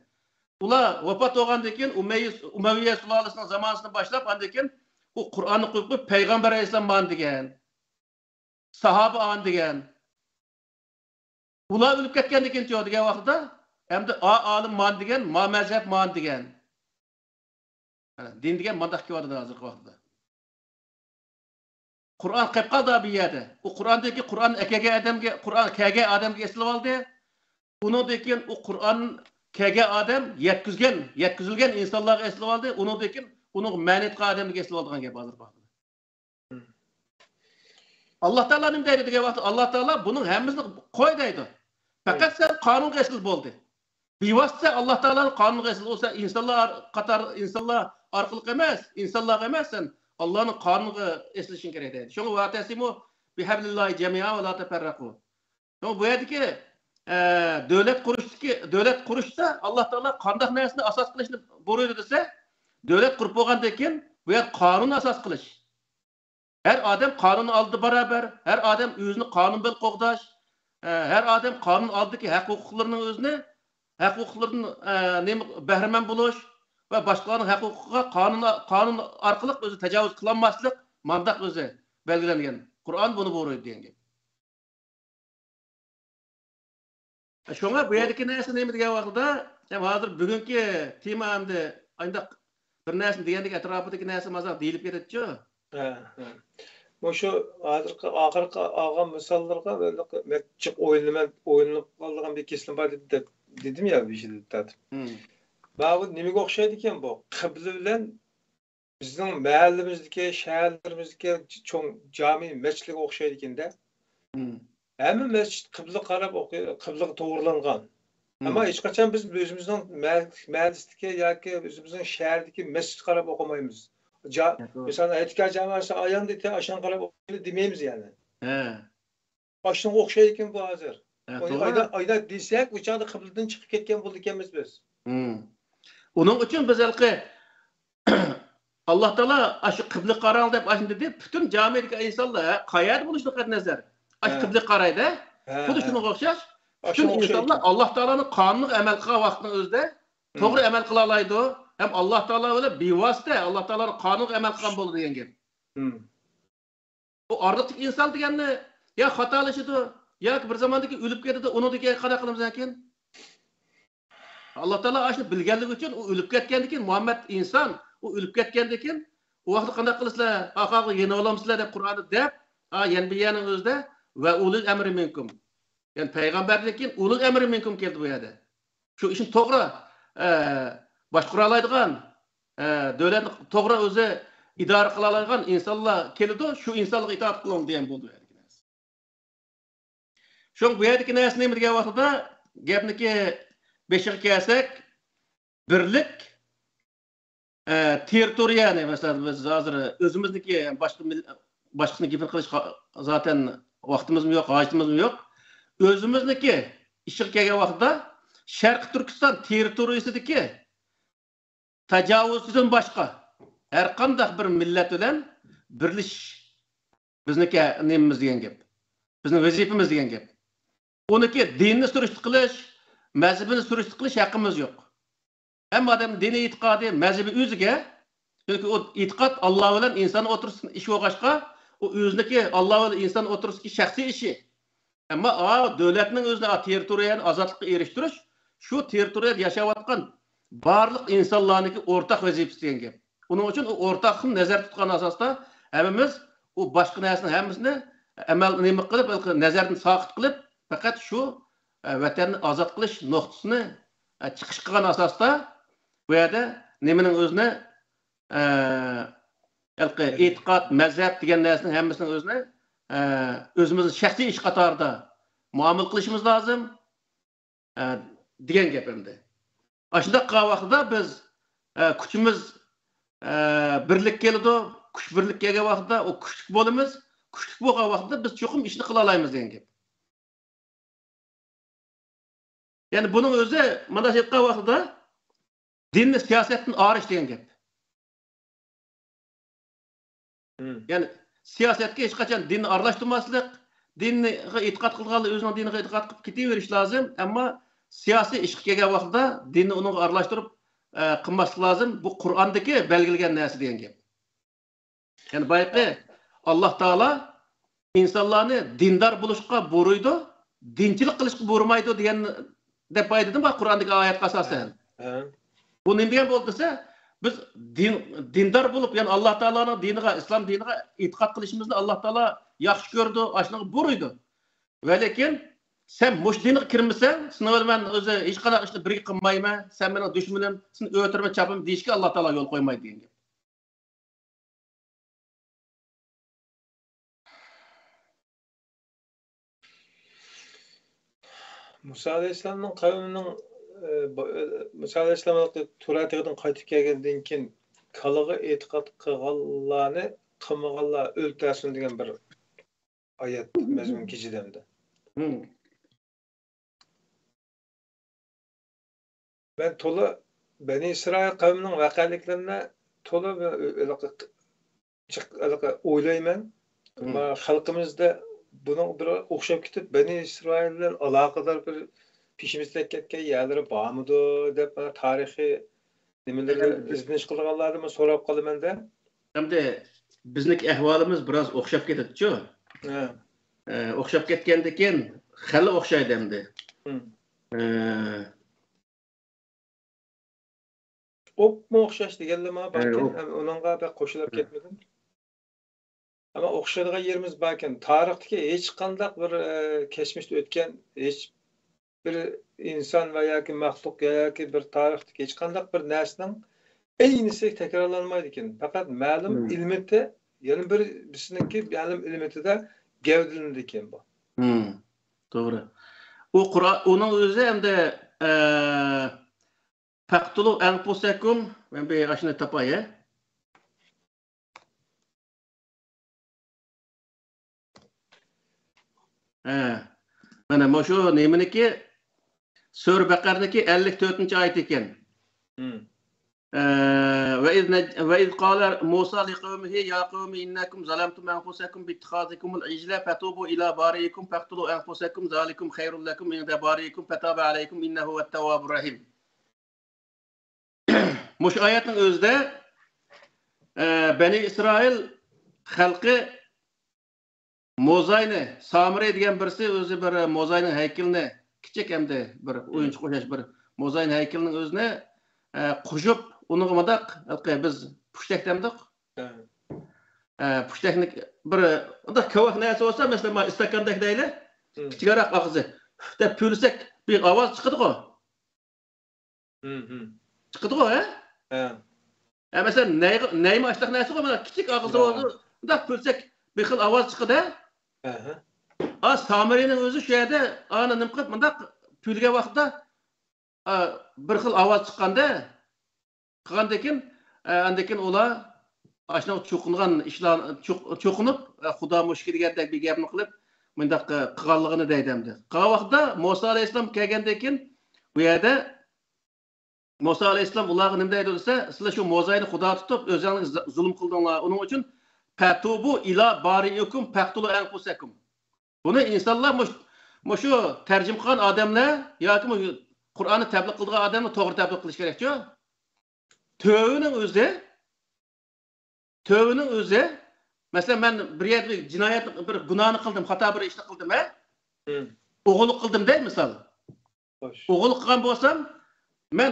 ئۇلار ۋاپات بولغاندىن كېيىن، ئۇمەييە، ئۇمەۋىيە سۇلالىسىنىڭ زامانىسىدىن باشلاپ، ئاندىن كېيىن ئۇ قۇرئاننى قويۇپ، قويۇپ، پەيغەمبەر ئەلەيھىسسالام مانا دېگەن. ساھابە ئان دېگەن. ئۇلار ئۆلۈپ كەتكەندىن كېيىنچۇ دېگەن ۋاقتىدا، ئەمدى ئا ئالىم مان دېگەن، ما مەزھەپ مان دېگەن. دىن دېگەن مانداق كېلىۋاتىدۇ ھازىرقى ۋاقىتتا. قۇرئان قېلىپ قالدى بۇ يەردە. ئۇ قۇرئاندىكى، قۇرئان ئەكەلگەن ئادەمگە، قۇرئان كەلگەن ئادەمگە ئېسىلىۋالدى. ئۇنىڭدىن كېيىن ئۇ قۇرئان كەلگەن ئادەم يەتكۈزگەن، يەتكۈزۈلگەن ئىنسانلارغا ئېسىلىۋالدى. ئۇنىڭدىن كېيىن ئۇنىڭغا مەنىتقان ئادەمگە ئېسىلىۋالىدىغان گەپ ھازىرقى ۋاقىتتا. ئاللاھ تائالا نېمە دەيدۇ دېگەن ۋاقىتتا، ئاللاھ تائالا بۇنىڭ ھەممىسىنى قوي دەيدۇ. پەقەت سەن قانۇنغا ئېسىل بول دەيدۇ. بىۋاسىتە ئاللاھ تائالانىڭ قانۇنىغا ئېسىل بولسا، ئىنسانلار قاتار، ئىنسانلار ئارقىلىق ئەمەس، ئىنسانلارغا ئەمەس، سەن ئاللاھنىڭ قانۇنىغا ئېسىلىشىڭ كېرەك دەيدۇ. شۇڭا ۋەئتەسىمۇ بىھەبلىللاھى جەمىئا ۋە لا تەپەررەقۇ. شۇڭا بۇ يەردىكى، ئە، دۆلەت قۇرۇشتىكى، دۆلەت قۇرۇشتا ئاللاھ تائالا قانداق نەرسىنى ئاساس قىلىشنى بۇيرۇيدۇ دېسە، دۆلەت قۇرۇپ بولغاندىن كېيىن بۇ يەر قانۇننى ئاساس قىلىش. ھەر ئادەم قانۇن ئالدىدا باراۋەر، ھەر ئادەم ئۆزىنى قانۇن بىلەن قوغداش، ئە، ھەر ئادەم قانۇن ئالدىدىكى ھەق ھوقۇقلىرىنىڭ ئۆزىنى، ھەق ھوقۇقلىرىدىن، ئە، نېمە، بەھرىمەن بولۇش ۋە باشقىلارنىڭ ھەق ھوقۇقىغا قانۇن، قانۇن ئارقىلىق ئۆزى تاجاۋۇز قىلالماسلىق، مانداق ئۆزى بەلگىلەنگەن. قۇرئان بۇنى بۇيرۇيدۇ دېگەن گەپ. شۇڭا بۇ يەردىكى نەرسە نېمە دېگەن ۋاقتىدا، ھەم ھازىر بۈگۈنكى تېما ئەمدى ئانداق بىر نەرسىنى دېگەندىكىن ئەتراپىدىكى نەرسە مازاق دېيىلىپ كېتىدىچۇ. ھە، ھە. مۇشۇ ھازىرقى ئاخىرقى ئالغان مىساللىرىغا جىق ئويلىنىمەن، ئويلىنىپ قالىدىغان بىر كېسىلىم بار دېدى دەپ، دېدىم يا، بېشىدا تارتىپ. مم. ماۋۇ نېمىگە ئوخشايدىكەن بۇ؟ قىبلە بىلەن بىزنىڭ مەھەللىمىزدىكى، شەھەرلىرىمىزدىكى چوڭ جامى مەسچىتلەرگە ئوخشايدىكەن-دە. مم. ھەممە مەسچىت قىبلىگە قاراپ ئوقۇي-، قىبلىگە توغرىلانغان. مم. ئەمما ھېچقاچان بىز ئۆزىمىزنىڭ مەھ-، مەھەللىسىدىكى ياكى ئۆزىمىزنىڭ شەھىرىدىكى مەسچىتكە قاراپ ئوقۇمايمىز. جا-، ياق، توغرا. مىسالەن، ئەتىكەن جاماسى ئاياندىكى ئاشۇنىڭغا قاراپ ئوقۇيلى دېمەيمىز يەنى. ھە. ئاشۇنىڭغا ئوخشايدىكەن بۇ ھازىر. ھە، ئۇنى توغرا. ئايدا-، ئايدا دېسەك، ئۇ چاغدا قىبلىدىن چىقىپ كەتكەن بولىدىكەنمىز بىز. مم. ئۇنىڭ ئۈچۈن بىز ھېلىقى ئاللاھ تائالا ئاشۇ قىبلىگە قاراڭ دەپ ئاشۇنى دېدى. پۈتۈن جامىدىكى ئىنسانلار، ھە، قەيەردە بولۇشىدىن قەتئىينەزەر، ئاشۇ ھە. قىبلىگە قارايدۇ. ھە، خۇددى ھە. شۇنىڭغا ئوخشاش. پۈتۈن ئاشۇنىڭغا ئىنسانلار ئوخشايدۇ. ئاللاھ تائالانىڭ قانۇنىغا ئەمەل قىلغان ۋاقىتنىڭ ئۆزىدە مم. توغرا ئەمەل قىلالايدۇ. ھەم ئاللاھ تائالا بىلەن بىۋاسىتە ئاللاھ تائالانىڭ قانۇنىغا ئەمەل قىلغان بولىدۇ دېگەن گەپ. مم. ئۇ ئارىلىقتىكى ئىنسان دېگەننى يا خاتالىشىدۇ، ياكى بىر زاماندىكى ئۆلۈپ كېتىدۇ، ئۇنىڭدىن كېيىن قانداق قىلىمىز ئەكىن؟ ئاللاھ تائالا ئاشۇنى بىلگەنلىكى ئۈچۈن، ئۇ ئۆلۈپ كەتكەندىن كېيىن مۇھەممەد ئىنسان، ئۇ ئۆلۈپ كەتكەندىن كېيىن، ئۇ ۋاقىتتا قانداق قىلىسىلەر؟ ئاخاغا يېنىۋالامسىلەر دەپ قۇرئاندا دەپ، ئا، يەنە بىر يەرنىڭ ئۆزىدە، ۋە ئۇلۇل ئەمرى مىنكۇم. يەنى پەيغەمبەردىن كېيىن ئۇلۇل ئەمرى مىنكۇم كەلدى بۇ يەردە. شۇ ئىشنى توغرا، ئە، باشقۇرالايدىغان، ئە، دۆلەتنى توغرا ئۆزى ئىدارە قىلالايدىغان ئىنسانلار كېلىدۇ، شۇ ئىنسانلارغا ئىتائەت قىلىڭ دېگەن بولدى بۇ يەردىكى نەرسە. شۇڭا بۇ يەردىكى نەرسە نېمە دېگەن ۋاقتىدا، گەپنىكى بېشىغا كەلسەك، بىرلىك، ئە، تېررىتورىيەنى، مەسىلەن، بىز ھازىر ئۆزىمىزنىڭكى، باشقا مىل-، باشقىسىنىڭ گېپىنى قىلىشقا زاتەن ۋاقتىمىزمۇ يوق، ھاجىتىمىزمۇ يوق. ئۆزىمىزنىڭكى ئىشىغا كەلگەن ۋاقتىدا، شەرقىي تۈركىستان تېررىتورىيىسىدىكى تاجاۋۇزچىدىن باشقا ھەر قانداق بىر مىللەت بىلەن بىرلىشىش بىزنىڭكى نېمىمىز دېگەن گەپ. بىزنىڭ ۋەزىپىمىز دېگەن گەپ. ئۇنىڭكى دىنىنى سۈرۈشتە قىلىش، مەزھىپىنى سۈرۈشتە قىلىش ھەققىمىز يوق. ھەممە ئادەم دىنىي ئېتىقادى، مەزھىپى ئۆزىگە. چۈنكى ئۇ ئېتىقاد ئاللا بىلەن ئىنسان ئوتتۇرىسىدىكى ئىش بولغاچقا، ئۇ ئۆزىنىڭكى ئاللا بىلەن ئىنسان ئوتتۇرىسىدىكى شەخسىي ئىشى. ئەمما ئا، دۆلەتنىڭ ئۆزىنى، ئا، تېررىتورىيەنى ئازادلىققا ئېرىشتۈرۈش، شۇ تېررىتورىيەدە ياشاۋاتقان بارلىق ئىنسانلارنىڭكى ئورتاق ۋەزىپىسى دېگەن گەپ. ئۇنىڭ ئۈچۈن ئۇ ئورتاقلىقنى نەزەردە تۇتقان ئاساستا ھەممىمىز ئۇ باشقا نەرسىنىڭ ھەممىسىنى ئەمەل نېمە قىلىپ، نەزەردىن ساقىت قىلىپ، پەقەت شۇ، ئە، ۋەتەننى ئازاد قىلىش نۇقتىسىنى، ئە، چىقىش قىلغان ئاساستا بۇ يەردە نېمىنىڭ ئۆزىنى، ئە، ھېلىقى ئېتىقاد، مەزھەپ دېگەن نەرسىنىڭ ھەممىسىنىڭ ئۆزىنى، ئە، ئۆزىمىزنىڭ شەخسىي ئىش قاتارىدا مۇئامىلە قىلىشىمىز لازىم. ئە، دېگەن گەپ ئەمدى. ئاشۇنداق قىلغان ۋاقتىدا بىز، ئە، كۈچىمىز، ئە، بىرلىك كېلىدۇ. كۈچ بىرلىك كەلگەن ۋاقتىدا ئۇ كۈچلۈك بولىمىز. كۈچلۈك بولغان ۋاقتىدا بىز چوقۇم ئىشنى قىلالايمىز دېگەن گەپ. يەنى بۇنىڭ ئۆزى مانا شۇ ئېيتقان ۋاقتىدا دىننى سىياسەتتىن ئايرىش دېگەن گەپ. يەنى سىياسەتكە ھېچقاچان دىننى ئارىلاشتۇرماسلىق، دىنغا ئېتىقاد قىلىدىغانلار ئۆزىنىڭ دىنىغا ئېتىقاد قىلىپ كېتىۋېرىش لازىم، ئەمما سىياسىي ئىشقا كەلگەن ۋاقتىدا دىننى ئۇنىڭغا ئارىلاشتۇرۇپ، ئە، قىلماسلىق لازىم. بۇ قۇرئاندىكى بەلگىلىگەن نەرسە دېگەن گەپ. يەنى بايىقى ئاللاھ تائالا ئىنسانلارنى دىندار بولۇشقا بۇيرۇيدۇ، دىنچىلىق قىلىشقا بۇيرۇمايدۇ دېگەن، دەپ بايىدىدىم بار قۇرئاندىكى ئايەتكە ئاساسەن. بۇ نېمە دېگەن بولدى دېسە، بىز دىن، دىندار بولۇپ، يەنى ئاللاھ تائالانىڭ دىنىغا، ئىسلام دىنىغا ئېتىقاد قىلىشىمىزنى ئاللاھ تائالا ياخشى كۆرىدۇ، ئاشۇنىڭغا بۇيرۇيدۇ. ۋەلىكىن سەن مۇشۇ دىنغا كىرمىسەڭ، سېنىڭ بىلەن مەن ئۆزى ھېچقانداق ئىشنى بىرگە قىلمايمەن، سەن مېنىڭ دۈشمىنىم، سېنى ئۆلتۈرىمەن، چاپىمەن دېيىشكە ئاللاھ تائالا يول قويمايدۇ دېگەن گەپ. مۇسا ئەلەيھىسسالامنىڭ قەۋمىنىڭ، ئە، بۇ، ئە، مۇسا ئەلەيھىسسالام تۇرا تېغىدىن قايتىپ كەلگەندىن كېيىن كالىغا ئېتىقاد قىلغانلارنى قىلمىغانلار ئۆلتۈرسۇن دېگەن بىر ئايەت مەزمۇن كېچىدە ئەمدى. مەن تولا بەنى ئىسرائىل قەۋمىنىڭ ۋەقەلىكلىرىنى تولا بىر، ھېلىقى جىق-، ھېلىقى ئويلايمەن. مم. ما خەلقىمىزدە بۇنىڭ بىر ئوخشاپ كېتىپ، بەنى ئىسرائىل بىلەن ئالاقىدار بىر پېشىمىزدىن كەتكەن يەرلىرى بارمىدۇ دەپ، مانا تارىخىي نېمىلەرگە ئىزدىنىش قىلىدىغانلاردىن سوراپ قالىمەن-دە. ئەمدى بىزنىڭكى ئەھۋالىمىز بىراز ئوخشاپ كېتىدىچۇ؟ ھە. ئە، ئوخشاپ كەتكەندىكىن خېلى ئوخشايدۇ ئەمدى. مم. ئە، ئوپمۇ ئوخشاش دېگەنلىرىمۇ باركەن، ئوپ- ھەم ئۇنىڭغا بەك قوشۇلۇپ كەتمىدىم. ئەمما ئوخشايدىغان يېرىمىز باركەن. تارىختىكى ھېچقانداق بىر، ئە، كەچمىشتە ئۆتكەن ھېچ بىر ئىنسان ۋە ياكى مەخلۇق ياكى بىر تارىختىكى ھېچقانداق بىر نەرسىنىڭ ئەينىسى تەكرارلانمايدىكەن. پەقەت مەلۇم ئىلمىتى، يەنە بىر، بىرسىنىڭكى مەلۇم ئىلمىتىدە گەۋدىلىنىدىكەن بۇ. توغرا. ئۇ قۇرئان، ئۇنىڭ ئۆزى ئەمدى، ئە، فەقتۇلۇ ئەنفۇسەكۇم، مەن بىر ئاشۇنى تاپاي، ھە؟ ھە. مانا مۇشۇ نېمىنىكى، سۈرە بەقەرىنىڭكى ئەللىك تۆتىنچى ئايىتى ئىكەن. مم. ئە، وَإِذْ نَجَّ-، وَإِذْ قَالَ مُوسَى لِقَوْمِهِ يَا قَوْمِ إِنَّكُمْ ظَلَمْتُمْ أَنْفُسَكُمْ بِاتِّخَاذِكُمُ الْعِجْلَ فَتُوبُوا إِلَىٰ بَارِئِكُمْ فَاقْتُلُوا أَنْفُسَكُمْ ذَٰلِكُمْ خَيْرٌ لَكُمْ عِنْدَ بَارِئِكُمْ فَتَابَ عَلَيْكُمْ إِنَّهُ هُوَ التَّوَّابُ الرَّحِيمُ. مۇشۇ ئايەتنىڭ ئۆزىدە، ئە، بەنى ئىسرائىل خەلقى موزاينى، سامىرى دېگەن بىرسى ئۆزى بىر موزاينىڭ ھەيكىلىنى، كىچىك ئەمدى بىر ئويۇنچۇق ئوخشاش بىر موزاينىڭ ھەيكىلىنىڭ ئۆزىنى، ئە، قوشۇپ، ئۇنىڭغا مۇنداق، ھېلىقى بىز پۇشتەك دەمدۇق. ئە، پۇشتەكنى بىر مۇنداق كاۋاك نەرسە بولسا، مەسىلەن، مانا ئىستاكاندەك دەيلى، كىچىكرەك ئاغزى، دەپ پۈۋلىسەك بىر ئاۋاز چىقىدىغۇ. چىقىدىغۇ، ھە؟ ھە. ھە، مەسىلەن، نەي-، نەيمۇ ئاشۇنداق نەرسىغۇ، مانا كىچىك ئاغزى بولىدۇ. مۇنداق پۈۋلىسەك بىر خىل ئاۋاز چىقىدۇ. ئا، سامىرىنىڭ ئۆزى شۇ يەردە ئانا نېمە قىلىپ مۇنداق پۈۋلىگەن ۋاقىتتا، ئا، بىر خىل ئاۋاز چىققاندا، قىلغاندىن كېيىن، ئە، ئاندىن كېيىن ئۇلار ئاشۇنىڭ چوقۇنغان ئىشلار، چوق-، چوقۇنۇپ، ئە، خۇدا مۇشۇ دېگەندەك بىر گەپنى قىلىپ، مۇنداق، ئە، قىلغانلىقىنى دەيدۇ ئەمدى. قالغان ۋاقىتتا مۇسا ئەلەيھىسسالام كەلگەندىن كېيىن، بۇ يەردە مۇسا ئەلەيھىسسالام ئۇلارغا نېمە دەيدۇ دېسە، سىلەر شۇ موزاينى خۇدا تۇتۇپ، ئۆزۈڭلار ز-، زۇلۇم قىلدىڭلار. ئۇنىڭ ئۈچۈن، فَتُوبُوا إِلَىٰ بَارِئِكُمْ فَاقْتُلُوا أَنْفُسَكُمْ. بۇنى ئىنسانلار مۇش-، مۇشۇ تەرجىمە قىلغان ئادەملەر ياكى مۇشۇ قۇرئاننى تەبلىغ قىلىدىغان ئادەملەر توغرا تەبلىغ قىلىشى كېرەكچۇ؟ تۆۋىنىڭ ئۆزى، تۆۋىنىڭ ئۆزى، مەسىلەن، مەن بىر يەردە بىر جىنايەت، بىر گۇناھنى قىلدىم، خاتا بىر ئىشنى قىلدىم، ھە؟ ئوغرىلىق قىلدىم دەي، مىسال. ئوغرىلىق قىلغان بولسام، مەن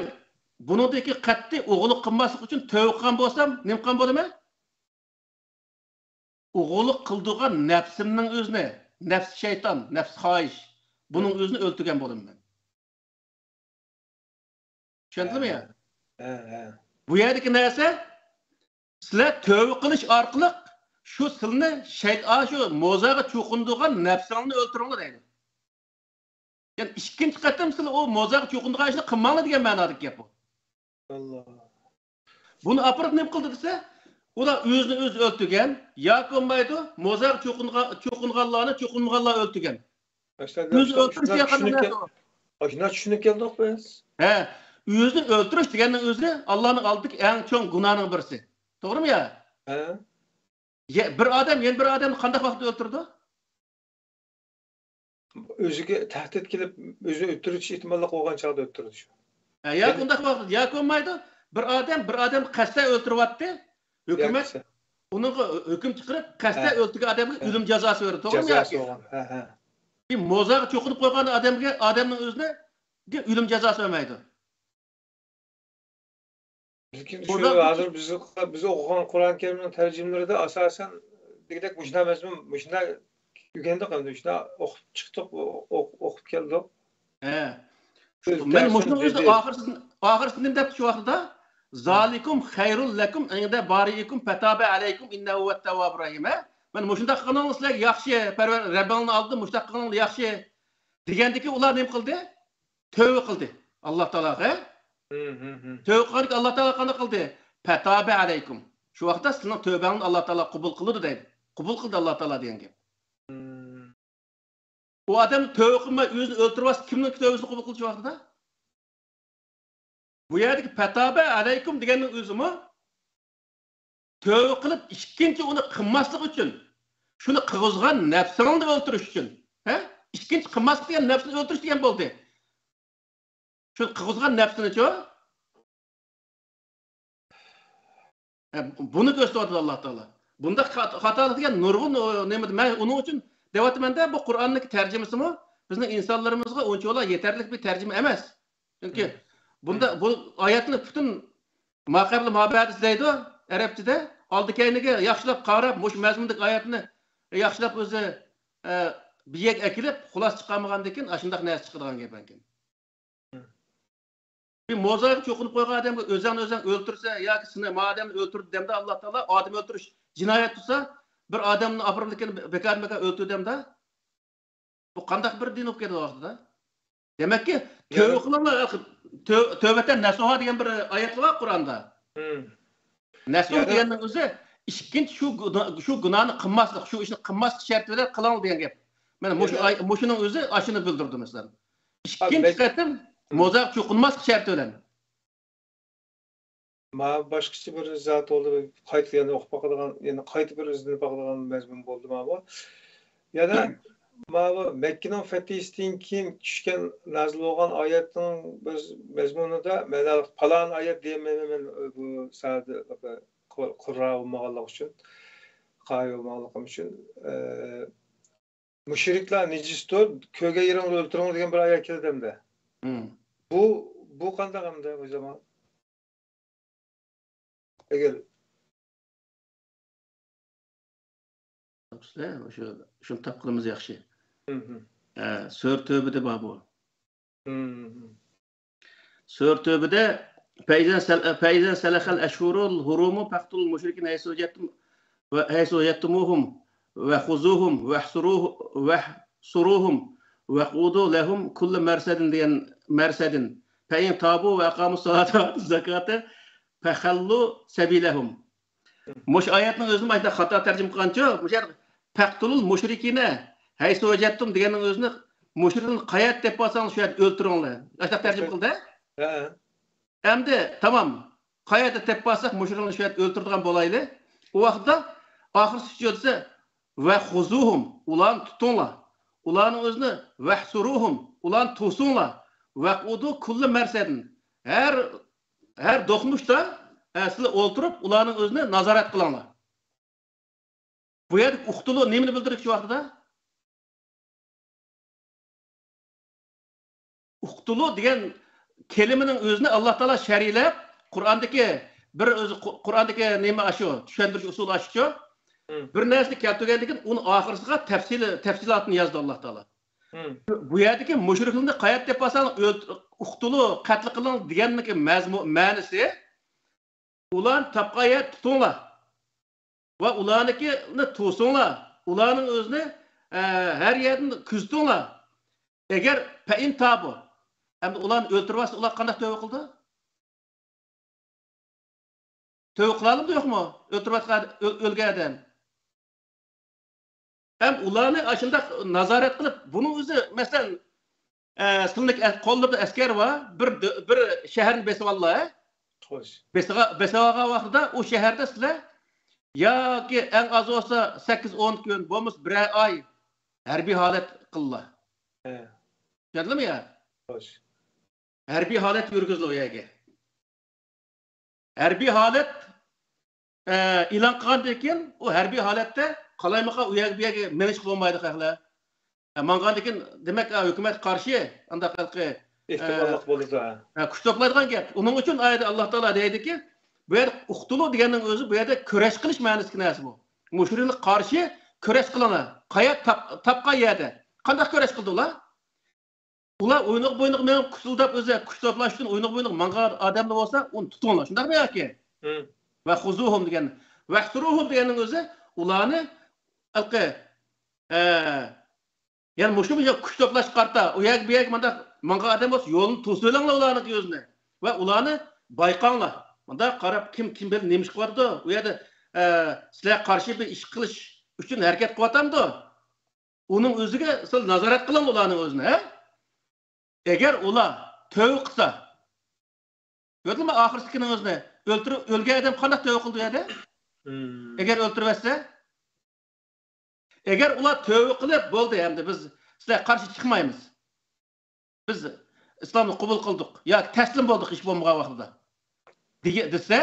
بۇنىڭدىن كېيىن قەتئىي ئوغرىلىق قىلماسلىق ئۈچۈن تۆۋە قىلغان بولسام، نېمە قىلغان بولىمەن؟ ئوغرىلىق قىلىدىغان نەپسىمنىڭ ئۆزىنى، نەپسى شەيتان، نەپسى خاھىش، بۇنىڭ ئۆزىنى ئۆلتۈرگەن بولىمەن. چۈشەندىڭمۇ يا؟ ھە، ھە. بۇ يەردىكى نەرسە، سىلەر تۆۋە قىلىش ئارقىلىق شۇ سىلىنى شەيت-، ئا، شۇ موزايغا چوقۇنىدىغان نەپسىڭلارنى ئۆلتۈرۈڭلار دەيدۇ. يەنى ئىككىنچى قېتىم سىلەر ئۇ موزايغا چوقۇنىدىغان ئىشنى قىلماڭلار دېگەن مەنادىكى گەپ بۇ. ئاللا. بۇنى ئاپىرىپ نېمە قىلدى دېسە، ئۇلار ئۆزىنى ئۆزى ئۆلتۈرگەن، ياكى بولمايدۇ، موزايغا چوقۇنغا-، چوقۇنغانلارنى چوقۇنمىغانلار ئۆلتۈرگەن. ئۆزىنى ئۆلتۈرۈش دېگەن قانداق نەرسە ئۇ؟ ئاشۇنداق چۈشىنىپ كەلدۇق بىز. ھە، ئۆزىنى ئۆلتۈرۈش دېگەننىڭ ئۆزى ئاللانىڭ ئالدىدىكى ئەڭ چوڭ گۇناھنىڭ بىرسى. توغرىمۇ يا؟ ھە. يە-، بىر ئادەم يەنە بىر ئادەمنى قانداق ۋاقىتتا ئۆلتۈرىدۇ؟ ئۆزىگە تەھدىت كېلىپ، ئۆزىنى ئۆلتۈرۈش ئېھتىماللىقى بولغان چاغدا ئۆلتۈرىدۇ شۇ. ھە، ياكى ئۇنداق ۋاقىت، ياكى بولمايدۇ، بىر ئادەم بىر ئادەمنى قەستەن ئۆلتۈرۈۋەتتى، ھۆكۈمەت ئۇنىڭغا ھۆكۈم چىقىرىپ، قەستەن ئۆلتۈرگەن ئادەمگە ئۆلۈم جازاسى بېرىدۇ، توغرىمۇ ياكى؟ بىر موزاغا چوقۇنۇپ قويغان ئادەمگە، ئادەمنىڭ ئۆزىگە ئۆلۈم جازاسى بەرمەيدۇ. لېكىن شۇ ھازىر بىز، بىز ئوقۇغان قۇرئان كەرىمنىڭ تەرجىمىلىرىدە ئاساسەن دېگۈدەك مۇشۇنداق مەزمۇن، مۇشۇنداق ئۆگەندۇق ئەمدى، شۇنداق ئوقۇپ چىقتۇق، ئوق-، ئۆتۈپ كەلدۇق. ھە. مەن مۇشۇنىڭ ئۆزىدە ئاخىرسىدا، ئاخىرسىدا نېمە دەپتۇ شۇ ۋاقتىدا؟ زالىكۇم خەيرۇل لەكۇم ئىندە بارىئىكۇم پەتابە ئەلەيكۇم ئىننەھۇ ھۇۋەت تەۋۋابۇر رەھىم. ھە؟ مەن مۇشۇنداق قىلغىنىڭىز سىلەرگە ياخشى، پەرۋەر رەببىڭلارنى ئالدىدا مۇشۇنداق قىلغىنىڭلار ياخشى دېگەندىكى ئۇلار نېمە قىلدى؟ تۆۋە قىلدى ئاللا تائالاغا. تۆۋە قىلغاندىكى ئاللا تائالا قانداق قىلدى؟ پەتابە ئەلەيكۇم. شۇ ۋاقىتتا سېنىڭ تۆۋەڭنى ئاللا تائالا قوبۇل قىلىدۇ دەيدۇ. قوبۇل قىلدى ئاللا تائالا دېگەن گەپ. ئۇ ئادەم تۆۋە قىلماي ئۆزىنى ئۆلتۈرۈۋالسا، كىمنىڭ تۆۋىسىنى قوبۇل قىلدى شۇ ۋاقتىدا؟ بۇ يەردىكى پەتابە ئەلەيكۇم دېگەننىڭ ئۆزىمۇ تۆۋە قىلىپ، ئىككىنچى ئۇنى قىلماسلىق ئۈچۈن، شۇنى قىلغۇزغان نەپسىڭنى ئۆلتۈرۈش ئۈچۈن. ھە؟ ئىككىنچى قىلماسلىق دېگەن نەپسىنى ئۆلتۈرۈش دېگەن بولدى. شۇنى قىلغۇزغان نەپسىنىچۇ؟ ھە، بۇنى كۆرسىتىۋاتىدۇ ئاللا تائالا. بۇنداق خات-، خاتالىق دېگەن نۇرغۇن، ئۇ، نېمە، مەن ئۇنىڭ ئۈچۈن دەۋاتىمەن-دە، بۇ قۇرئاننىڭكى تەرجىمىسىمۇ بىزنىڭ ئىنسانلىرىمىزغا ئۇنچىۋالا يېتەرلىك بىر تەرجىمە ئەمەس. چۈنكى بۇندا بۇ ئايەتنى پۈتۈن ما قەبلە ما بەدى دەيدۇ ئەرەبچىدە. ئالدى كەينىگە ياخشىلاپ قاراپ، مۇشۇ مەزمۇندىكى ئايەتنى ياخشىلاپ ئۆزى، ئە، بىر يەرگە ئەكېلىپ، خۇلاسە چىقارمىغاندىن كېيىن، ئاشۇنداق نەرسە چىقىدىغان گەپ ئەمكەن. بىر موزايغا چوقۇنۇپ قويغان ئادەمگە ئۆزۈڭنى ئۆزۈڭ ئۆلتۈرسە ياكى سېنى ما ئادەمنى ئۆلتۈردى دەمدە ئاللا تائالا، ئادەم ئۆلتۈرۈش جىنايەت تۇرسا، بىر ئادەمنى ئاپىرىپ بىكار مەكان ئۆلتۈردى دەمدە، بۇ قانداق بىر دىن بولۇپ كەتتى ۋاقتىدا؟ دېمەككى، تۆۋە قىلىڭلار، تۆ-، تۆۋەتەن نەسۇھا دېگەن بىر ئايەت بار قۇرئاندا. نەسۇھ دېگەننىڭ ئۆزى ئىككىنچى شۇ گۇنا-، شۇ گۇناھنى قىلماسلىق، شۇ ئىشنى قىلماسلىق شەرتى بىلەن قىلىڭ دېگەن گەپ. مانا مۇشۇ ئاي-، مۇشۇنىڭ ئۆزى ئاشۇنى بىلدۈرىدۇ، مەسىلەن. ئىككىنچى قېتىم موزاغا چوقۇنماسلىق شەرتى بىلەن. مانا باشقىچە بىر زات بولدى، قايتا يەنە ئوقۇپ باقىدىغان، يەنە قايتا بىر ئىزدىنىپ باقىدىغان مەزمۇن بولدى مانا بۇ. يەنە مانا بۇ مەككىنىڭ فەتھىسىدىن كېيىن چۈشكەن، نازىل بولغان ئايەتنىڭ بىر مەزمۇنىدا، مەنە پالان ئايەت دېيەلمەيمەن مەن بۇ ساھەدە قۇررا بولمىغانلىقى ئۈچۈن، قارىي بولمىغانلىقىم ئۈچۈن. ئە، مۇشرىكلار نىجىستۇر، كۆرگەن يېرىڭلاردا ئۆلتۈرۈڭلار دېگەن بىر ئايەت كەلدى ئەمدى. بۇ، بۇ قانداق ئەمدى بۇ زامان؟ ئەگەر تاپسىلە، شۇ، شۇنى تاپقىنىمىز ياخشى. ھە، سۈرە تۆبىدە بار بۇ. سۈرە تۆبىدە، فَإِذَا سَلَ-، فَإِذَا سَلَخَ الْأَشْهُرُ الْحُرُمُ فَاقْتُلُوا الْمُشْرِكِينَ حَيْثُ وَجَدْتُمُ-، وَ-، حَيْثُ وَجَدْتُمُوهُمْ وَخُذُوهُمْ وَاحْصُرُوهُ-، وَاحْصُرُوهُمْ وَاقْعُدُوا لَهُمْ كُلَّ مَرْصَدٍ دېگەن، مەرسەدىن. فَإِنْ تَابُوا وَأَقَامُوا الصَّلَاةَ وَآتَوُا الزَّكَاةَ فَخَلُّوا سَبِيلَهُمْ. مۇشۇ ئايەتنىڭ ئۆزىنى مانا خاتا تەرجىمە قىلغانچۇ؟ مۇشۇ يەردە فَاقْتُلُوا الْمُشْرِكِينَ حَيْثُ وَجَدْتُمُ دېگەننىڭ ئۆزىنى مۇشرىكلارنى قايەردە تېپىپ قالساڭلار شۇ يەردە ئۆلتۈرۈڭلار. ئاشۇنداق تەرجىمە قىلدى. ئەمدى تامام. قايەردە تېپىپ قالساق مۇشرىكلارنى شۇ يەردە ئۆلتۈرىدىغان بولايلى. ئۇ ۋاقىتتا ئاخىرسى شۇ دېسە، وَخُذُوهُمْ، ئۇلارنى تۇتۇڭلار. ئۇلارنىڭ ئۆزىنى، وَاحْصُرُوهُمْ، ئۇلارنى توسۇڭلار. وَاقْعُدُوا كُلَّ مَرْصَدٍ، ھەر، ھەر دوقمۇشتا، ھە، سىلەر ئولتۇرۇپ ئۇلارنىڭ ئۆزىنى نازارەت قىلىڭلار. بۇ يەردە ئۇقتۇلۇ نېمىنى بىلدۈرۈش شۇ ۋاقتىدا؟ ئۇقتۇلۇ دېگەن كەلىمىنىڭ ئۆزىنى ئاللا تائالا شەرھلەپ، قۇرئاندىكى بىر ئۆزى، قۇ-، قۇرئاندىكى نېمە ئاشۇ، چۈشەندۈرۈش ئۇسۇلى ئاشۇچۇ. بىر نەرسىنى كەلتۈرگەندىن كېيىن ئۇنىڭ ئاخىرسىغا تەپسىلى، تەپسىلاتىنى يازدى ئاللا تائالا. بۇ يەردىكى مۇشرىكلارنى قايەردە تېپىپ قالساڭ ئۆلتۈ-، ئۇقتۇلۇ، قەتل قىلىڭ دېگەننىڭكى مەزمۇ-، مەنىسى، ئۇلارنى تاپقان يەردە تۇتۇڭلار. ۋە ئۇلارنىڭكىنى توسۇڭلار. ئۇلارنىڭ ئۆزىنى، ئە، ھەر يەردىن كۆزىتىڭلار. ئەگەر فَإِنْ تَابُوا، ئەمدى ئۇلارنى ئۆلتۈرۈۋەتسە، ئۇلار قانداق تۆۋە قىلىدۇ؟ تۆۋە قىلالمىدى يوقمۇ؟ ئۆلتۈرۈۋەتكەن، ئۆ-، ئۆلگەن ئادەم. ھەم ئۇلارنى ئاشۇنداق نازارەت قىلىپ، بۇنىڭ ئۆزى، مەسىلەن، ئە، سىلىنىڭ ئە-، قوللىرىدا ئەسكەر بار، بىر دۆ-، بىر شەھەرنى بېسىۋاللا، ھە؟ خوش. بېسىغا-، بېسىۋالغان ۋاقتىدا ئۇ شەھەردە سىلەر ياكى ئەڭ ئاز بولسا سەككىز ئون كۈن، بولمىسا بىرەر ئاي ھەربىي ھالەت قىلىلا. ھە. چۈشەندىڭمۇ يا؟ خوش. ھەربىي ھالەت يۈرگۈزۈلدى ئۇ يەرگە. ھەربىي ھالەت، ئە، ئېلان قىلغاندىن كېيىن، ئۇ ھەربىي ھالەتتە قالايمىقان ئۇ يەرگە، بۇ يەرگە مېڭىشقا بولمايدۇ خەقلەر. ئە، ماڭغاندىن كېيىن، دېمەك، ئە، ھۆكۈمەتكە قارشى ئانداق ھېلىقى، ئېھتىماللىق ئە، بولىدۇ، ھە. ئە، كۈچ توپلايدىغان گەپ. ئۇنىڭ ئۈچۈن ئايەتتە ئاللا تائالا دەيدىكى، بۇ يەردە ئۇقتۇلۇ دېگەننىڭ ئۆزى بۇ يەردە كۈرەش قىلىش مەنىسىدىكى نەرسە بۇ. مۇشۇنىڭغا قارشى كۈرەش قىلىڭلار. قايا تاپ-، تاپقان يەردە. قانداق كۈرەش قىلدى ئۇلار؟ ئۇلار ئوينىغا بوينىغا مېڭىپ، كۇسۇلداپ ئۆزى كۈچ توپلاش ئۈچۈن ئوينىغا بوينىغا ماڭغان ئادەملەر بولسا، ئۇنى تۇتۇڭلار. شۇنداقمۇ ياكى؟ ھىم. ۋە خۇزۇھۇم دېگەن، ۋەھسۇرۇھۇم دېگەننىڭ ئۆزى ئۇلارنى ھېلىقى، ئە، يەنى مۇشۇ، مۇشۇ كۈچ توپلاشقا قارىتا، ئۇ يەرگە، بۇ يەرگە مانداق ماڭغان ئادەم بولسا، يولنى توسۇۋېلىڭلار ئۇلارنىڭ ئۆزىنى. ۋە ئۇلارنى بايقاڭلار. مۇنداق قاراپ، كىم، كىم بىلەن نېمە ئىش قىلىۋاتىدۇ؟ ئۇ يەردە، ئە، سىلەرگە قارشى بىر ئىش قىلىش ئۈچۈن ھەرىكەت قىلىۋاتامدۇ؟ ئۇنىڭ ئۆزىگە سىز نازارەت قىلىڭ ئۇلارنىڭ ئۆزىنى، ھە؟ ئەگەر ئۇلار تۆۋە قىلسا، كۆردۈڭمۇ ئاخىرسىدىكىنىڭ ئۆزىنى؟ ئۆلتۈرۈپ، ئۆلگەن ئادەم قانداق تۆۋە قىلىدۇ ئۇ يەردە؟ مم. ئەگەر ئۆلتۈرۈۋەتسە؟ ئەگەر ئۇلار تۆۋە قىلىپ، بولدى، ئەمدى بىز سىلەرگە قارشى چىقمايمىز. بىز ئىسلامنى قوبۇل قىلدۇق ياكى تەسلىم بولدۇق ھېچ بولمىغان ۋاقتىدا دېگە-، دېسە،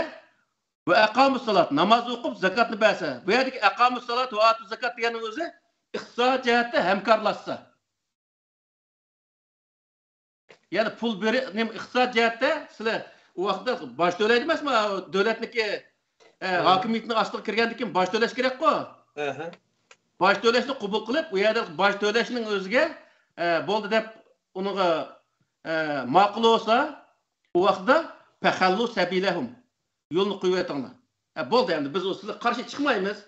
ۋە ئەقامۇسسالات، ناماز ئوقۇپ، زاكاتنى بەرسە، بۇ يەردىكى ئەقامۇسسالات ۋە ئاتۇ زاكات دېگەننىڭ ئۆزى ئىقتىساد جەھەتتە ھەمكارلاشسا. يەنى پۇل بېرى-، نېمە، ئىقتىساد جەھەتتە سىلەر ئۇ ۋاقىتتا باج تۆلەيدۇ ئەمەسمۇ؟ دۆلەتنىڭكى، ئە، ھە. ھاكىمىيىتنىڭ ئاستىغا كىرگەندىن كېيىن باج تۆلەش كېرەكقۇ؟ ئەھە. باج تۆلەشنى قوبۇل قىلىپ، ئۇ يەردە باج تۆلەشنىڭ ئۆزىگە، ئە، بولدى دەپ ئۇنىڭغا، ئە، ماقۇل بولسا، ئۇ ۋاقىتتا پەخەللۇ سەبىلەھۇم، يولنى قويۇۋېتىڭلار. ئە، بولدى ئەمدى، بىز ئۇ سىلەرگە قارشى چىقمايمىز.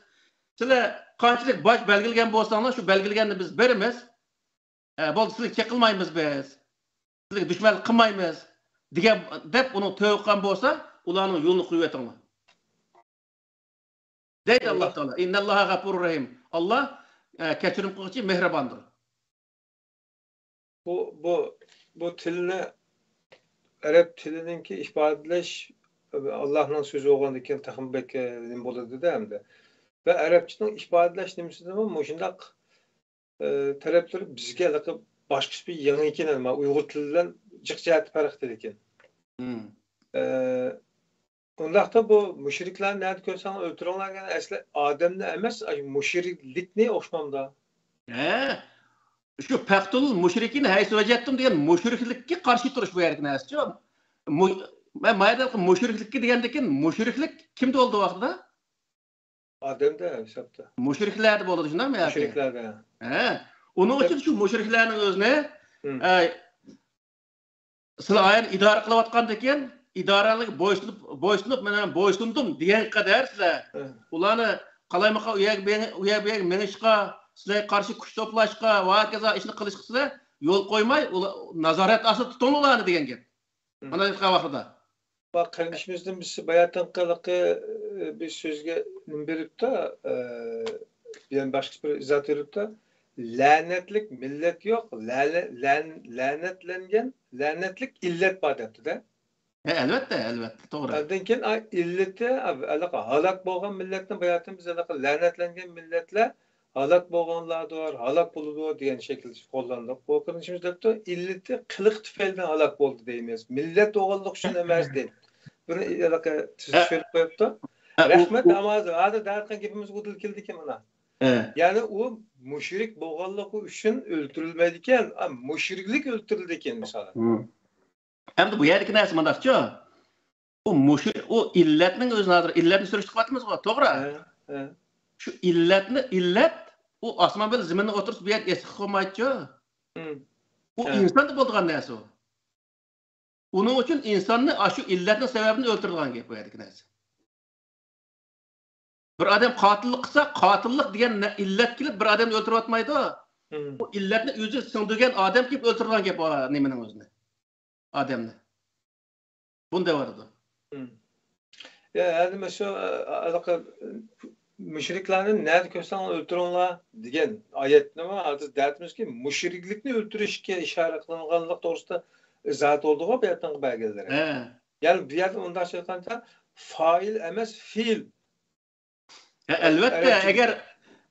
سىلەر قانچىلىك باج بەلگىلىگەن بولساڭلار، شۇ بەلگىلىگەننى بىز بېرىمىز. ئە، بولدى، سىزگە چېقىلمايمىز بىز، سىزگە دۈشمەنلىك قىلمايمىز دېگەن، دەپ ئۇنىڭ تۆۋە قىلغان بولسا، ئۇلارنىڭ يولىنى قويۇۋېتىڭلار. دەيدۇ ئاللا تائالا، ئىنناللاھا غەپۇرۇر رەھىم. ئاللا، ئە، كەچۈرۈم قىلغۇچى، مېھرىباندۇر. بۇ، بۇ، بۇ تىلنى، ئەرەب تىلىنىڭكى ئىپادىلەش، ئاللانىڭ سۆزى بولغاندىكىن تېخىمۇ بەك، ئە، نېمە بولىدۇ-دە ئەمدى. ۋە ئەرەبچىنىڭ ئىپادىلەش نېمىسىدىمۇ مۇشۇنداق ئى، تەرەپلىرى بىزگە ھېلىقى باشقىچە بىر يېڭى ئىكەن، ئەمما ئۇيغۇر تىلى بىلەن جىق جەھەتتە پەرق قىلىدىكەن. مم. ئى، ئۇنداقتا بۇ مۇشرىكلارنى نەدە كۆرسەڭ ئۆلتۈرۈڭلار دېگەن ئەسلى ئادەمنى ئەمەس، ئاشۇ مۇشرىكلىكنى ئوخشىمامدا؟ ھە، شۇ پەقتۇل مۇشرىكىن ھەيسۇ ۋەجەتتۇم دېگەن مۇشرىكلىككە قارشى تۇرۇش بۇ يەردىكى نەرسىچۇ. مۇ-، مەن ما يەردە مۇشرىكلىككە دېگەندىكىن مۇشرىكلىك كىمدە بولدى ۋاقتىدا؟ ئادەمدە ھېسابتا. مۇشرىكلەردە بولىدۇ، شۇنداقمۇ ياكى؟ مۇشرىكلەردە. ھە. ئۇنىڭ ئۈچۈن شۇ مۇشرىكلەرنىڭ ئۆزىنى، مم. ئە، سىلەر ئايەن ئىدارە قىلىۋاتقاندىكىن، ئىدارەلەرگە بويسۇنۇپ، بويسۇنۇپ، مەن بويسۇندۇم دېگەن قەدەر سىلەر مم. ئۇلارنى قالايمىقان ئۇ يەرگە مېڭ-، ئۇ يەر بۇ يەرگە مېڭىشقا، سىلەرگە قارشى كۈچ توپلاشقا ۋە ھاكازا ئىشنى قىلىشقا سىلەر يول قويماي، ئۇلا-، نازارەت ئاستىدا تۇتۇڭ ئۇلارنى دېگەن گەپ. مم. مانا ئېيتقان ۋاقتىدا. بۇ قېرىندىشىمىزدىن بىرسى باياتىنقى ھېلىقى، ئى، بىر سۆزگە نېمە بېرىپتۇ، ئى، يەنە باشقىچە بىر ئىزاھ بېرىپتۇ. لەنەتلىك مىللەت يوق، لەنە-، لەن-، لەنەتلەنگەن، لەنەتلىك ئىللەت بار دەپتۇ-دە. ھە، ئەلۋەتتە، ئەلۋەتتە، توغرا. ئاندىن كېيىن، ئا، ئىللىتى، ھېلىقى ھالاك بولغان مىللەتنى باياتىن بىز ھېلىقى لەنەتلەنگەن مىللەتلەر ھالاك بولغانلاردۇر، ھالاك بولىدۇ دېگەن شەكىلدە قوللاندۇق. بۇ قېرىندىشىمىز دەپتۇ، ئىللىتى قىلىق تۈپەيلىدىن ھالاك بولدى دەيمىز. مىللەت بولغانلىقى ئۈچۈن ئەمەس دەيدۇ. بۇنى ھېلىقى تۈزىتىش بېرىپ قويۇپتۇ. ھە، ئۇ، رەھمەت ئۇ ئامازى، ھازىر دەۋاتقان گېپىمىزگە ئۇدۇل كېلىدىكەن مانا. ھە. يەنى ئۇ مۇشرىك بولغانلىقى ئۈچۈن ئۆلتۈرۈلمەيدىكەن، ئا، مۇشرىكلىك ئۆلتۈرۈلىدىكەن مىسالەن. ھە. ئەمدى بۇ يەردىكى نەرسە مۇنداقچۇ. ئۇ مۇشۇ، ئۇ ئىللەتنىڭ ئۆزىنى ھازىر ئىللەتنى سۈرۈشتۈرۈۋاتىمىزغۇ، توغرا؟ ھە، ھە. شۇ ئىللەتنى، ئىللەت، ئۇ ئاسمان بىلەن زېمىننىڭ ئوتتۇرىسىدا بىر يەردە ئېسىق قالمايدۇ. مم. ئۇ ھە. ئىنساندا بولىدىغان نەرسە ئۇ. ئۇنىڭ ئۈچۈن ئىنساننى ئاشۇ ئىللەتنىڭ سەۋەبىدىن ئۆلتۈرىدىغان گەپ بۇ يەردىكى نەرسە. بىر ئادەم قاتىللىق قىلسا، قاتىللىق دېگەن نە-، ئىللەت كېلىپ بىر ئادەمنى ئۆلتۈرۈۋاتمايدۇ. مم. ئۇ ئىللەتنى ئۆزى سىڭدۈرگەن ئادەم كېلىپ ئۆلتۈرىدىغان گەپ ئۇ نېمىنىڭ ئۆزىنى. ئادەمنى. بۇنى دەۋاتىدۇ. مم. يا، ھەدە مەن شۇ، ئە، ھېلىقى، مۇشرىكلارنى نەدە كۆرسەڭلار ئۆلتۈرۈڭلار دېگەن ئايەتنىمۇ ھازىر دەۋاتىمىزكى، مۇشرىكلىكنى ئۆلتۈرۈشكە ئىشارە قىلىنغانلىق توغرىسىدا ئىزاھات بولدىغۇ بۇ يەردىن بەرگەنلىرى. ھە. يەنى بۇ يەردە ئۇنداق ئېيتقاندا، فائىل ئەمەس، فېئىل. ھە، ئەلۋەتتە، ئەگەر،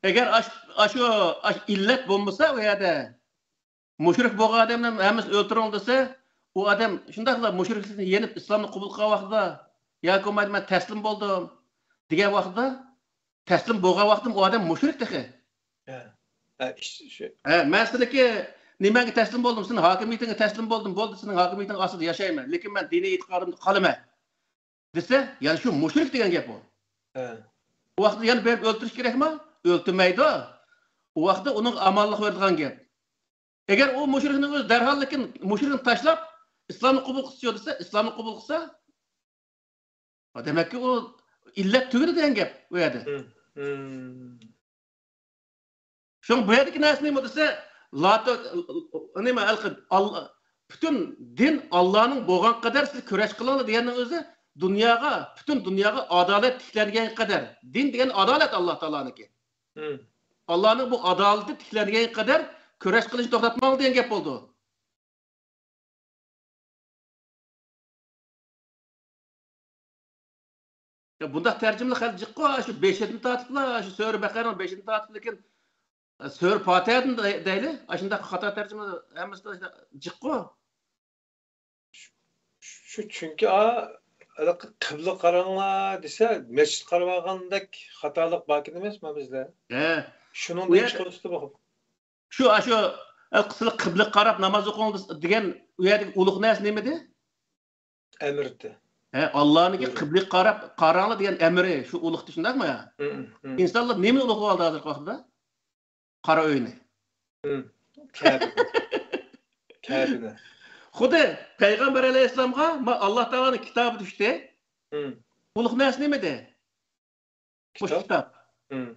ئەگەر ئاش-، ئاشۇ، ئاش ئىللەت بولمىسا ئۇ يەردە، مۇشرىك بولغان ئادەمنى ھەممىسىنى ئۆلتۈرۈڭ دېسە، ئۇ ئادەم شۇنداقلا مۇشرىكلىكتىن يېنىپ ئىسلامنى قوبۇل قىلغان ۋاقتىدا ياكى بولمايدۇ، مەن تەسلىم بولدۇم دېگەن ۋاقتىدا، تەسلىم بولغان ۋاقتىدا ئۇ ئادەم مۇشرىك تېخى. ھە. ھە، ئىش-، شۇ. ھە، مەن سېنىڭكى نېمەڭگە تەسلىم بولدۇم، سېنىڭ ھاكىمىيىتىڭگە تەسلىم بولدۇم، بولدى، سېنىڭ ھاكىمىيىتىڭ ئاستىدا ياشايمەن، لېكىن مەن دىنىي ئېتىقادىمدا قالىمەن دېسە، يەنى شۇ مۇشرىك دېگەن گەپ ئۇ. ھە. ئۇ ۋاقىتتا يەنە بېرىپ ئۆلتۈرۈش كېرەكمۇ؟ ئۆلتۈرمەيدۇ. ئۇ ۋاقىتتا ئۇنىڭغا ئامانلىق بېرىدىغان گەپ. ئەگەر ئۇ مۇشرىكنىڭ ئۆزى دەرھال، لېكىن مۇشرىكنى تاشلاپ، ئىسلامنى قوبۇل قىلسىچۇ دېسە، ئىسلامنى قوبۇل قىلسا، دېمەككى، ئۇ ئىللەت تۈگىدى دېگەن گەپ ئۇ يەردە. ھىم، ھىم. شۇڭا بۇ يەردىكى نەرسە نېمە دېسە، لاتو-، نېمە، ھېلىقى ئاللا، پۈتۈن دىن ئاللانىڭ بولغان قەدەر سىز كۈرەش قىلىڭلار دېگەننىڭ ئۆزى دۇنياغا، پۈتۈن دۇنياغا ئادالەت تىكلەنگەن قەدەر، دىن دېگەن ئادالەت ئاللا تائالانىڭكى. ھىم. ئاللانىڭ بۇ ئادالىتى تىكلەنگەن قەدەر كۈرەش قىلىشنى توختاتماڭلار دېگەن گەپ بولىدۇ. يا، بۇنداق تەرجىمىلەر خېلى جىققۇ، شۇ بېشىدىن تارتىپلا، شۇ سۈرە بەقەرەنىڭ بېشىدىن تارتىپ، لېكىن، ئە، سۈرە پاتىھەدىن دەي-، دەيلى، ئاشۇنداق خاتا تەرجىمە ھەممىسىدە جىققۇ. شۇ، چۈنكى، ئا، ھېلىقى قىبلە قاراڭلار دېسە، مەسچىت قاراۋالغاندەك خاتالىق باركەن ئەمەسمۇ بىزدە؟ ھە. شۇنىڭدىن ئۇ يەر-، چىقىۋېتىپتۇ بۇ. شۇ، ئاشۇ، ئە، سىلەر قىبلىگە قاراپ ناماز ئوقۇڭ دېگەن ئۇ يەردىكى ئۇلۇغ نەرسە نېمىدى؟ ئەمىرتى. ھە، ئاللانىڭكى بۇيرۇق. قىبلىگە قاراپ قاراڭلار دېگەن ئەمرى شۇ ئۇلۇغتى، شۇنداقمۇ يا؟ ھىم، ھىم. ئىنسانلار نېمىنى ئۇلۇغ قىلىۋالدى ھازىرقى ۋاقىتتا؟ قارا ئۆينى. ھىم. كەبىنى. كەبىنى. خۇددى پەيغەمبەر ئەلەيھىسسالامغا ما-، ئاللا تائالانىڭ كىتابى چۈشتى. ھىم. ئۇلۇغ نەرسە نېمىدى؟ مۇشۇ كىتاب. كىتاب. ھىم.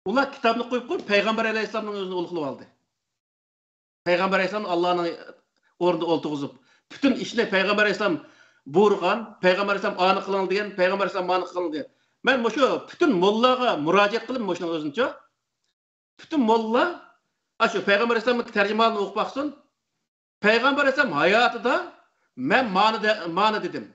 ئۇلار كىتابنى قويۇپ قويۇپ، پەيغەمبەر ئەلەيھىسسالامنىڭ ئۆزىنى ئۇلۇغ قىلىۋالدى. پەيغەمبەر ئەلەيھىسسالامنى ئاللانىڭ ئورنىدا ئولتۇرغۇزۇپ، پۈتۈن ئىشنى پەيغەمبەر ئەلەيھىسسالام بۇيرۇغان، پەيغەمبەر ئەلەيھىسسالام ئانى قىلىڭ دېگەن، پەيغەمبەر ئەلەيھىسسالام مانى قىلىڭ دېگەن. مەن مۇشۇ پۈتۈن موللاغا مۇراجىئەت قىلىپ مۇشۇنىڭ ئۆزىنىچۇ، پۈتۈن موللا، ئاشۇ پەيغەمبەر ئەلەيھىسسالامنىڭ تەرجىمىھالىنى ئوقۇپ باقسۇن. پەيغەمبەر ئەلەيھىسسالام ھاياتىدا، مەن مانى دە-، مانى دېدىم.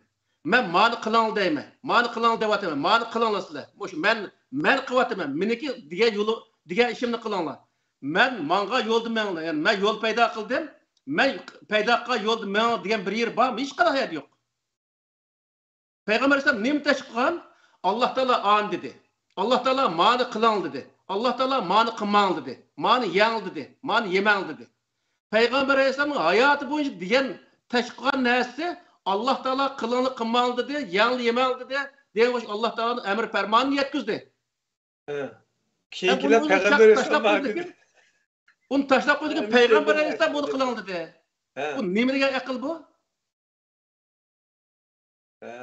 مەن مانى قىلىڭلار دەيمەن. مانى قىلىڭلار دەۋاتىمەن. مانى قىلىڭلار سىلەر. مۇشۇ مەن، مەن قىلىۋاتىمەن. مېنىڭكى دېگەن يولى، دېگەن ئىشىمنى قىلىڭلار. مەن ماڭغان يولدا مېڭىڭلار. يەنى مەن يول پەيدا قىلدىم. مەن پەيدا قىلغان يولدا مېڭىڭ دېگەن بىر يېرى بارمۇ؟ ھېچقانداق يەردە يوق. پەيغەمبەر ئەلەيھىسسالام نېمە تەشۋىق قىلغان؟ ئاللا تائالا ئانى دېدى. ئاللا تائالا مانى قىلىڭ دېدى. ئاللا تائالا مانى قىلماڭ دېدى. مانى يەڭ دېدى. مانى يېمەڭ دېدى. پەيغەمبەر ئەلەيھىسسالامنىڭ ھاياتى بويىچە دېگەن تەشۋىق قىلغان نەرسىسى، ئاللا تائالا قىلىڭلار قىلماڭلار دېدى، يەڭلار يېمەڭلار دېدى، دېگەن ئاللا تائالانىڭ ئەمر پەرمانىنى يەتكۈزدى. ھە. كېيىن ئۇنى، كېلىپ ئۇنى پەيغەمبەر تاشلاپ ئەلەيھىسسالام قويدى لېكىن، ئۇنى تاشلاپ قويدى لېكىن، پەيغەمبەر ئەلەيھىسسالام بۇنى قىلىڭ دېدى. ھە. بۇ نېمە دېگەن ئەقىل بۇ؟ ھە.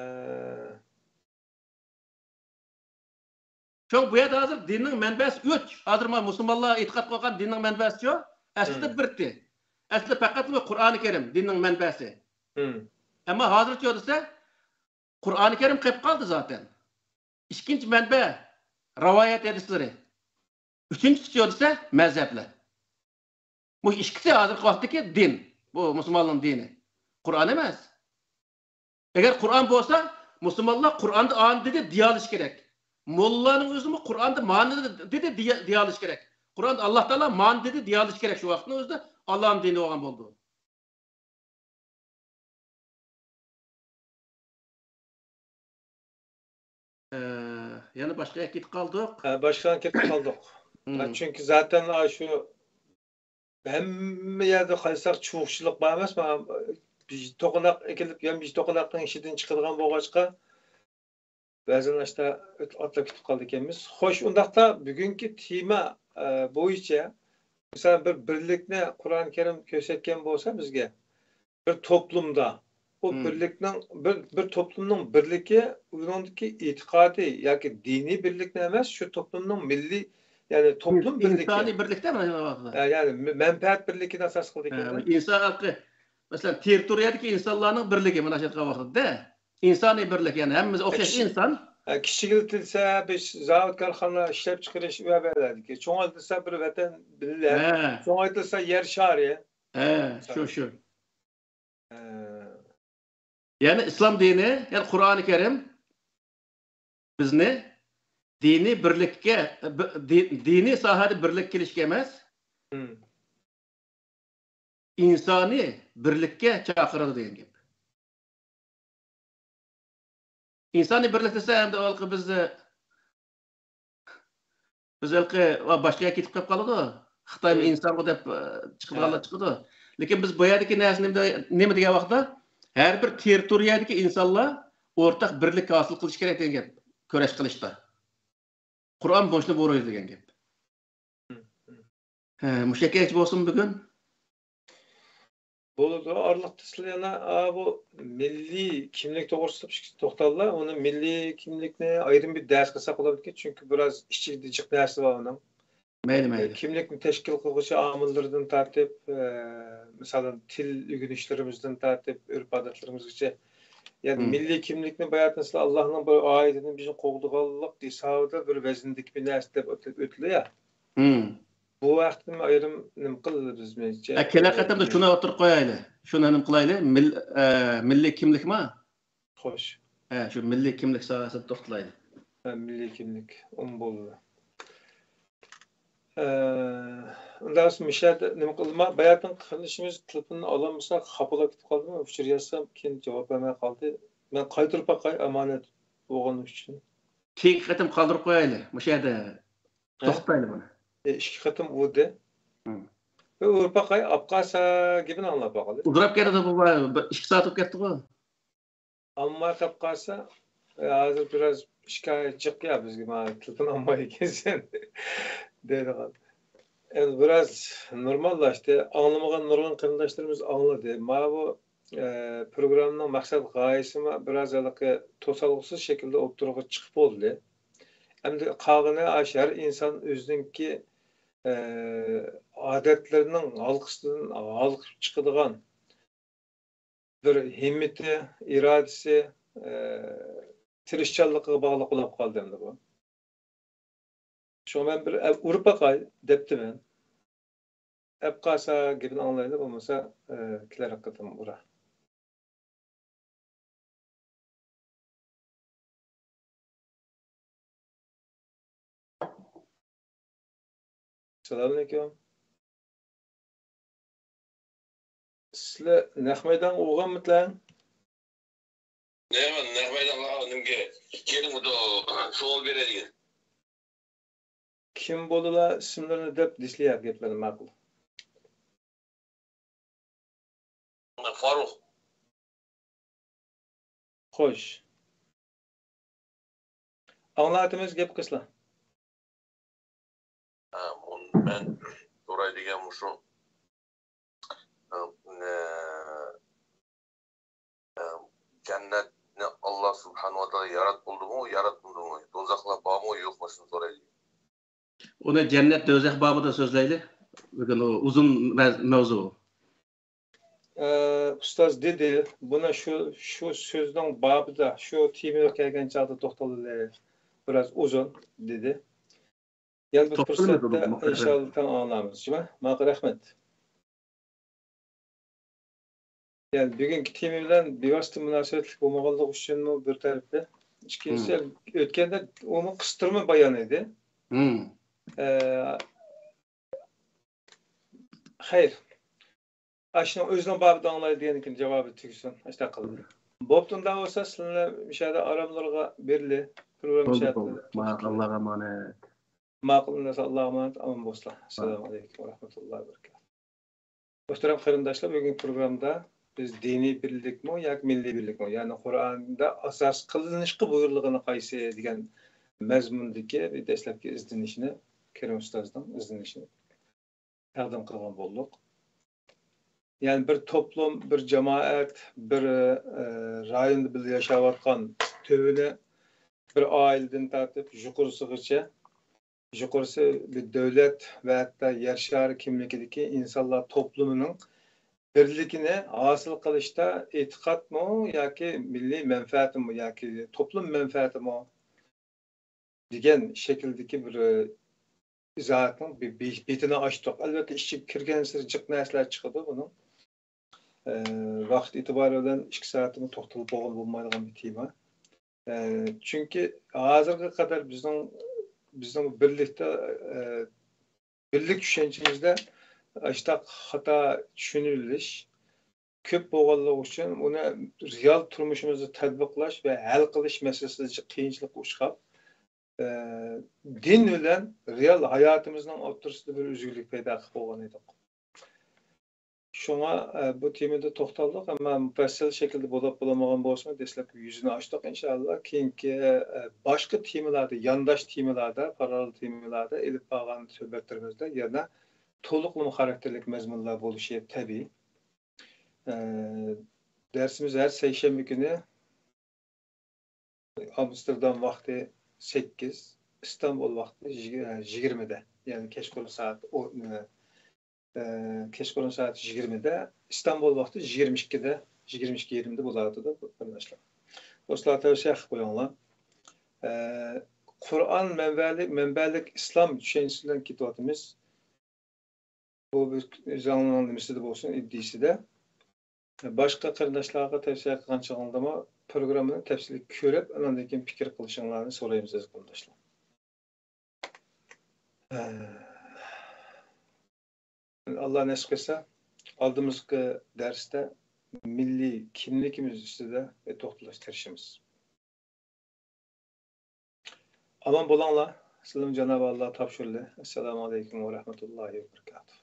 شۇڭا بۇ يەردە ھازىر دىننىڭ مەنبەسى ئۈچ. ھازىر مانا مۇسۇلمانلار ئېتىقاد قىلغان دىننىڭ مەنبەسى شۇ. ئەسلىدە بىرتى. ئەسلىدە پەقەتلا قۇرئانى كەرىم دىننىڭ مەنبەسى. ئەمما ھازىرچۇ دېسە، قۇرئانى كەرىم قېلىپ قالدى زاتەن. ئىككىنچى مەنبە رىۋايەت ھەدىسلىرى. ئۈچىنچىسىچۇ دېسە، مەزھەپلەر. بۇ ئىككىسى ھازىرقى ۋاقىتتىكى دىن. بۇ مۇسۇلمانلارنىڭ دىنى. قۇرئان ئەمەس. ئەگەر قۇرئان بولسا، مۇسۇلمانلار قۇرئاندا ئانى دېدى دېيەلىشى كېرەك. موللانىڭ ئۆزىمۇ قۇرئاندا مانى دېدى دېيە-، دېيەلىشى كېرەك. قۇرئاندا ئاللا تائالا مانى دېدى دېيەلىشى كېرەك. شۇ ۋاقىتنىڭ ئۆزىدە ئاللانىڭ دىنى بولغان بولىدۇ. ئە، يەنە باشقا يەرگە كېتىپ قالدۇق. ھە، باشقا يەرگە كېتىپ قالدۇق. ھە، چۈنكى زاتەن شۇ ھەممە يەردە قارىساق چۇۋۇقچىلىق بار ئەمەسمۇ؟ بىر توقۇناق ئېكىلىپ، يەنە بىر توقۇناقنىڭ ئىچىدىن چىقىدىغان بولغاچقا، بەزەن ئاشتا ئاتلاپ كېتىپ قالىدىكەنمىز. خوش، ئۇنداقتا بۈگۈنكى تېما، ئە، بويىچە، مىسالەن، بىر بىرلىكنى قۇرئان كەرىم كۆرسەتكەن بولسا بىزگە، بىر توپلۇمدا، ئۇ بىرلىكنىڭ، بىر، بىر توپلۇمنىڭ بىرلىكى، ئۇنىڭدىكى ئېتىقادىي ياكى دىنىي بىرلىكنى ئەمەس، شۇ توپلۇمنىڭ مىللىي، يەنى توپلۇم بىرلىكى. ئىنسانىي بىرلىكتە مانا شۇ ۋاقىتتا. ھە، يەنى مە-، مەنپەئەت بىرلىكىنى ئاساس قىلىدىكەن. ھە، ئىنسان ھەققى، مەسىلەن، تېررىتورىيەدىكى ئىنسانلارنىڭ بىرلىكى مانا شۇ ۋاقىتتا. ئىنسانىي بىرلىك، يەنى ھەممىمىز ئوخشاش ئىنسان. ھە، كىچىكلىتىلسە، بىر زاۋۇت، كارخانا، ئىشلەپچىقىرىش ۋە بەلەدىكى. چوڭايتىلسا، بىر ۋەتەن، مىللەت. ھە. چوڭايتىلسا، يەر شارى. ھە، شۇ، شۇ. ھە. يەنى ئىسلام دىنى، يەنى قۇرئانى كەرىم بىزنى دىنىي بىرلىككە، بى-، دى-، دىنىي ساھەدە بىرلىككە كېلىشكە ئەمەس، مم. ئىنسانىي بىرلىككە چاقىرىدۇ دېگەن گەپ. ئىنسانىي بىرلىك دېسە، ئەمدى ھېلىقى بىز، بىز ھېلىقى باشقا يەرگە كېتىپ قېلىپ قالىدۇ. خىتايمۇ مم. ئىنسانغۇ دەپ، ئە، چىقىدىغانلار ھە. چىقىدۇ. لېكىن بىز بۇ يەردىكى نەرسە نېمە، نېمە دېگەن ۋاقىتتا، ھەر بىر تېررىتورىيەدىكى ئىنسانلار ئورتاق بىرلىك ھاسىل قىلىش كېرەك دېگەن گەپ. كۈرەش قىلىشتا. قۇرئان بۇنىڭ ئۈچۈن بۇيرۇيدۇ دېگەن گەپ. مم. مم. ھە، مۇشۇ يەرگىچە بولسۇن بۈگۈن. بولىدۇ. ئارىلىقتا سىلەر يەنە، ئا، بۇ مىللىي كىملىك توغرىسىدا توختاللا. ئۇنى مىللىي كىملىكنى ئايرىم بىر دەرس قىلساق بولىدىكەن، چۈنكى بىراز ئىچىدە جىق نەرسە بار ئۇنىڭ. مەيلى، مەيلى. كىملىكنى تەشكىل قىلغۇچى ئامىللىرىدىن تارتىپ، ئە، مىسالەن، تىل ئۆگىنىشلىرىمىزدىن تارتىپ، ئۆرپ-ئادەتلىرىمىزگىچە. يەنى مم. مىللىي كىملىكنى باياتىن سىلەر ئاللاھنىڭ بىر ئايىتىدىن بىزنى قوغدىغانلىق ھېسابىدا بىر ۋەزىندىكى بىر نەرسە دەپ ئۆتۈلدى يا. مم. بۇ ھەقتىمۇ ئايرىم نېمە قىلىمىز بىزچە؟ ئە، كېلەر قېتىمدا شۇنى ئوتتۇرىغا قويايلى. شۇنى نېمە قىلايلى؟ مىل-، ئە، مىللىي كىملىكما؟ خوش. ھە، شۇ مىللىي كىملىك ساھەسىدە توختىلايلى. ھە، مىللىي كىملىك. ئۇم بولدى. ئە، ئۇنداق بولسا مۇشۇ يەردە نېمە قىلدىم؟ باياتىن قېرىندىشىمىز تېلېفوننى ئالالمىسا خاپىلاپ كېتىپ قالدىمۇ؟ ئۇچۇر يازسام كېيىن جاۋاب بەرمەي قالدى. مەن قايتۇرۇپ باقاي ئامانەت بولغىنى ئۈچۈن. كېيىنكى قېتىم قالدۇرۇپ قويايلى. مۇشۇ يەردە ھە؟ توختايلى بۇنى. ئە، ئىككى قېتىم ئۇردى. ھىم. بىر ئۇرۇپ باقاي، ئاپقالسا گېپىنى ئاڭلاپ باقايلى. ئۇزىراپ كەتتى بۇ، بىر ئىككى سائەت بولۇپ كەتتىغۇ. ئالماي قېلىپ قالسا، ئە، ھازىر بىراز شىكايەت جىق يا بىزگە، مانا تېلېفون ئالماي ئىكەنسەن دەيدىغان. ئەمدى بىراز نورماللاشتى. ئاڭلىمىغان نۇرغۇن قېرىنداشلىرىمىز ئاڭلىدى. ماۋۇ، ئە، پروگراممىنىڭ مەقسەت غايىسىمۇ بىراز ھېلىقى توسالغۇسىز شەكىلدە ئوتتۇرىغا چىقىپ بولدى. ئەمدى قالغىنى ئاشۇ ھەر ئىنسان ئۆزىنىڭكى، ئە، ئادەتلىرىنىڭ ھالقىسىدىن ھالقىپ چىقىدىغان بىر ھىممىتى، ئىرادىسى، ئە، تىرىشچانلىقىغا باغلىق بولۇپ قالدى ئەمدى بۇ. شۇڭا مەن بىر ئە-، ئۇرۇپ باقاي دەپتىمەن. ئەپ قالسا گېپىنى ئاڭلايلى، بولمىسا، ئە، كېلەر قېتىم ئۇرا. سالامئەلەيكۇم. سىلەر نەق مەيدانغا ئۇرغانمىتىلەر؟ نېمە، نەق مەيدانغا نېمىگە كېلىڭ، سوئال بېرەي دېگەن. كىم بولىلا ئىسىملىرىنى دەپ دېسىلە گەپلەرنى ماقۇل. فاروق. خوش. ئاڭلاتىمىز، گەپ قىلسىلا. ھە، ئۇن-، مەن سوراي دېگەن مۇشۇ. ھە، نە-، ھە، جەننەتنى ئاللا سۇبھانەھۇ ۋە تائالا ياراتقۇلدىمۇ، ياراتمىدىمۇ؟ دوزاخلار بارمۇ، يوقمۇ؟ شۇنى سوراي دېگەن. ئۇنى جەننەت، دوزاخ بابىدا سۆزلەيلى. بۈگۈن ئۇ ئۇزۇن مەز-، مەۋزۇ. ئە، ئۇستاز دېدى، بۇنى شۇ، شۇ سۆزنىڭ بابىدا، شۇ تېمىغا كەلگەن چاغدا توختىلىلى، بىراز ئۇزۇن دېدى. يەنە بىر توختىلىمىز پۇرسەتتە ئۇنى، ئىنشاللا تەڭ ئاڭلارمىز. شۇمۇ؟ ماقۇل، رەھمەت. يەنى بۈگۈنكى تېما بىلەن بىۋاسىتە مۇناسىۋەتلىك بولمىغانلىقى ئۈچۈنمۇ بىر تەرەپتە. ئىككىنچىسى، مم. ئۆتكەندە ئۇمۇ قىستۇرما بايان ئىدى. مم. ئە، خەير. ئاشۇنىڭ ئۆزىنىڭ بابىدا ئاڭلاي دېگەندىكىن جاۋابى تۈگىسۇن. ئاشۇنداق قىلدى. بوپتۇ، ئۇنداق بولسا سىلەرنى مۇشۇ يەردە ئاراملىرىغا بېرىلى. پروگرامما بولدى، مۇشۇ يەردە بولدى. ماقۇل، ئاللاغا ئامانەت. ماقۇل، ئۇنداق بولسا ئاللاغا ئامانەت، ئامان بولسىلا. ئەسسالامۇ ئەلەيكۇم ۋە رەھمەتۇللاھى ۋە بەرىكاتۇھ. مۇھتەرەم قېرىنداشلار، بۈگۈنكى پروگراممىدا بىز دىنىي بىرلىكمۇ ياكى مىللىي بىرلىكمۇ، يەنى قۇرئاندا ئاساس قىلىنىشقا بۇيرۇلغىنى قايسى دېگەن مەزمۇندىكى بىر دەسلەپكى ئىزدىنىشنى، كېرىم ئۇستازنىڭ ئىزدىنىشىنى تەقدىم قىلغان بولدۇق. يەنى بىر توپلۇم، بىر جامائەت، بىر، ئە، رايوندا بىللە ياشاۋاتقان تۆۋىنى بىر ئائىلىدىن تارتىپ يۇقىرىسىغىچە، يۇقىرىسى بىر دۆلەت ۋە ھەتتا يەر شارى كىملىكىدىكى ئىنسانلار توپلۇمىنىڭ بىرلىكىنى ھاسىل قىلىشتا ئېتىقادمۇ ياكى مىللىي مەنپەئەتىمۇ ياكى توپلۇم مەنپەئەتىمۇ دېگەن شەكىلدىكى بىر، ئە، ئىزاھاتنىڭ بى-، بى-، بېتىنى ئاچتۇق. ئەلۋەتتە، ئىچىگە كىرگەنسېرى جىق نەرسىلەر چىقىدۇ بۇنىڭ. ئە، ۋاقىت ئېتىبارى بىلەن ئىككى سائەتتىمۇ توختىلىپ بولغىلى بولمايدىغان بىر تېما. ئە، چۈنكى ھازىرغا قەدەر بىزنىڭ بىزنىڭ بىرلىكتە، ئە، بىرلىك چۈشەنچىمىزدە ئاشۇنداق خاتا چۈشىنىۋېلىش كۆپ بولغانلىقى ئۈچۈن، ئۇنى رېئال تۇرمۇشىمىزدا تەتبىقلاش ۋە ھەل قىلىش مەسىلىسىدە قىيىنچىلىققا ئۇچراپ، ئە، دىن بىلەن رېئال ھاياتىمىزنىڭ ئوتتۇرىسىدا بىر ئۈزۈكلۈك پەيدا قىلىپ بولغان ئىدۇق. شۇڭا، ئە، بۇ تېمىدا توختالدۇق، ئەمما مۇپەسسەل شەكىلدە بولۇپ بولالمىغان بولسىمۇ، دەسلەپكى يۈزىنى ئاچتۇق. ئىنشائاللا، كېيىنكى، ئە، باشقا تېمىلاردا، يانداش تېمىلاردا، پاراللېل تېمىلاردا ئېلىپ بارغان سۆھبەتلىرىمىزدە يەنە تولۇقلىما خاراكتېرلىك مەزمۇنلار بولۇشى تەبىئىي. ئە، دەرسىمىز ھەر سەيشەنبە كۈنى ئامستېردام ۋاقتى سەككىز، ئىستانبۇل ۋاقتى يىگىرمىدە، يەنى كەچقۇرۇن سائەت ئون، ئە، كەچقۇرۇن سائەت يىگىرمىدە، ئىستانبۇل ۋاقتى يىگىرمە ئىككىدە، يىگىرمە ئىككى يېرىمدە بولۇۋاتىدۇ، قېرىنداشلار. دوستلار، تەۋسىيە قىلىپ قويۇڭلار. ئە، قۇرئان مەنبەلىك، مەنبەلىك ئىسلام چۈشەنچىسى بىلەن كېتىۋاتىمىز. بۇ بىز ئۆزۈڭلارنىڭ نېمىسىدە بولسۇن، ئىدىيىسىدە. باشقا قېرىنداشلارغا تەۋسىيە قىلغان چېغىڭلاردا پروگراممىنى تەپسىلىي كۆرۈپ، ئاندىن كېيىن پىكىر قىلىشىڭلارنى سورايمىز، ئەزىز قېرىنداشلار. ئاللا نەسىپ قىلسا، ئالدىمىزقى دەرستە مىللىي كىملىكىمىز ئۈستىدە توختىلىشقا تىرىشىمىز. ئامان بولۇڭلار. سىلەرنى جانابى ئاللا تاپشۇردى. ئەسسالامۇ ئەلەيكۇم ۋە رەھمەتۇللاھى ۋە بەرىكاتۇھ.